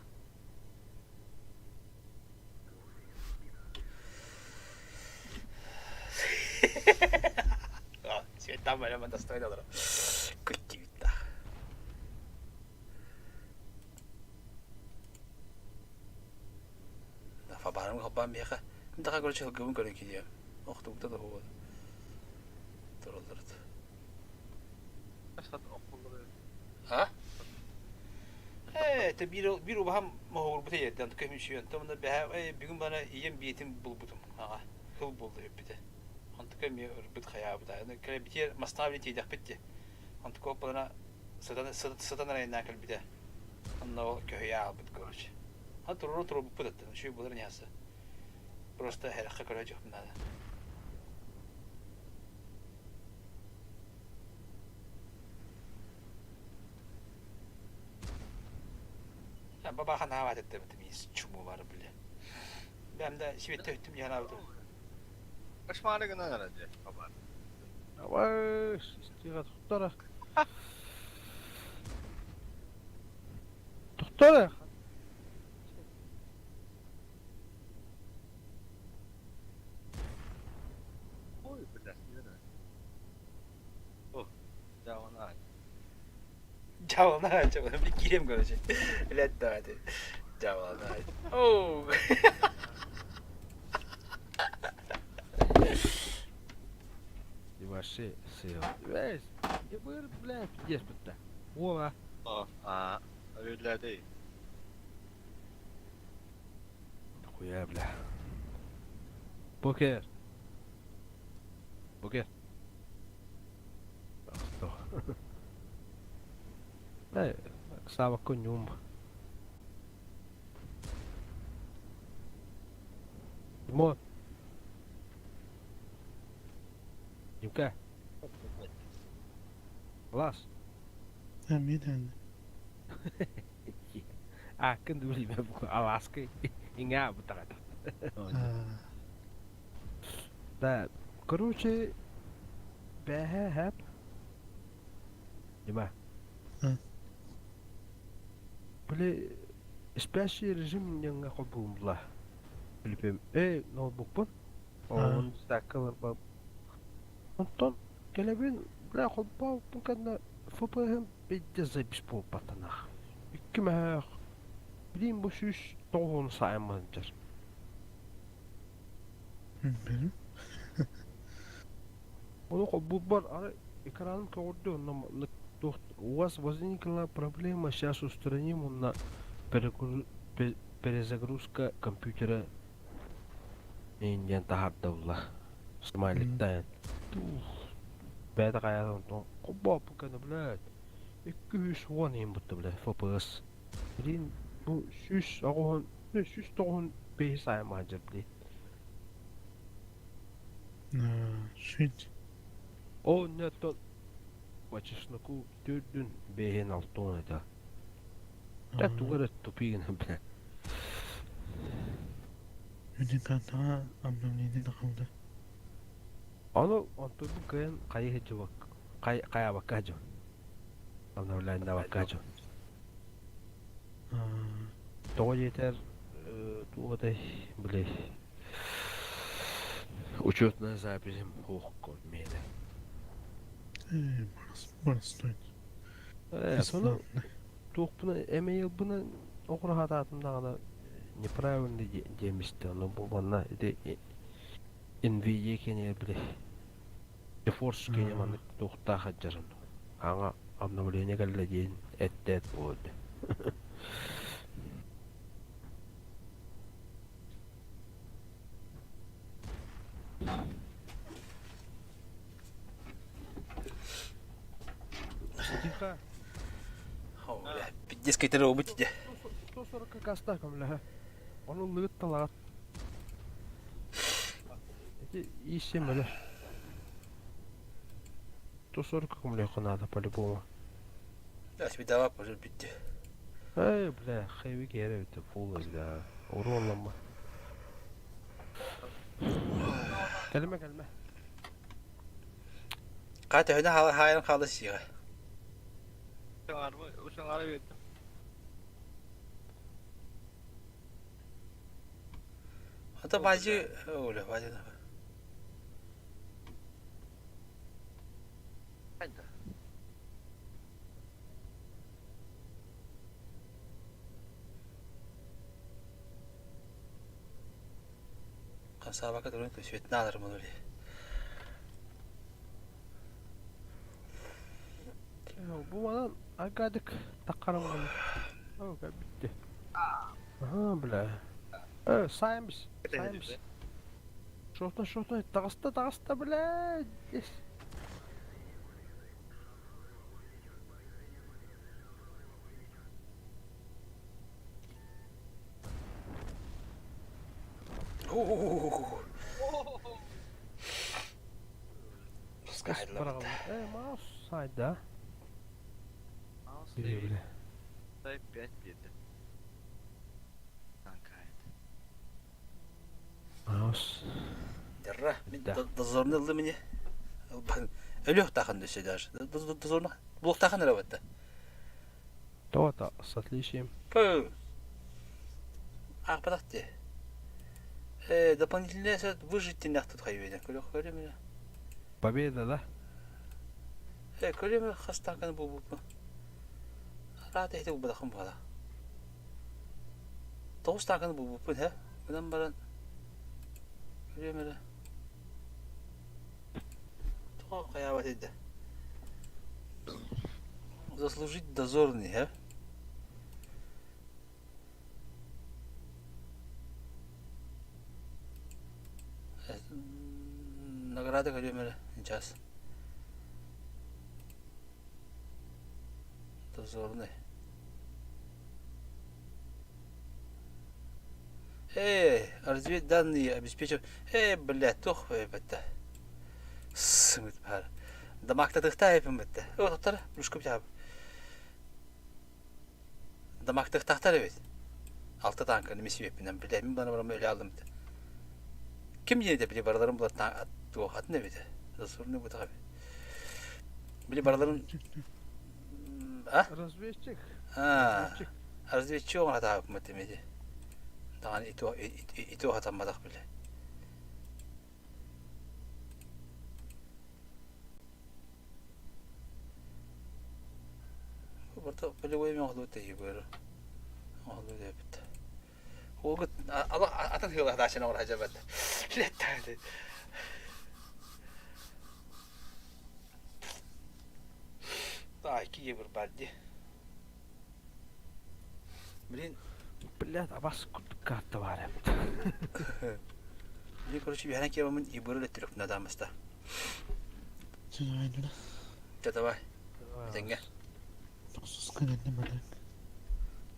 Света бара мен достойно алыр. Күттү. Фабарым хабам бияха. Мин короче хылгыбын көрөн кидием. Охтубута да хуа. Туралларыт. А? Э, те бир бир убахам моһугурбута yerden көмүшүйөн. Томна бэһэ э бүгүн бана ием биетим булбутум. Ага. Хыл болду хөппүтэ. Онтука ми ырбыт хаябыта. Аны кэлэ битер маставли тиидэх битте. Онтука оппалана сытан сытан арайна кэлбите. Онно ол көһүйэ аалбыт короче. А туруру турубуппут аттан. Шүй булар нясы. Просто хэракка көрө жокмун надо. Бабаха наават этте мис чуму бар биле. Бәмдә светте өттүм янабыды. Кошмары гына ради. Баба. Давай, стига тухтара. Тухтара. Ой, блядь, О, жавана. Жавана, жавана, bir gireyim короче. Лет давайте. Жавана. Оу. И вообще, сел. Весь, я был, блядь, пиздец бутта. О, О, а, öyle Хуя, бля. Покер. Покер. Что? Да, Сава конюм. Димо. Димка. Лас. Эмиэ А, кын билме бу Аласка. Инга бутагат. Да, короче, бэхэ хэп. Дима. Били спящий режим неңе холбуумла. Билбем. Э, ноутбукпун. Он стакалар ба. Онтон келебин бля холбауппун кэннэ ФПХ бидде запись буолбатанах. Икки мэһээх. Билим бу сүүс тоҕуһун саайманчар. Benim. Ону холбуубар ары экраным көҕүрдү онно у вас возникла проблема, сейчас устраним онно перезагрузка компьютера индиан таһардабыла. Смайликтаан. Бэйэтэ хайаан онтон холбооппун кэннэ блядь. Икки үс уон иһин бутта блядь FPS. Блин бу сүүс оҕуһун сүүс тоҕуһун бэһи сааймаадьар блин. Шить. О, нет, тот по чесноку түрдүн бэһин алтуон этэ. Та тугара тупигин бля. Уникатаҕа обновление қалды. Ону онтон бу кыайан хайы жубак хайабакка жу. Обновление бакка жу. Тоҕо диэтэр туотай били учетная запись хуох миэнэ. Барыстойт. Сону туохпуна эмейлбына оҕураһаатаатым даҕаны неправильный диэмисте ону бу манна ити NVIDIA киэнигэр били GeForce киэнэ маннык туохтаах сылдьарын аҥа обновление кэллэ диэн эттээт буолла. 140 О, бля, пиздец кетер обуть иде. 140 каста көмлөһө. Ону лыгыт талаҕат. Эти ищем өлөр. 140 көмлөөххө надо по-любому. Да, себе давай, пожалуйста, битти. Эй, бля, хэви кere битти, фул, бля. Уру олламма. Кэлимэ, кэлимэ. Ката höne хайран хала сига. Усаңары берді. Ата бажы, оля, бажы. Қайда? Кансабака турун свет надыр мұны. Бу манан агадык таккарым гына. О, битти. Ага, бля. Э, сайымыз, сайымыз. Шота, шота, таҕыста, таҕыста, бля. Э, маус сайда. Бля. Дай 5 берді. Маус. Дерра, мен дозорны ылды мне. Өлөх тахан дөсө даже. Дозорны блок тахан работа. То-то, с отличием. Пу. Ах, подожди. Дополнительное выжить не тут хайвейден. Көрө көрө меня. Победа, да? Көрө хастакан бу бу. Рат эти бу бадахым бала. Тоғыз такын бу бу хэ. Гынан баран. Көрө меня. То каябат эди. Заслужить дозорный, хэ? Награда көрөмөрө сейчас. Дозорный. Эй, разведданные обеспечив. Эй, блядь, тух бетте. Сымыт бар. Дамакта тыхтайпын бетте. О, тоқтар, рушка битап. Дамакта тыхтахтар бит. Алты танка немесе беппинен, блядь, мен бана барам өле алдым бит. Ким жene де били бараларын булар туох атын бит. Дозорный бу тагы. Били бараларын а? Разведчик. А. Разведчик оңа тагып мөтемеди. Таган ито ито хатаммадах биле. Барта полевой мен оглу теги бөр. Оглу деп. Огут ала атын хыла дашына ор хажабат. Летта. Та ки бір бадди. Блин, Блядь, а вас карта бар Блин, короче, бихана кебамын и бөрөлө түрөк надамыста. Ча давай. Теңге.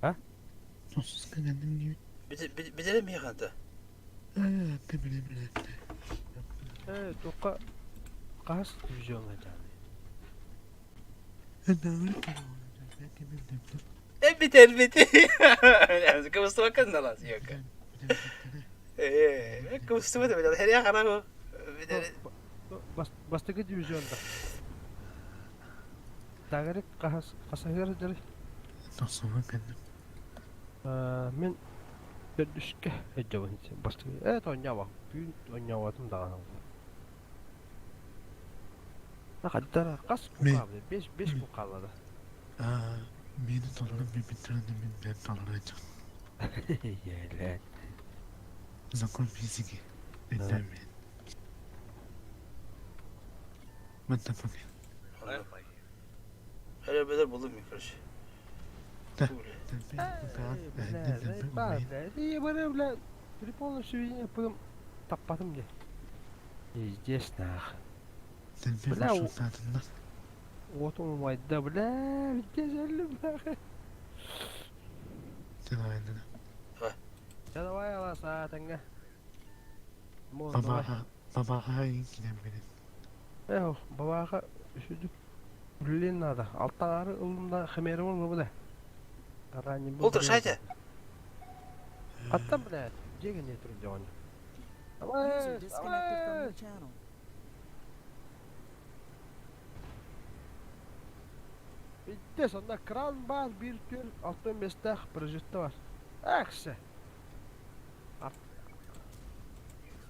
А? Битере ми ханта? Э, тоқа қас дивизионга жаны. Э, битер бити. Кыбыстыба кындалас yok. Э, кыбыстыба да биле. Херия карагы. Битер. Бастыгы дивизионда. Тагырык қас қасагыр дыр. Мен төрдүскө эжебин бастыгы. Э, тонява. Бүгүн оняватым даган. Каддар кас кукабы. 5 5 кукалады. Еле. Закон физики. Это Hele beder buldum mi короче. И бля, бля, при полном сведении потом таппатым где. Пиздец нах. Бля, Уотум умайда, бля, бүттэ бля. Давай, давай. Давай. Да давай, аласа, тэҥҥэ. Мон, давай. Бабаха, бабаха килем билин. Эх, бабаха үсүдүк үлэлиэн наада. Алтаары ыллым да химерим ыллым да. Ранее был. Ултра шайте. Хаттан, блядь, дьиэ не турдеон. User Давай, disconnected from давай. your channel. Bitti sonunda kral var bir tür altın mesleğ projesi var. Akse. Art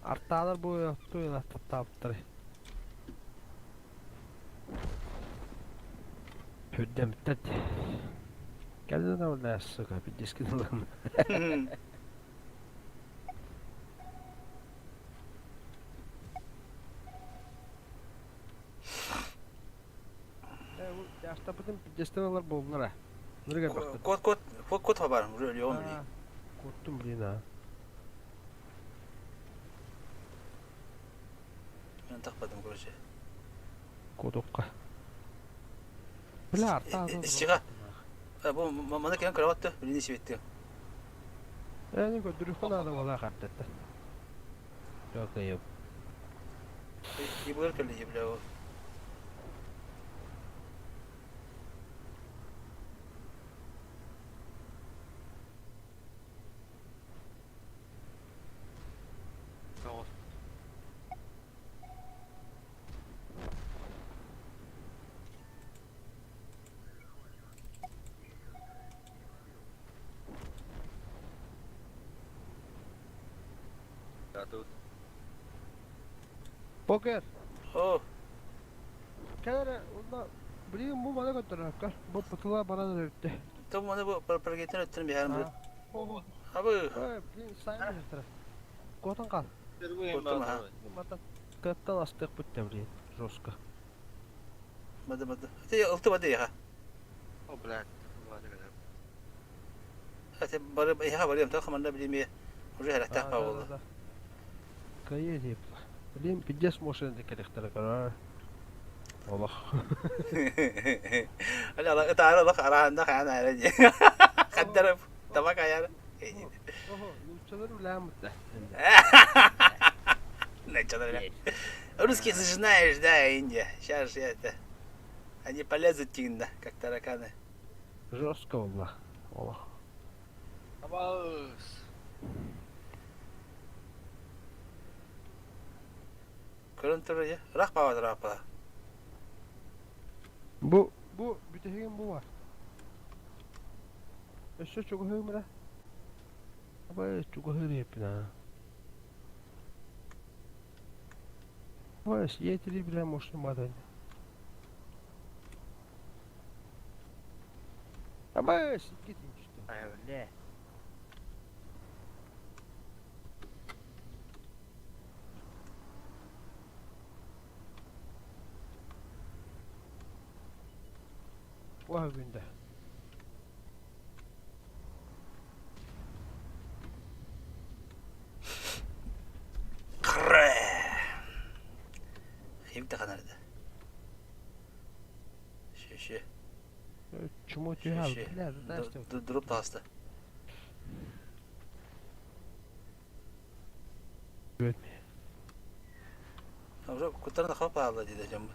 Арталар бу туйла таптаптары. Хүддэмтет. Кэлэн ол сука, пиздец кылым. Ястапытын пиздецтен алар болдунар. Нырга бактым. Кот кот кот кот хабар, уже өлüyorum блин. Корктум блин а. Мен тақпадым, короче. Кодокка. Бля, арта Исчига. Бу маны кем кроватты, блин, сибетти. Эни көдүрүххэ наада буолаа хардатта. Жок, Ебылыр көлі ебля. Тоҕус. Тут. Покер. О, Кэлэр онно билигин бу маны көтөрөккө. Бу пытыла баран өттө. то маны бу прогеттен өттүн бихарым бу. Абы, Ой, блин, сайын өттө. Котон кал. Korktum ha. Мата каттан астык бүттө блин. Жестко. Мады мады. Те ылты бады яха. О, блядь. Ладно, Те бары яха барыям та хаманда билеме. Уже характах па болду. Кайы деп. Блин, пиздец машина керектер карар. Аллах. Аля ала таара лох аранда хана ара. Каддарып табак аяр. Охо, лучшалар үләмүттә. Начало. Русских же знаешь, да, Индия. Сейчас же это. Они полезут тигнда, как тараканы. Жестко wallah. Аллах. Абаус. Көрөн туру я. Рах баба рах баба. Бу бу бүтеген бу бар. Өссө чугуһуҥ бра. Абай чугуһур епина. Ой, съедели бля, может, мадань. Абай, сиккет что. Бля. Vay günde. Кыры. Хим таханарды. Ши ши. Чмо Ши тюхал, ши. бля, знаешь что? Дуруп тааста. Өтме. Уже куттарына хап алды диде жамбы.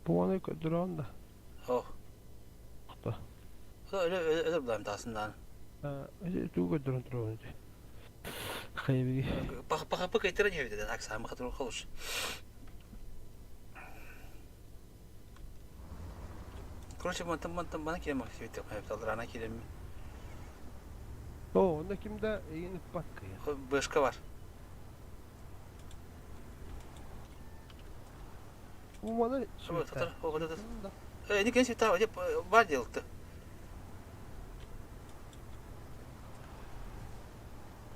Бу аны көдүрөн да. О. Кута. Öyle öyle öyle bulayım таасын Туу көдүрөн турабын. Хайбиги. Бах бах бах кайтырын хевде аксам хатыр холуш. Короче, мантан мантан бана келем хевде хевде алрана келем. О, онда кимде эгин патка. Бышка бар. Бу маны Татар, о, да, да. Э, не кенси та, бар делты.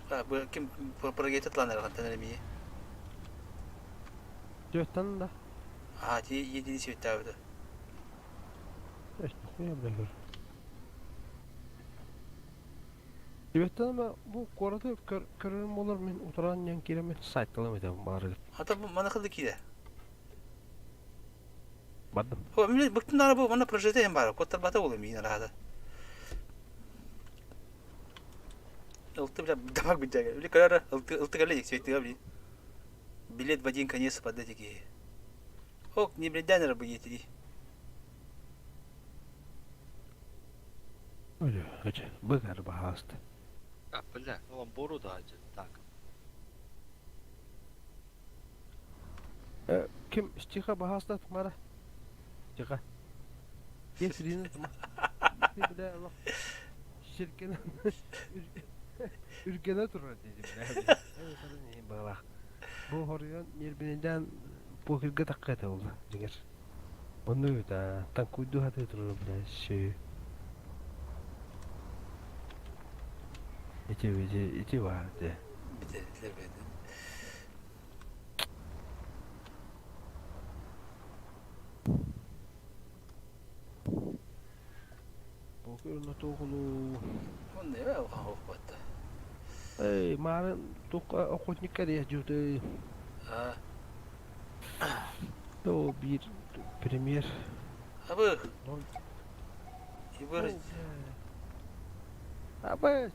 А, бу ким прогетет ланар хантан ми. Төттан да. А, ти едини света бу. Эш, хуя бля көр. Төттан ма бу корады көрөрүм болор мен утуран ян киремен сайтталам этем бары. Ата бу мана хылды киде. Бардым. О, мин быктым даҕаны бу манна прожита иһин баара, куоттарбата буолуо миигин араһата. Ылты бля дамаг быдьага. Били көрөр ылты ылты кэллэ дик светыга блин. Билет в один конец падает киһи. Ок, не блядь эрэ бу диэтири. Өлө, өчө, быгар баһааста. А, бля, ламбору да так. Ким стиха баһааста тумара? Тиха. Кесрини тума. Бля, алах. Ширкена үргене турар диди бля. Баалах. Бу хоруйан нербинеден покерге такка этэ болла, дигер. Онну да танкуйду хаты турар бля, ши. Ити ити ити бар де. Битэрдилэр бэйдэ. Покер натоҕулу. Онно эбэ оһохпатта. Эй, маарын тух охотникка диэ дьуты. А. То биир премьер. Абы. Ибыр. Абы.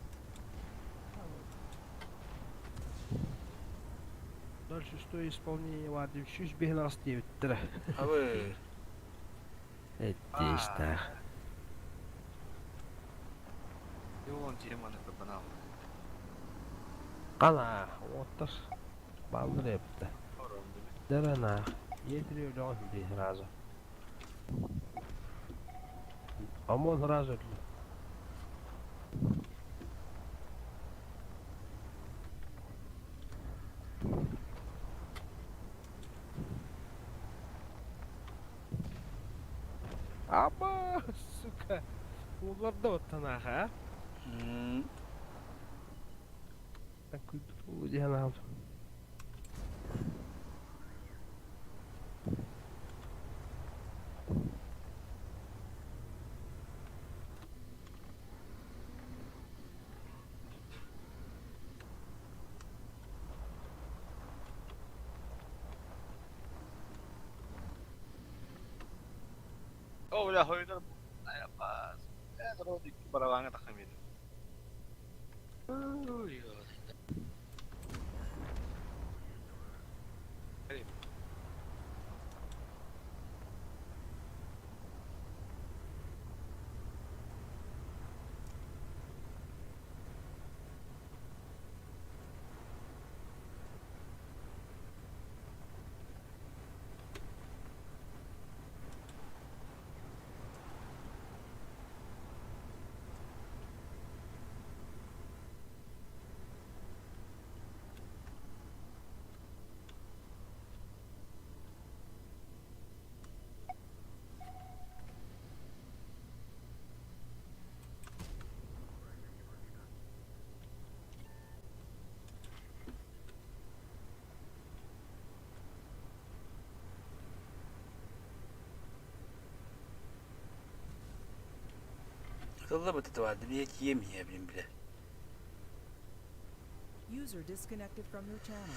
Дальше что исполнение варды 359 диэбиттэрэ. Абы. Эттиэстээх. Йоон теманы банал. Ана, оттар баллар эптэ. Дэрана, етри өлөҕөн дии сразу. Омон сразу өллө. Аба, сука. Уларда оттан аха. Диэн аал. О, бля, хойдар. Айапас. Э, дорога барабаҥа тахамид. Тылла быты барды бие тиемие блин бля. User disconnected from your channel.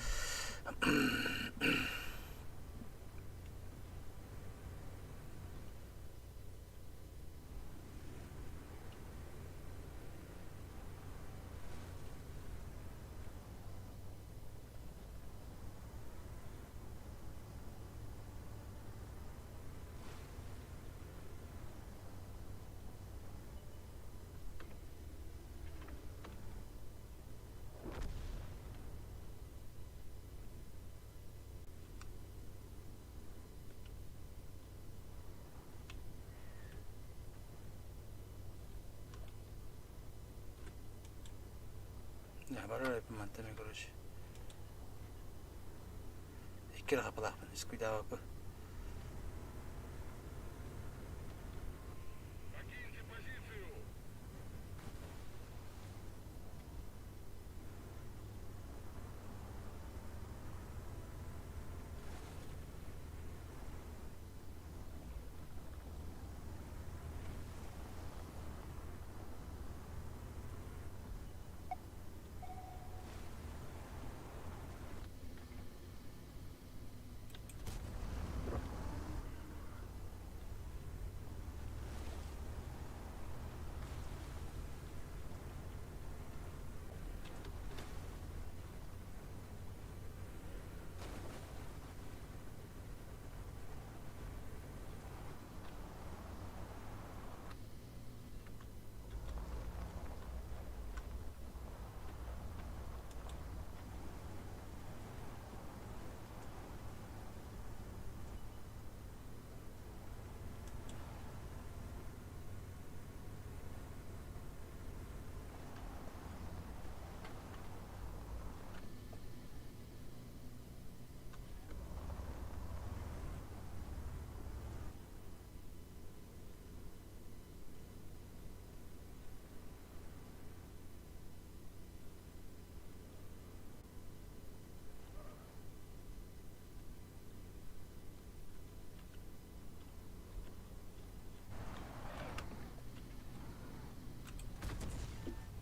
Я барар мантами короче. Икки хапалаахпын искуйдаабаппы.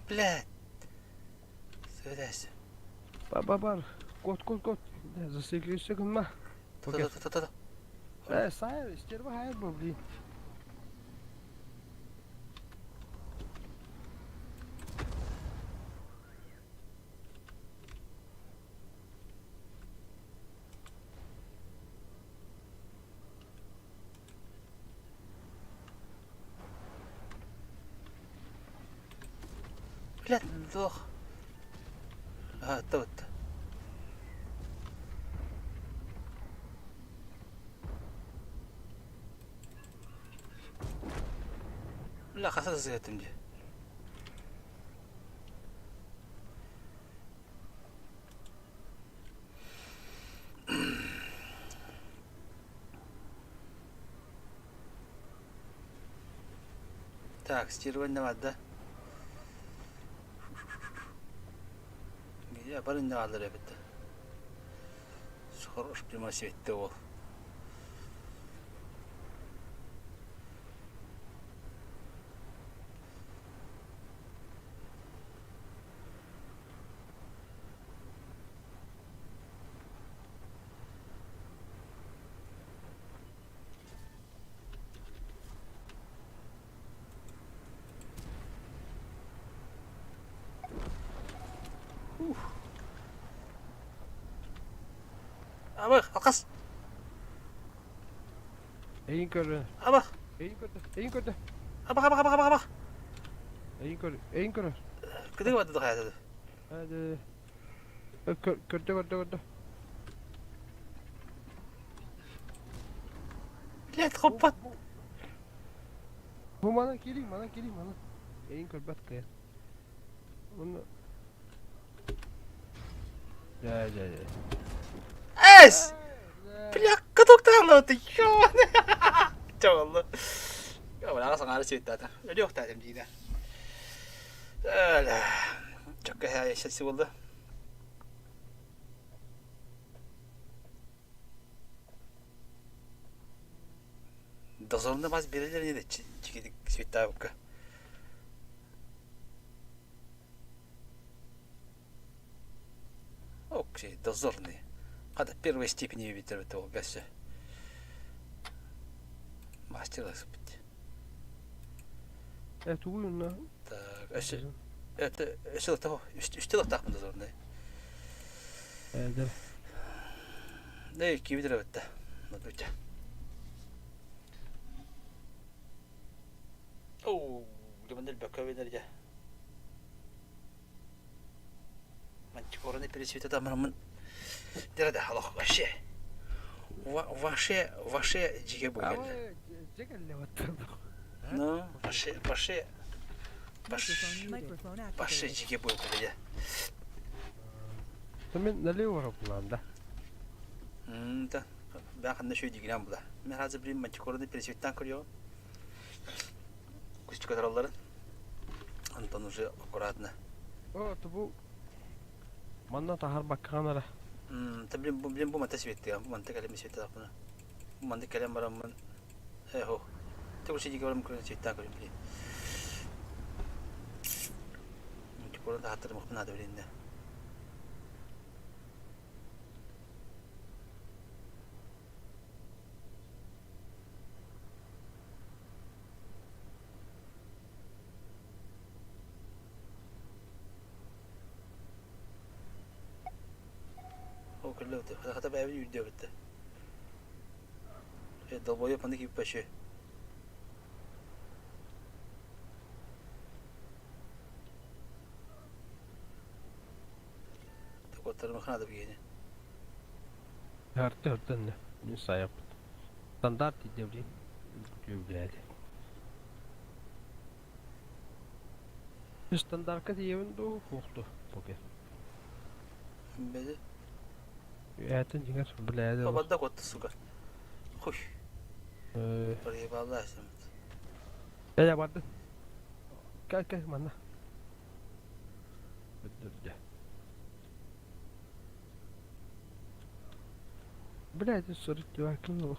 Блядь. Сөдәс. Бар бар бар. Кот кот кот. Засекречься гынма. Та-та-та-та-та. Э, сайр, стерва хайр был, блин. Блядь, лох. А, тут. Бля, хаса сыгытым дии. Так, стирывание да? Где бары не алыр эбит. Хорош прямо светте ол. Абах, алқас. Эйин көрө. Абах. Эйин көрдө. Эйин көрдө. Абах, абах, абах, абах. Эйин көр. Эйин көрөр. Кыдык бады хайады. Hadi. Көрдө көрдө көрдө. Блядь, хоппат. Бу мана келейин, мана келейин, мана. Эйин көрбөт кыйын. Оны Жа, жа, жа. Эс! Бля, каток таалаты. Чооллу. Я бала саңары сүттата. Өлүөх таатым диина. Эла. Чокка хая шеси болды. Дозорunda бас берелер не де чигидик сүттабыкка. Окей, дозорный. Хата первой степени битер ол гәсі. Мастер бит. Э, тугуйунна. Так, өсө это өсө того, үстел тақмын дозорный. Э, дер. Не, кибитер битте. Надуча. Оу, лимонел бөкөбенер Мантикораны пересветет амрамын. Дерде алох вообще. Ваше, ваше жиге бугелли. Ну, ваше, ваше, ваше, ваше жиге бугелли. Мен налево булам да. Да. Бәхәндә шөй дигән була. Мен хәзер бер мантикораны пересветтан көрүм. Кустик аларын. Антон уже аккуратно. О, бу Манна тахар бакканара. Та блин, бу блин бу манта светти, бу манта калем светти тапна. Бу манта калем барамын. Э хо. Ты уж иди говорим, кроме цвета, говорим, блин. Мантикораны хатыр мөхмін блин да. О, күлләүтө. Хата бәбин үйдө битте. Э, долбоёб аны кип башы. Такоттар махнада бигене. Харты хартын. Не саяп. Стандарт иде блин. Блядь. Стандартка диебин ду хукту. Поке. Беде. Этин дигер блядь. Бабада котты, сука. Хуй. Э, Проебалась. я барды. Кел кел манна. Бүттүрдө. Блядь, сорри, дивакын.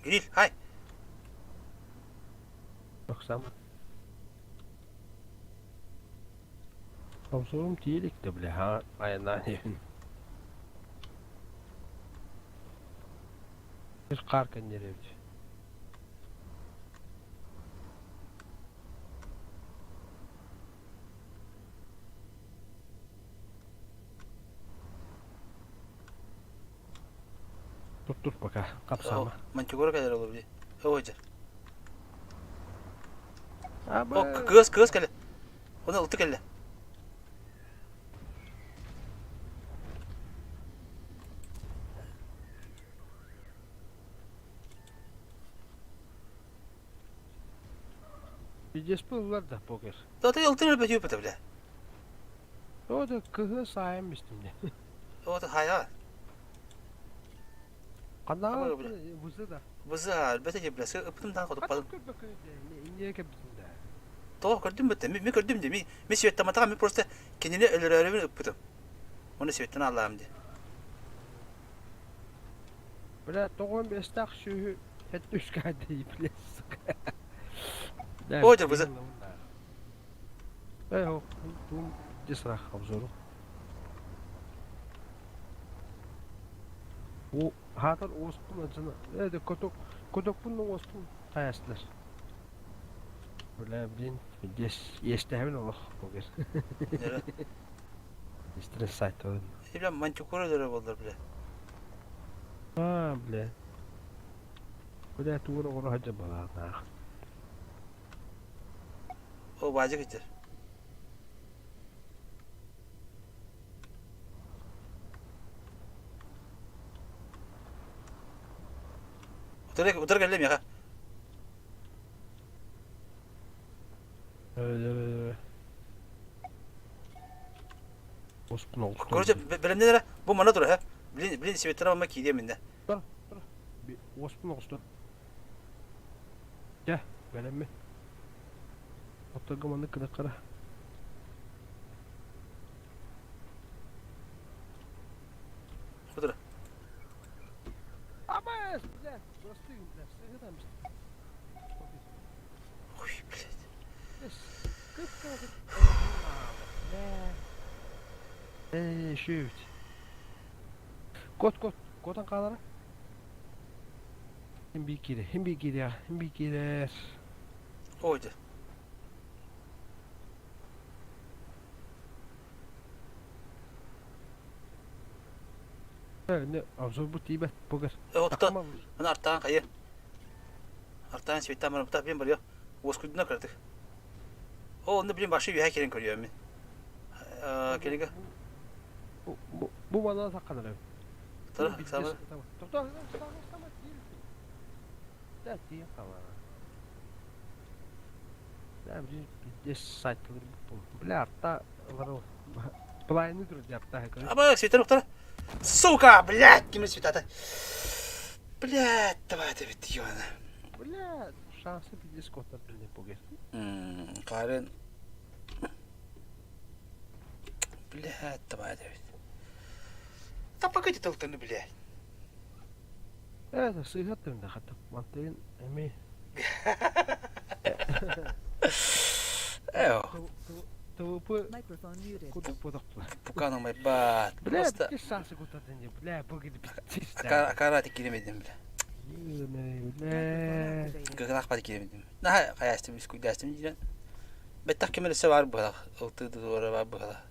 Гриль, хай. Баксам. Обзорум тиийэ илик да бля, ха айаннаан иһэбин. Бир хаар кэннэрэбит. Тур тур пока, хапсаама. Мантикора кэлэр ол били. Ой дьэ. О, кыыс кыыс кэлэ. Оны ылты кэллэ. Пиздец ыллар да покер. Да ты ылтын өлбөт юппата бля. О да кыһы саайым истим де. О да хая. Ханна бузы да. Бузы өлбөт бля. Ыптым дан хотуп Инне кэбитин да. Тоҕо көрдүм бытта. Ми көрдүм де. Ми ми светтаматаҕа ми просто кинини өлөрөөрүбүн ыппытым. Оны светтен аллаам де. Бля, тоҕо бэстээх сүөһү хэттүскаа дии, бля, сука. О, дьэ, бызы. Э, тум дисрах обзору. О, хаатар уоспун ачына. Э, де коток, котокпун уоспун таястылар. Бля, блин, здесь есть олох покер. Стресс сайт ол. Бля, мантикора дөрө болдор, бля. А, бля. Бля, тугура оҕоро сылдьар балаҕаннаах. О, баажы китер. Утары утары кэллэ миэхэ. Короче, бэлэмнэн эрэ, бу манна тур, һэ. Блин, блин, светтера манна киириэм иннэ. Тұр, тұр. Оспун оҕусту. Дьэ, бэлэммин. Оттойго маннык гынаххара. Бу тур. Абас, бля, просты, бля, сыгытам. Ой, блядь. Ээ, шүүт. Кот, кот, котан хаалара. Хим би киирэ, хим би киирэ, хим би киирэр. Ой, дьэ. Э, обзорбут тиийбэт, покер. Отто, аны артаан хайы. Артаан светтан барбыта блин барыа. Уоскуйдуна кыратык. О, онно блин башы үөһэ киирэн көрүөм мин. Кэлигэ. Бу мана сакканар. Тара, сама. Тоқта, сама, Да, тиийэн хаалар. Да, блин, пиздец сайтылыр Бля, арта Плайны тур арта. Аба, светтан уктара. Сука, блядь, ким светата. Блядь, давай ты ведь ёна. Бля, шансы пиздец котар не погер. Карен. Блядь, давай ты ведь. Да погоди толтаны, блядь. Это сыгаттым да хата. Мантын эми. Эо. ТВП Microphone muted. кудук бодокту. Пукану май бат. Бля, Просто пиздец шансы котар не, бля, погоди пиздец. акара киремедим, бля. Бля. Microphone activated. Кыгылах бат киремедим. Наха хаястым, искуйдастым дирен. Беттах кемелесе бар быһалах. Ылты дуора бар быһалах.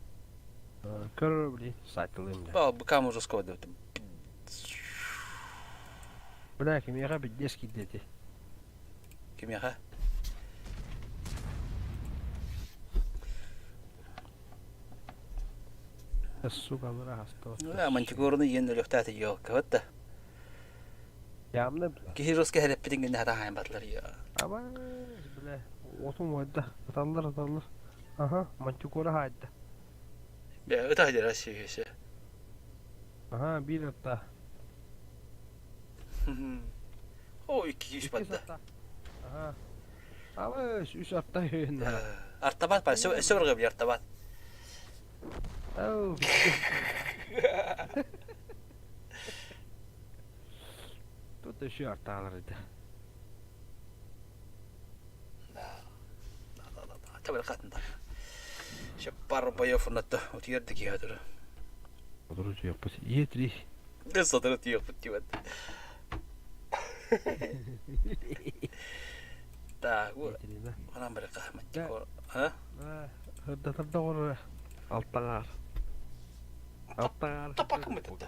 Көрөр бли сайтылым да. Ба быкам уже скода. Бля, кимиэхэ пиздец киирдэ Кимиэхэ? Сука, быраастоо. Ну, мантикорны иен өлөхтәте ёлка. Вот да. Ямны бля. Киһи русский хәрәппитин генә хата хайын батлар я. Аба, бля. Отум уайда. Аталлар, аталлар. Аха, мантикора хайда. Бля, ыта хадер Россия. Аха, бир атта. Ой, 200 батта. Аха. Аба, үс атта үйін. Артабат бар, сөбір ғып артабат. Ау. Тут еще арталар edi. Да, да, да, да. Табыр қатын да. Еще пару боев оннотто утуйар да киһи турар. Сотору утуйуохпут. Е3. Да сотору утуйуохпут диэбэт. Так, онон барыка маттикор. А? Ырдатар да оҕолоро алтаҥаар. Алтаҥаар. Тапакым это.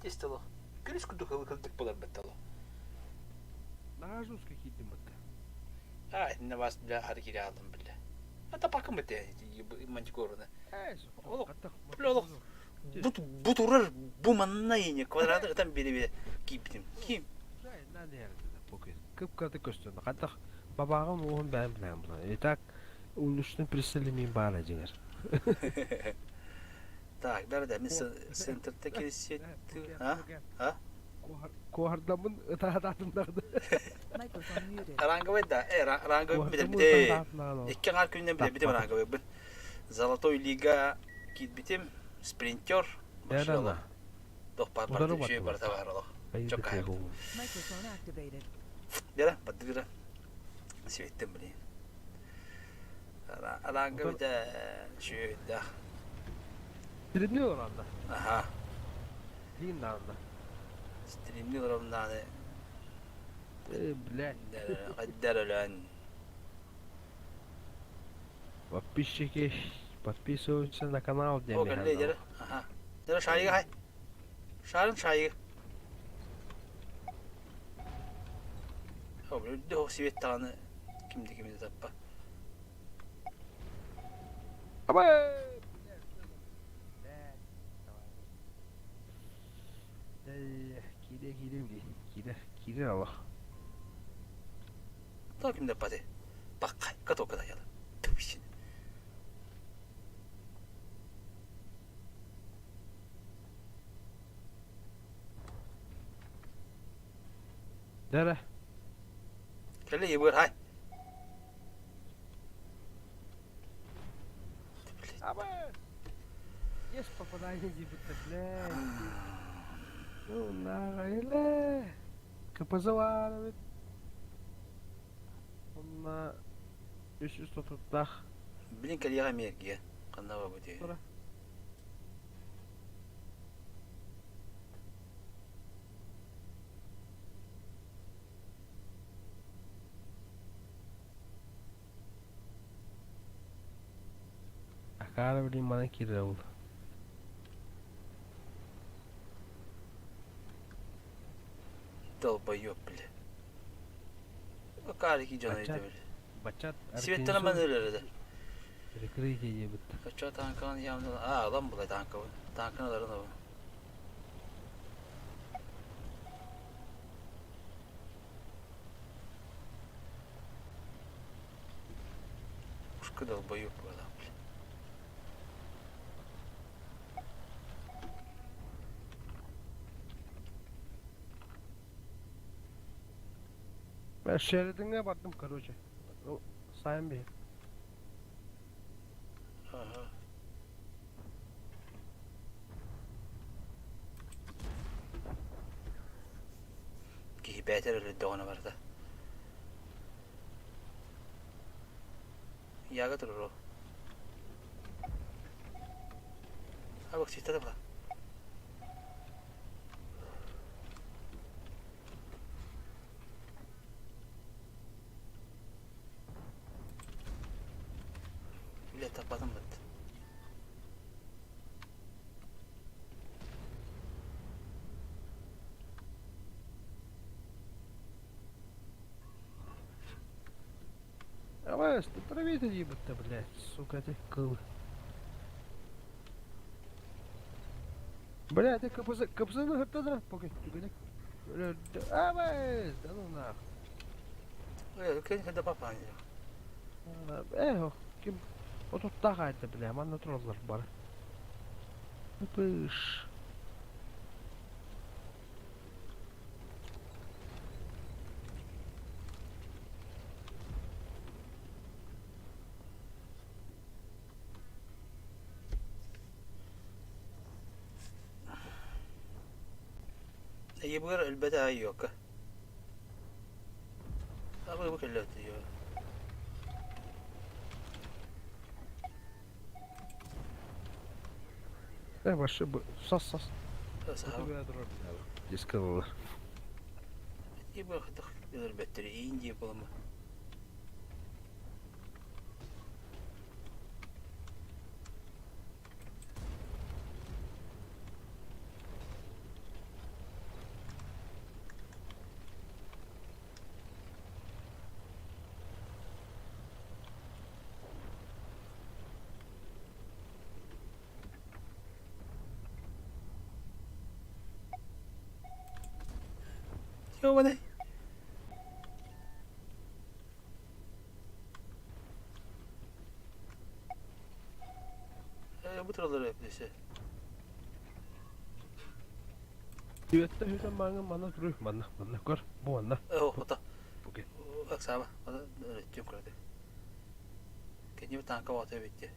Тестело. Күнүс курдук ылыкылдык болар баттало. Нажуска киирдим бытта. А, итиннэ бас бля хары кире алдым бля. А тапакым это мантикорuna. Олох, бля олох. Бу бу турар бу манна ине квадраты ытан бире-бире кииппитим. Ким? Кып-кыраты көстөн. Хаттах бабааҕын уоһун бэйэм билэм булан. И так улучшенный прицелимин баара дьиҥэр. Так, да да, мен центрте кирсет. А? А? Куоһардаммын ытаатаатым даҕаны. Microphone muted. Ранговый да, э, ранговый Куоһардаммын билбите. ытаатаатым Икки аҥаар күнүнэн билбитим ранговыйбын. Золотой лига киирбитим, спринтер, Дэрана. Тох пар Удары барда үчүгэй баттылар. барыта баар олох. Чоккай. Microphone activated. Дера, баддыгыра. Светтен блин. Аранга бите үчүгэйдээх. Стримни олоранда. Аха. Лин даанда. Стримни олоромнааны Э, блядь. Хайдар өлөөн. Подписчики, подписываемся на канал, О, кэллэ дера. Аха. Дера шайыга хай. Шарын шайыга. О, бля, свет даҕаны ким да кими да таппа. Абай! Кире, кире, кире, кире алах. То ким да пати. Баккай, катока да яла. Тупишин. Дара. Кэллэ ебыр хай. Абай! Есть попадание, будто, блядь. Ну, нахуй, КПЗ баар Онно үс тутуттах. Блин, кэлиэҕэ эмиэ эргийэ. Ханна барбыт үһү? Акаары блин манан киирэр ол. Долбоёб, бля. Акаарики дьоно Бачат. били. Бачат Светтана маны өлөрөдө. Прикрытие диэбит. Оччо танканы явно... А, ылан булай танкабын. Танканы ыларын абы. Пушка долбоёб была, бля. Ben şeridine baktım короче. Сайын бей. Ага. Киһи бээтэр өлөрдөҕүнэ барда. Яга турар ол. А бак ситтэ да була. Бля, таппатым быт. Давай, травите ебать-то, блядь, сука, ты кыл. Бля, ты КПЗ, КПЗ на хаттадра, пока түгелек. Абай, да ну нах. Э, кэн да папа. Э, ким отуттаах айда, бля, манна тураллар бары. Пыш. Ебыр өлбөтө айёка. Абы бу кэллэт ё. Э, вообще бу сас сас. Саха. Дискалар. Ибо хатах өлөрбөттөр Индия буолама. Ёбаный. Бу туралар эпилесе. Түөттэ хүтэн маңы манна туруй манна манна көр бу манна. Оо, ото. Буке. Оксана, аны түм көрдө. Кини танка бата битти.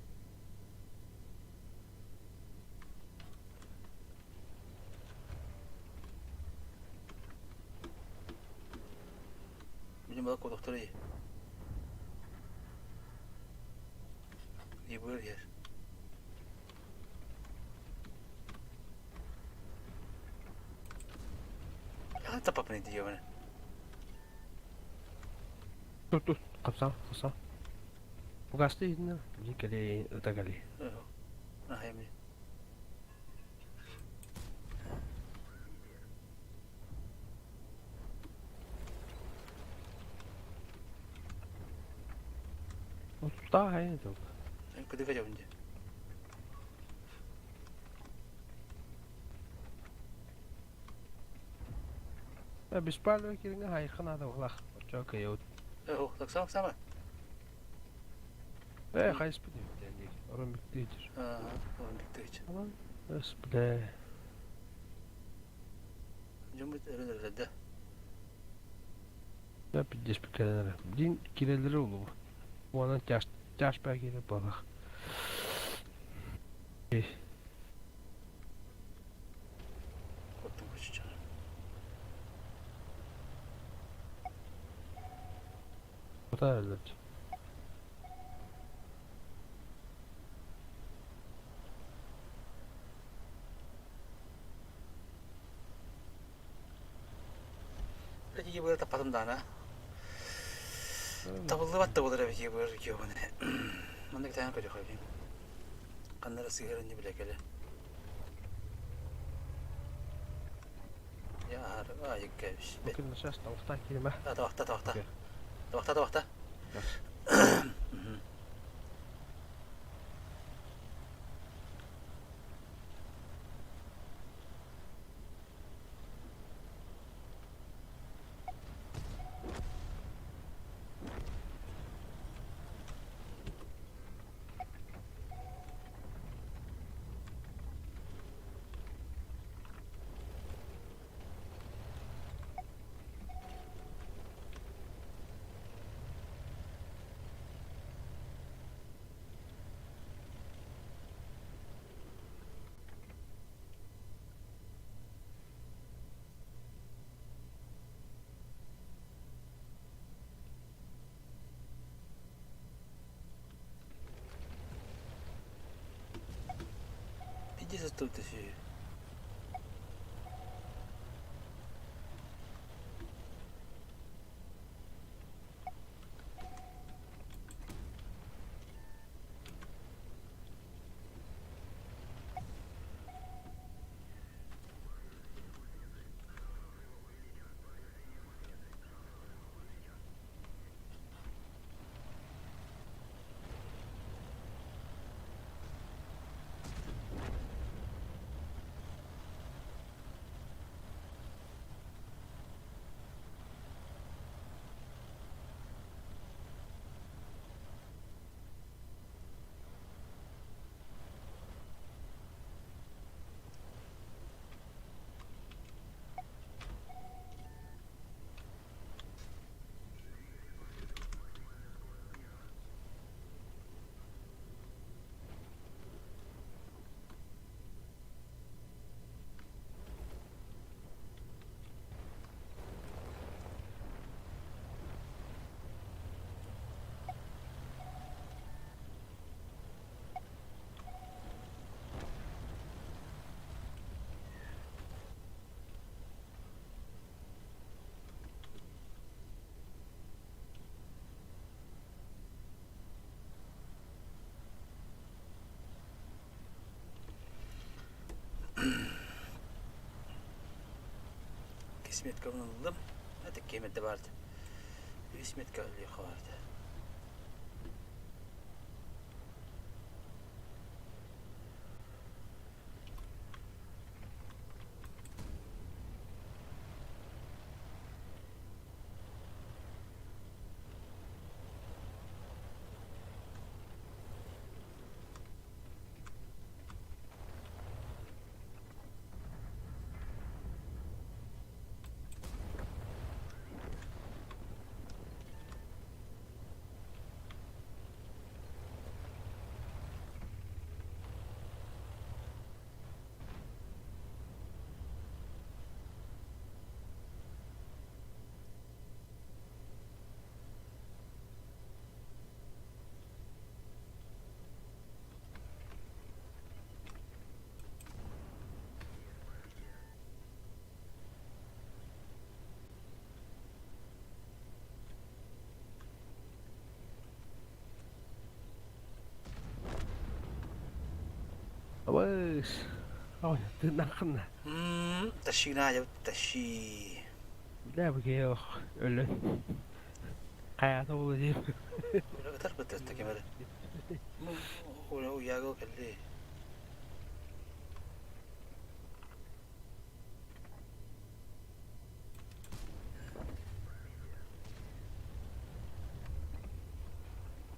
Билим бала kodoktora iyi. İyi buyur yer. Ya tapapını diyor bana. Тур тур қапсам қапсам. Бугасты иһиннэ били кэлиэ ыта кэлиэ. Ахайми. Тутаа хайын тыл. Кыдыга жабынды. Беспалево кириҥэ хайхан аада булах. Оччоо кыйабыт. Оо, таксам сама. Э, хайыспыт диэн орон бүктүүтүр. Аа, орон бүктүүч. Өс бля. Жумут өрөнөрлөдө. Я пиздец кэлэнэрэ. Дин кирэлэри улуу. Уонан тяж тяж баа киирэ буолах. Оттон көчүчө. Кута өлөт. Эти быар таппатым даана. Табыллыбат да болар эбит быар киобаны. Маннык таан көрүөх эбин. Ханнара сыһыарын не билэ кэлэ. Я аайыкка эбиш. Күн сейчас тавахта киирмэ. Тавахта тавахта. Тавахта тавахта. Иди за тут еще. Иккис меткабын ыллым. Это кемерде барды. Үс метка ылыахха барды. Абыс. Ой, тыыннаххына. Тащи гына тащи. Бля, бу киһи өлөн. Хайата буолуо диим. Ытар быттыста ким эрэ. Уяга кэлли.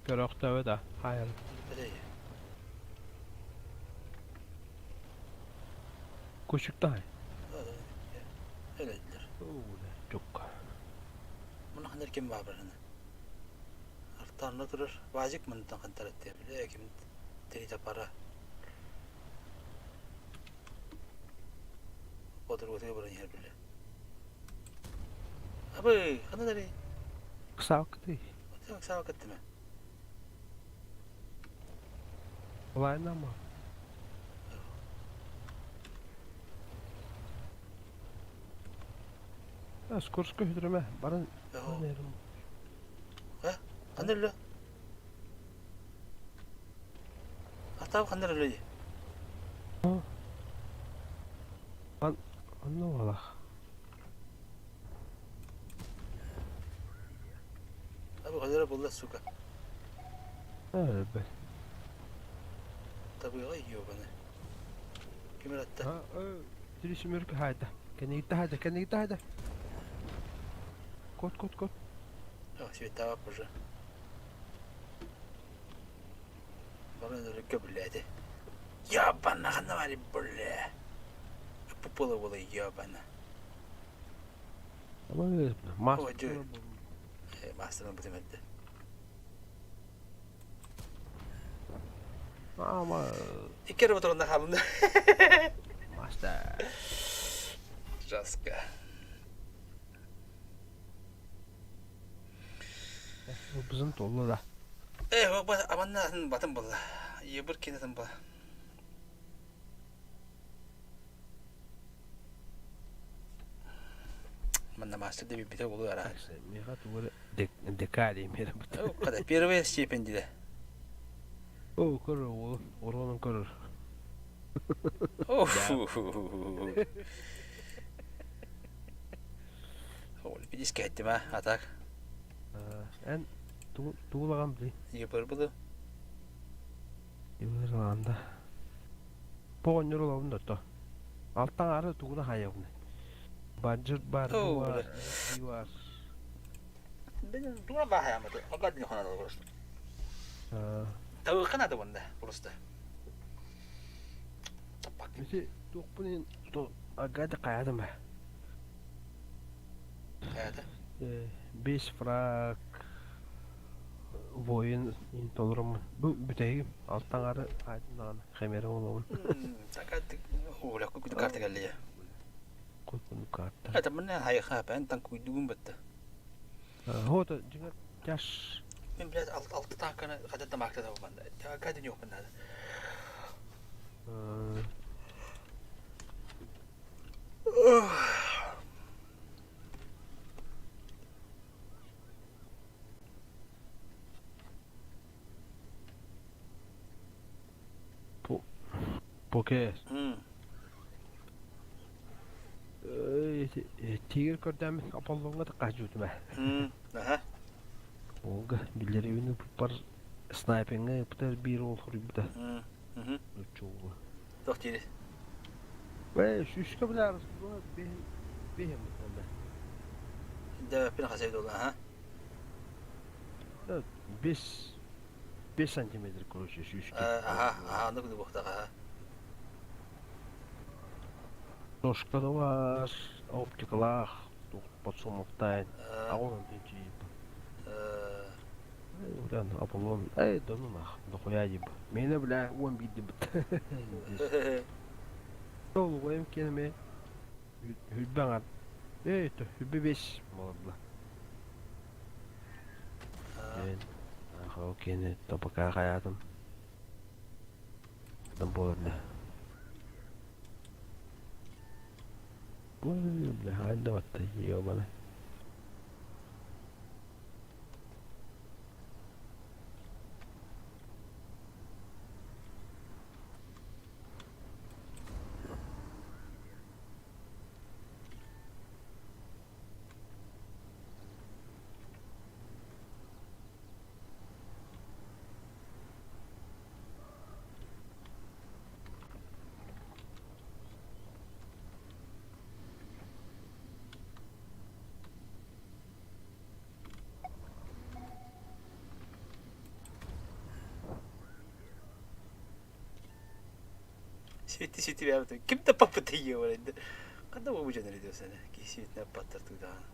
Көрөөхтөөбө да, хайан. Кучуктаай. Өлөдүлэр. Чукка. Муна хандар ким баабарына. Артанна турар. Вазик мынтан хантар этте. Биле ким тери пара. Подруга баран иһэр биле. Абы, ханна дари? Ксаакты. Ксаакты ме. Лайнама. Скорска хүдүрэмэ баран Ханна өллө? Атаабы ханна өллө дии? Онно буолах. Абы ханна булла сука. Өлбөт. Табыга ёбаны. Ким ыратта? Тирисимөркө хайда. Кэнигитте хайда, кэнигитте хайда. Кот, кот, кот. О, светава уже. Баран өлөккө блядь. Ёбана ханна бля. Пупала была ёбана. Мастер. Мастерын бутемедdi. Ама. Икки моторунда халынды. Мастер. Жестко. Бузун толла да. Э, аманна батын болла. Ебір кенетін ба. Манна мастер деп бите болу ара. Мега тугары декали мера бут. Када первая степень диде. О, көрөр ол, оронун көрөр. Ол бидис кеттим а, атак. Эн туулаган били. Ебір булу. Ебір Поонньор олабын да Алтан ары тугуна хайабын. Баджыр бар, бар, бар. Мен тугуна ба хаямады. Агад не ханады просто. Тавы канады бunda просто. Миси туқпунин то агады каядым. Каяды? Бес фраг воин ин толорум. Бу бүтәйгим. Алтан ары айдын хемере олабын. Така ола ку карта галлия. Кукун карта. Это мен хайха бен тан куйдугум битти. Хота жиңа тяш. Мен блядь алты алты танканы хадатта макта да банда. Кадын yok bunda. Покес. Ити тигр көрдөммүт Аполлоҥҥа да хаһдьуутум ээ. Аха. Олга биллэрибин ыыппыппар снайпиҥҥа ыыппытар биир уол хоруйбута. Нуучча уола. Туох диирий? Ээ, сүүскэ бile бэһин буолла. Дэбэппин хасай дуола, аха. Бес 5 сантиметр, короче, сүүскэ. Аха, аха, аны буохтах, аха. Ножка да бар, оптикалаах, подсумоктаан, аҕын тиийб. Удан Аполлон, эй, да ну нах, дохуя дип. Мені, бля, 11 дибит. Ол уойум кенеме хүлбэ аңар. Эй, хүлбэ бес молодла. Мен ахау кене топака хаятым. Там буолар Ой, бля, хайда батта, ебаный. Свети свети бэйэбит ким да паппыта ийэ Ханна бу дьон эрэ Киһи светинэ аппаттар тыыдаҕын.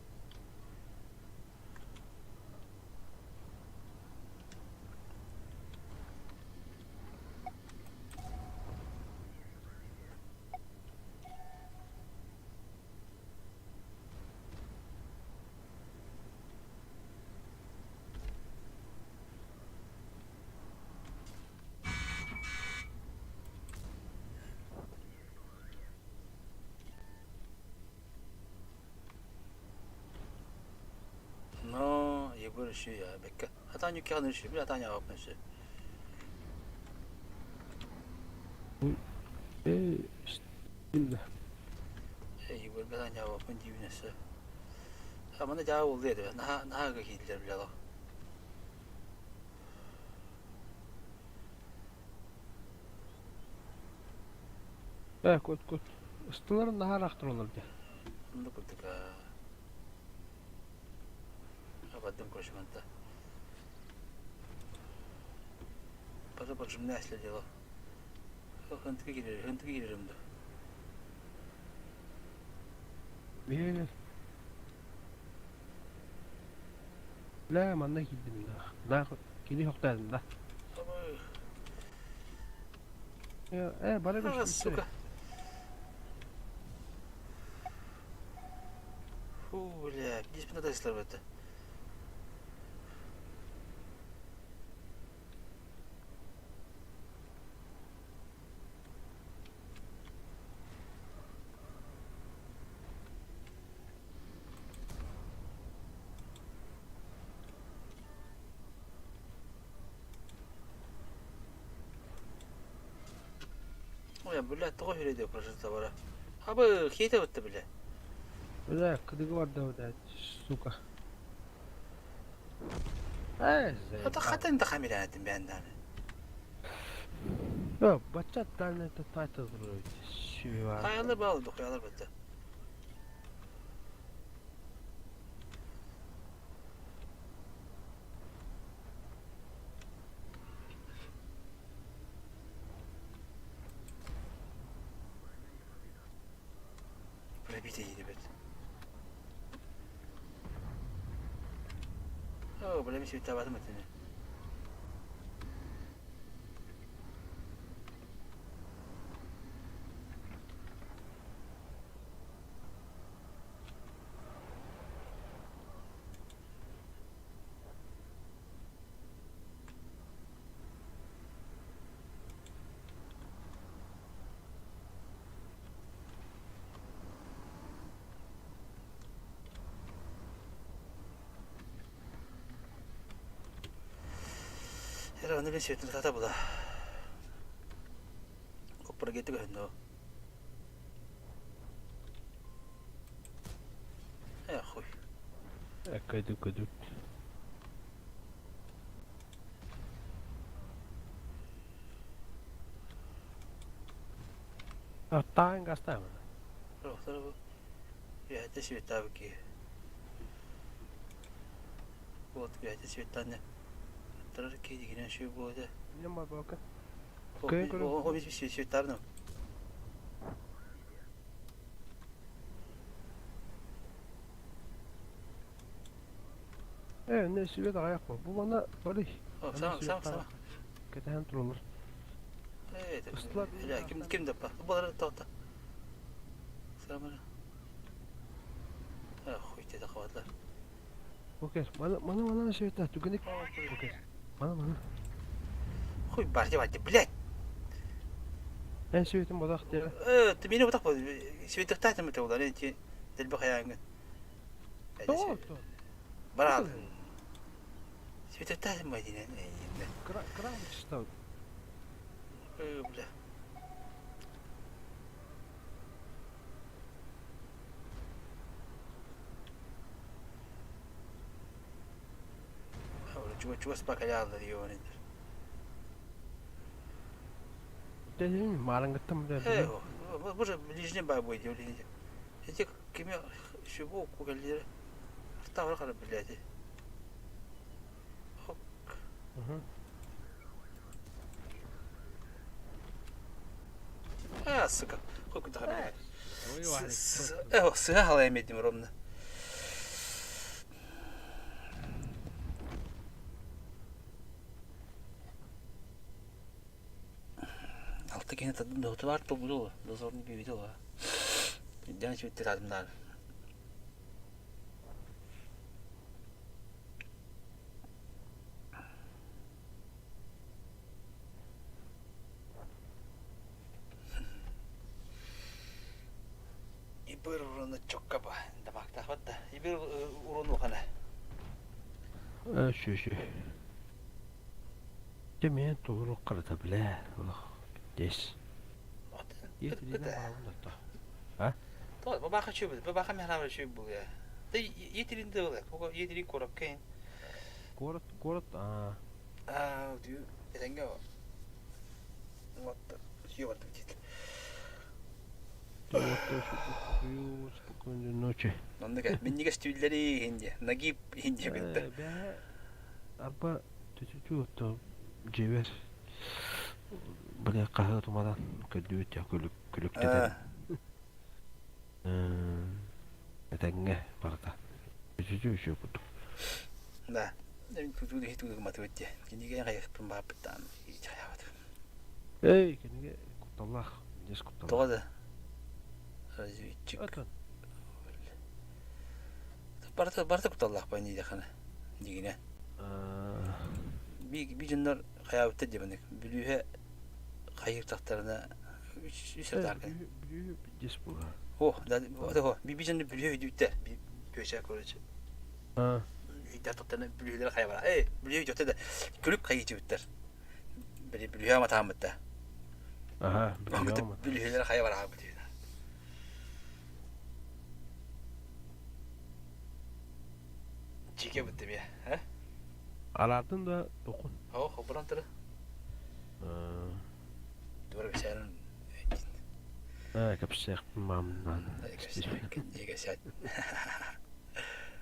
Но, Егор еще я бекка. Атаан юккаҕын үсү, бил атаан яҕаппын үсү. Егор бил яҕаппын диибин өссө. Амана дьаа буолду этэ. Наһаа наһаа ыга киирдилэр билэ Ээ, кут кут. Ыстыларын наһаа ыраахтар дии. Оннук курдук Абадым короче Потом поджимная дело. Хантыга киирэр, хантыга киирэрим да. Биһиги Бля, манна киирдим да. Да, кини хохтаатым да. Э, бара А, сука. Фу, бля, здесь надо это. Ой, бля, тоҕо үрэ прожектора. Абы хейте бытты бля. Бля, кыдыгы барда, блядь, сука. Э, Это хатын да хамилянатын бэнданы. Э, бачча дальний тайта Сюва. Хаялар бал духаялар бытты. Пробитие ребят. О, бля, ми табатым этини. Era onu bir sütün kata bula. Kopra getti göndü. Көдүк көдүк. Аттаан гастаамана. Рохтор бу. Үөһэтэ света киһи. Вот үөһэтэ светаны. Аттарар киһи дигинен шүй буода. Нем бар бака. Көй көрө. О, бис бис светарны. Э, не свет аяқ бар. Бу мана бары. О, сама, сама, сама. Кетен туралар. Э, Ыстылар. Ким ким деп ба? Балар тоқта. Сама. А, хуй те тақабатлар. Окей, мана мана мана света түгеник. Окей. Мана мана. Хуй бар деп айтты, блядь. Эн светин бодақ деді. Э, ты мені бұтақ бол. Светті тәтім олар, енді дәлбі қаяңын. Барал. Светті тәтім ба дейін. Крам чисто. Э, бля. Чугас бакалялар йонидер. Дедим мараңгыттым Э, деді. бу же ближний бай бой делали. Эти кеме шубу кугаллер. Тавр кара блядь. А, сука. Хуй куда блядь. Э, сыга медим ровно. Алты кене тадым бар тобулу, дозорный бивидел. Дян чүттер адымдар. Ибір уруну чокка ба. Дамакта хатта. Ибір уруну хана. Э, шү шү. Демен doğru qarada bile. Allah. Des. То, бабаха чүбү, бабаха мехрабы чүбү бул я. Та етеринде бол. Кого етерин корап кен. Город, город, а. А, дю, этенге. Вот, съёбат бит. Вот спокойной ночи. Оннуга минниге стүллери хинде, нагип хинде битте. Бә арба түтү то жебер. Бile кахы тумадан көдүт я күлүк күлүктеден. Этенге барда. Түтү үшө куту. Да. Мен туту хиту матуетте. Киниге гайыппын баапыттан. Чаябат. Эй, киниге кутталлах, дес кутталлах. Тоҕо Разведчик. Атын. Барта барта кутталлах ба не хана. Дигине. Би би жоннор хаябытта дебеник. Бүлүһэ хайыр тахтарына үс атарка. Бүлү дес бу. О, да, да, би би жоннор бүлүһэ үдүттер. Би көчә короче. А. Үдә тахтарына бүлүһэлэр хайбара. Эй, бүлүһэ үдүттер да. Күлүк хайы үттер. Били бүлүһэ матаамытта. Аха, бүлүһэ. Бүлүһэлэр хайбара бу. Чике битти бе, ха? Алардын да токун. О, хобран тыры. Дура бисәрен. А, капсек мамнан. Егесят.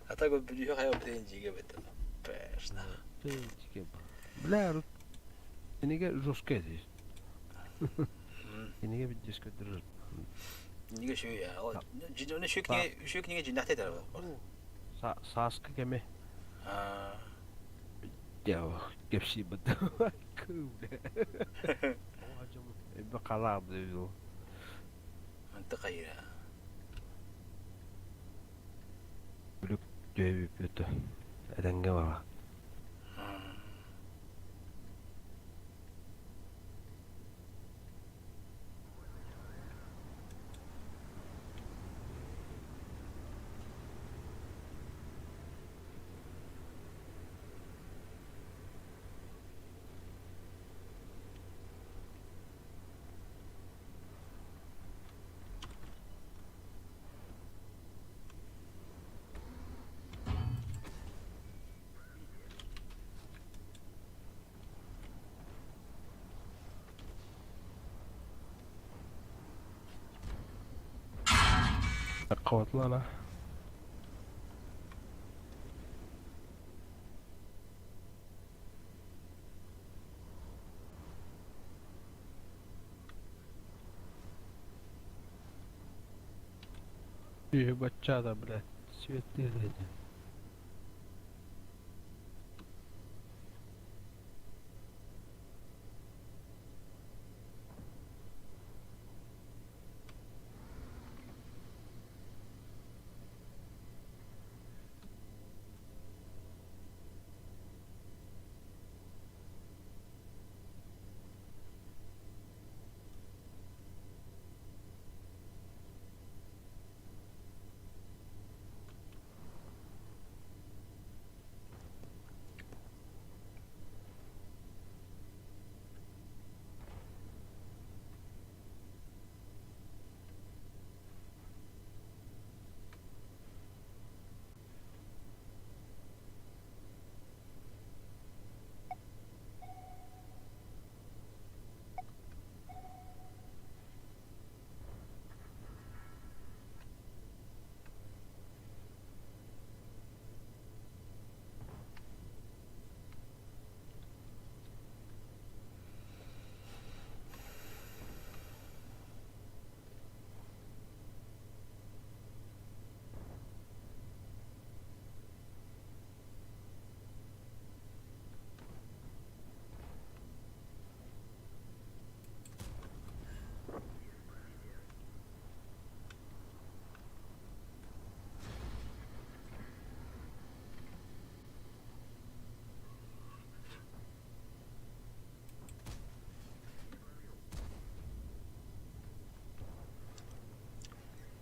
А так вот бүлүһэ хайа битен жиге битти. Пешна. Чике. Бля, Киниге жестко здесь. Киниге бит диско держит. Ниге шүй я. Жиноны шүкне шүкнеге жинахте дер. Саска кеме. А. Я кепси бит. Күле. Бакала бил. Мантыкайра. Бүлүк дөбүп өтө. Эденге бара. Хватило, Бачча блядь, светлый.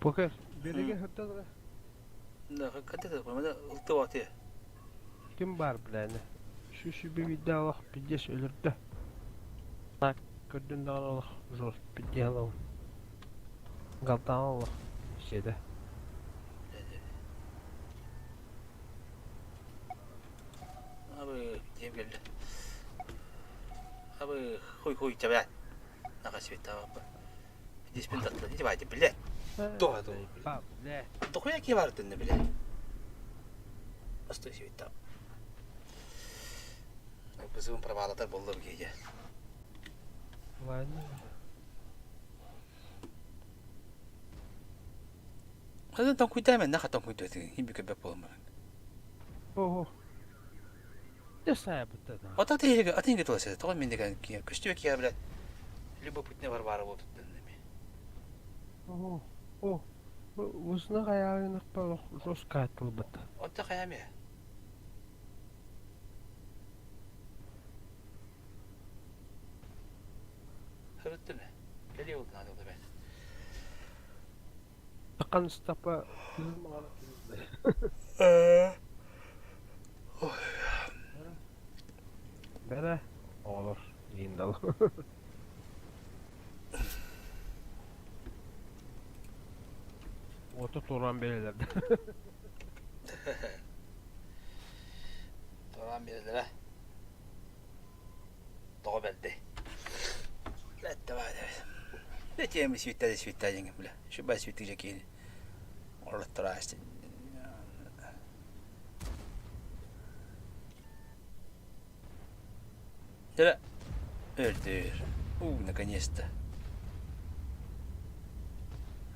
Покер, береге хыртадыра. Да, катета, мана ылтыбаты. Ким бар билэни? Şu бибидде алах пиздец өлөрдө. Так, көрдүн даҕаны олох жор пиздец алабын. Галтаан олох сиэтэ. Абы, диэм кэллэ. Абы, хуй-хуй, чабят. Наха света Диспин таттыла, ити баайты, блядь. Тоҕо Ба, бля. Дохуя ки бар тынны, блядь. Постой, света. Бызыбын провалатар боллар кейде. Ладно. Хазан тон куйта мен наха тон куйта хин бүкө бек болом. Ого. Де сая бытта. Ата тейге атын ге толаса. Тоҕо мен деген көстүбө кия, блядь. Любопытный варвара болду тынны. Ого. О. Узна каягын па жестко атылбыт. Онта каяме. Хырыттыны. Кели oldu надо oldu ben. Такан стапа Бәрә олор индал. Ото туран берелерде. Туран берелер. Тоҕо бэрдэй. Блядь, давай, давай. Да тем свита свита деньги, бля. Шуба свиты же кини. Орлаттара Да. Өлдүр. У, наконец-то.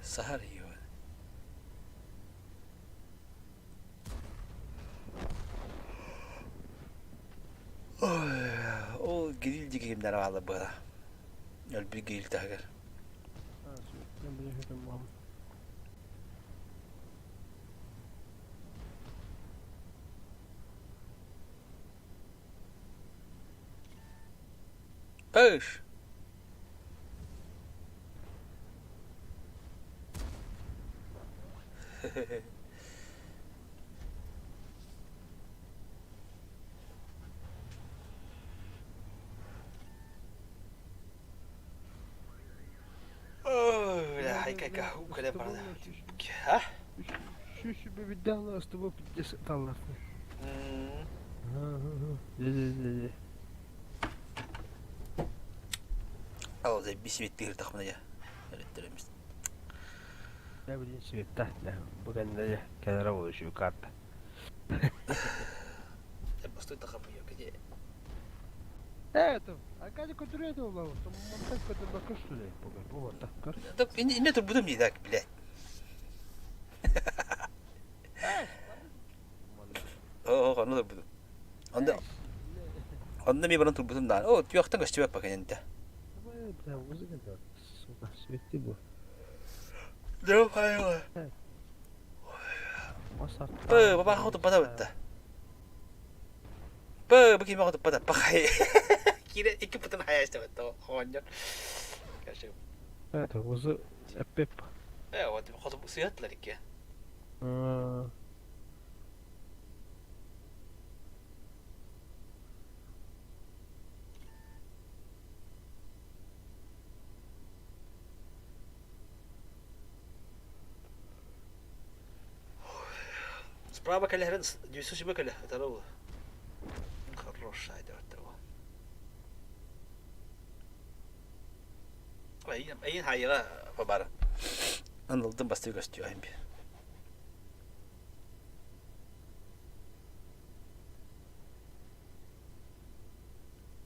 Сахар его. Ой, ол гриль дигимдер ала бара. Өлбү гриль тагыр. Пыш! Ой, бля, хайка укале барда. А? Şu бибидден астыбы пиздец таллар. Ал, за бисвет тыгыр тахмына я. Элеттеремиз. Дьэ билигин Света бу кэннэ кэлэрэ буолуо үчүгэй карта. Постой тахапыйа где? Э, это, Аркадий көтүрүө буолла, мантан көтүрбэккэ что ли? Бу вот так көр. Так инне турбутум дии так, блядь. Оо, онно турбутум. Онно онно ми баран турбутум даан. Оо, түөхтэн көстүбэт пакенте. Бля, музыка да, сука, светти бу. Давай. Б, баба хоту бата бытта. Б, бу кими хоту бата пахай. Кире икки путун хаяшта бытта оонньор. Каши. Это узы эппеп. Э, вот хоту сыятлар икки. Справа кэлэһэрин дүйсү кэлэ ытара ол. Хорошая деп Эйин эйин хайыга бабар. Анылдым басты көстү айым би.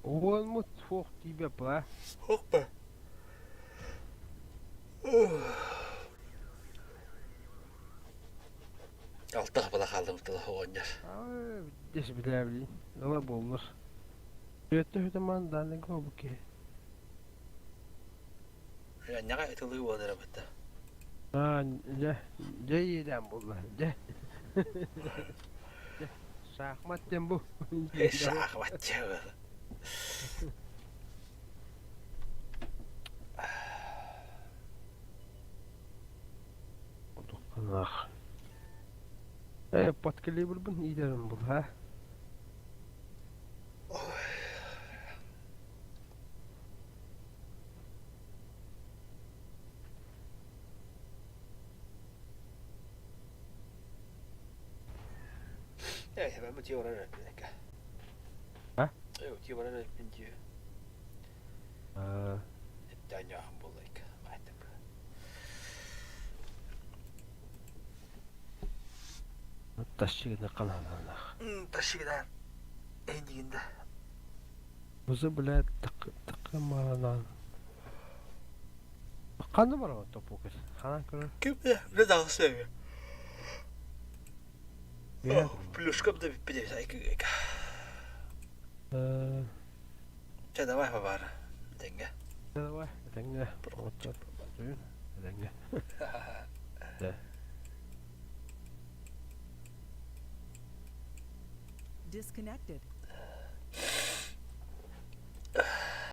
Уон мут суох тиибэ ба. Хоппа. Алта хапала хаалдым тыла оҕонньор. Дес билээбили. Ыла буоллар. Үөттэ хүтэман дааннага бу киһи. Анньаҕа ытылыы буолар эбэтэ. Аа, дьэ, дьэ иэдээн буолла, дьэ. Дьэ, шахмат диэн бу. Шахмат диэн Отухханаах. Э, подкалибрбын иитэрим бул, ха? Э, ben bu diye orar öğretmenek. Ha? Yok, diye orar öğretmen diyor. Аа. Даняхан булайк. Майтып. Тащигына каналанах. Тащигына. Эндигинде. Бузы блядь так так маранан. Ханна баран топукер. Ханан көрөр. Ким не дагысы. Плюшкам да биппиде сайкы. Э. Чэ давай бабара. Этэҥҥэ. Давай, этэҥҥэ. Этэҥҥэ. Да. Disconnected.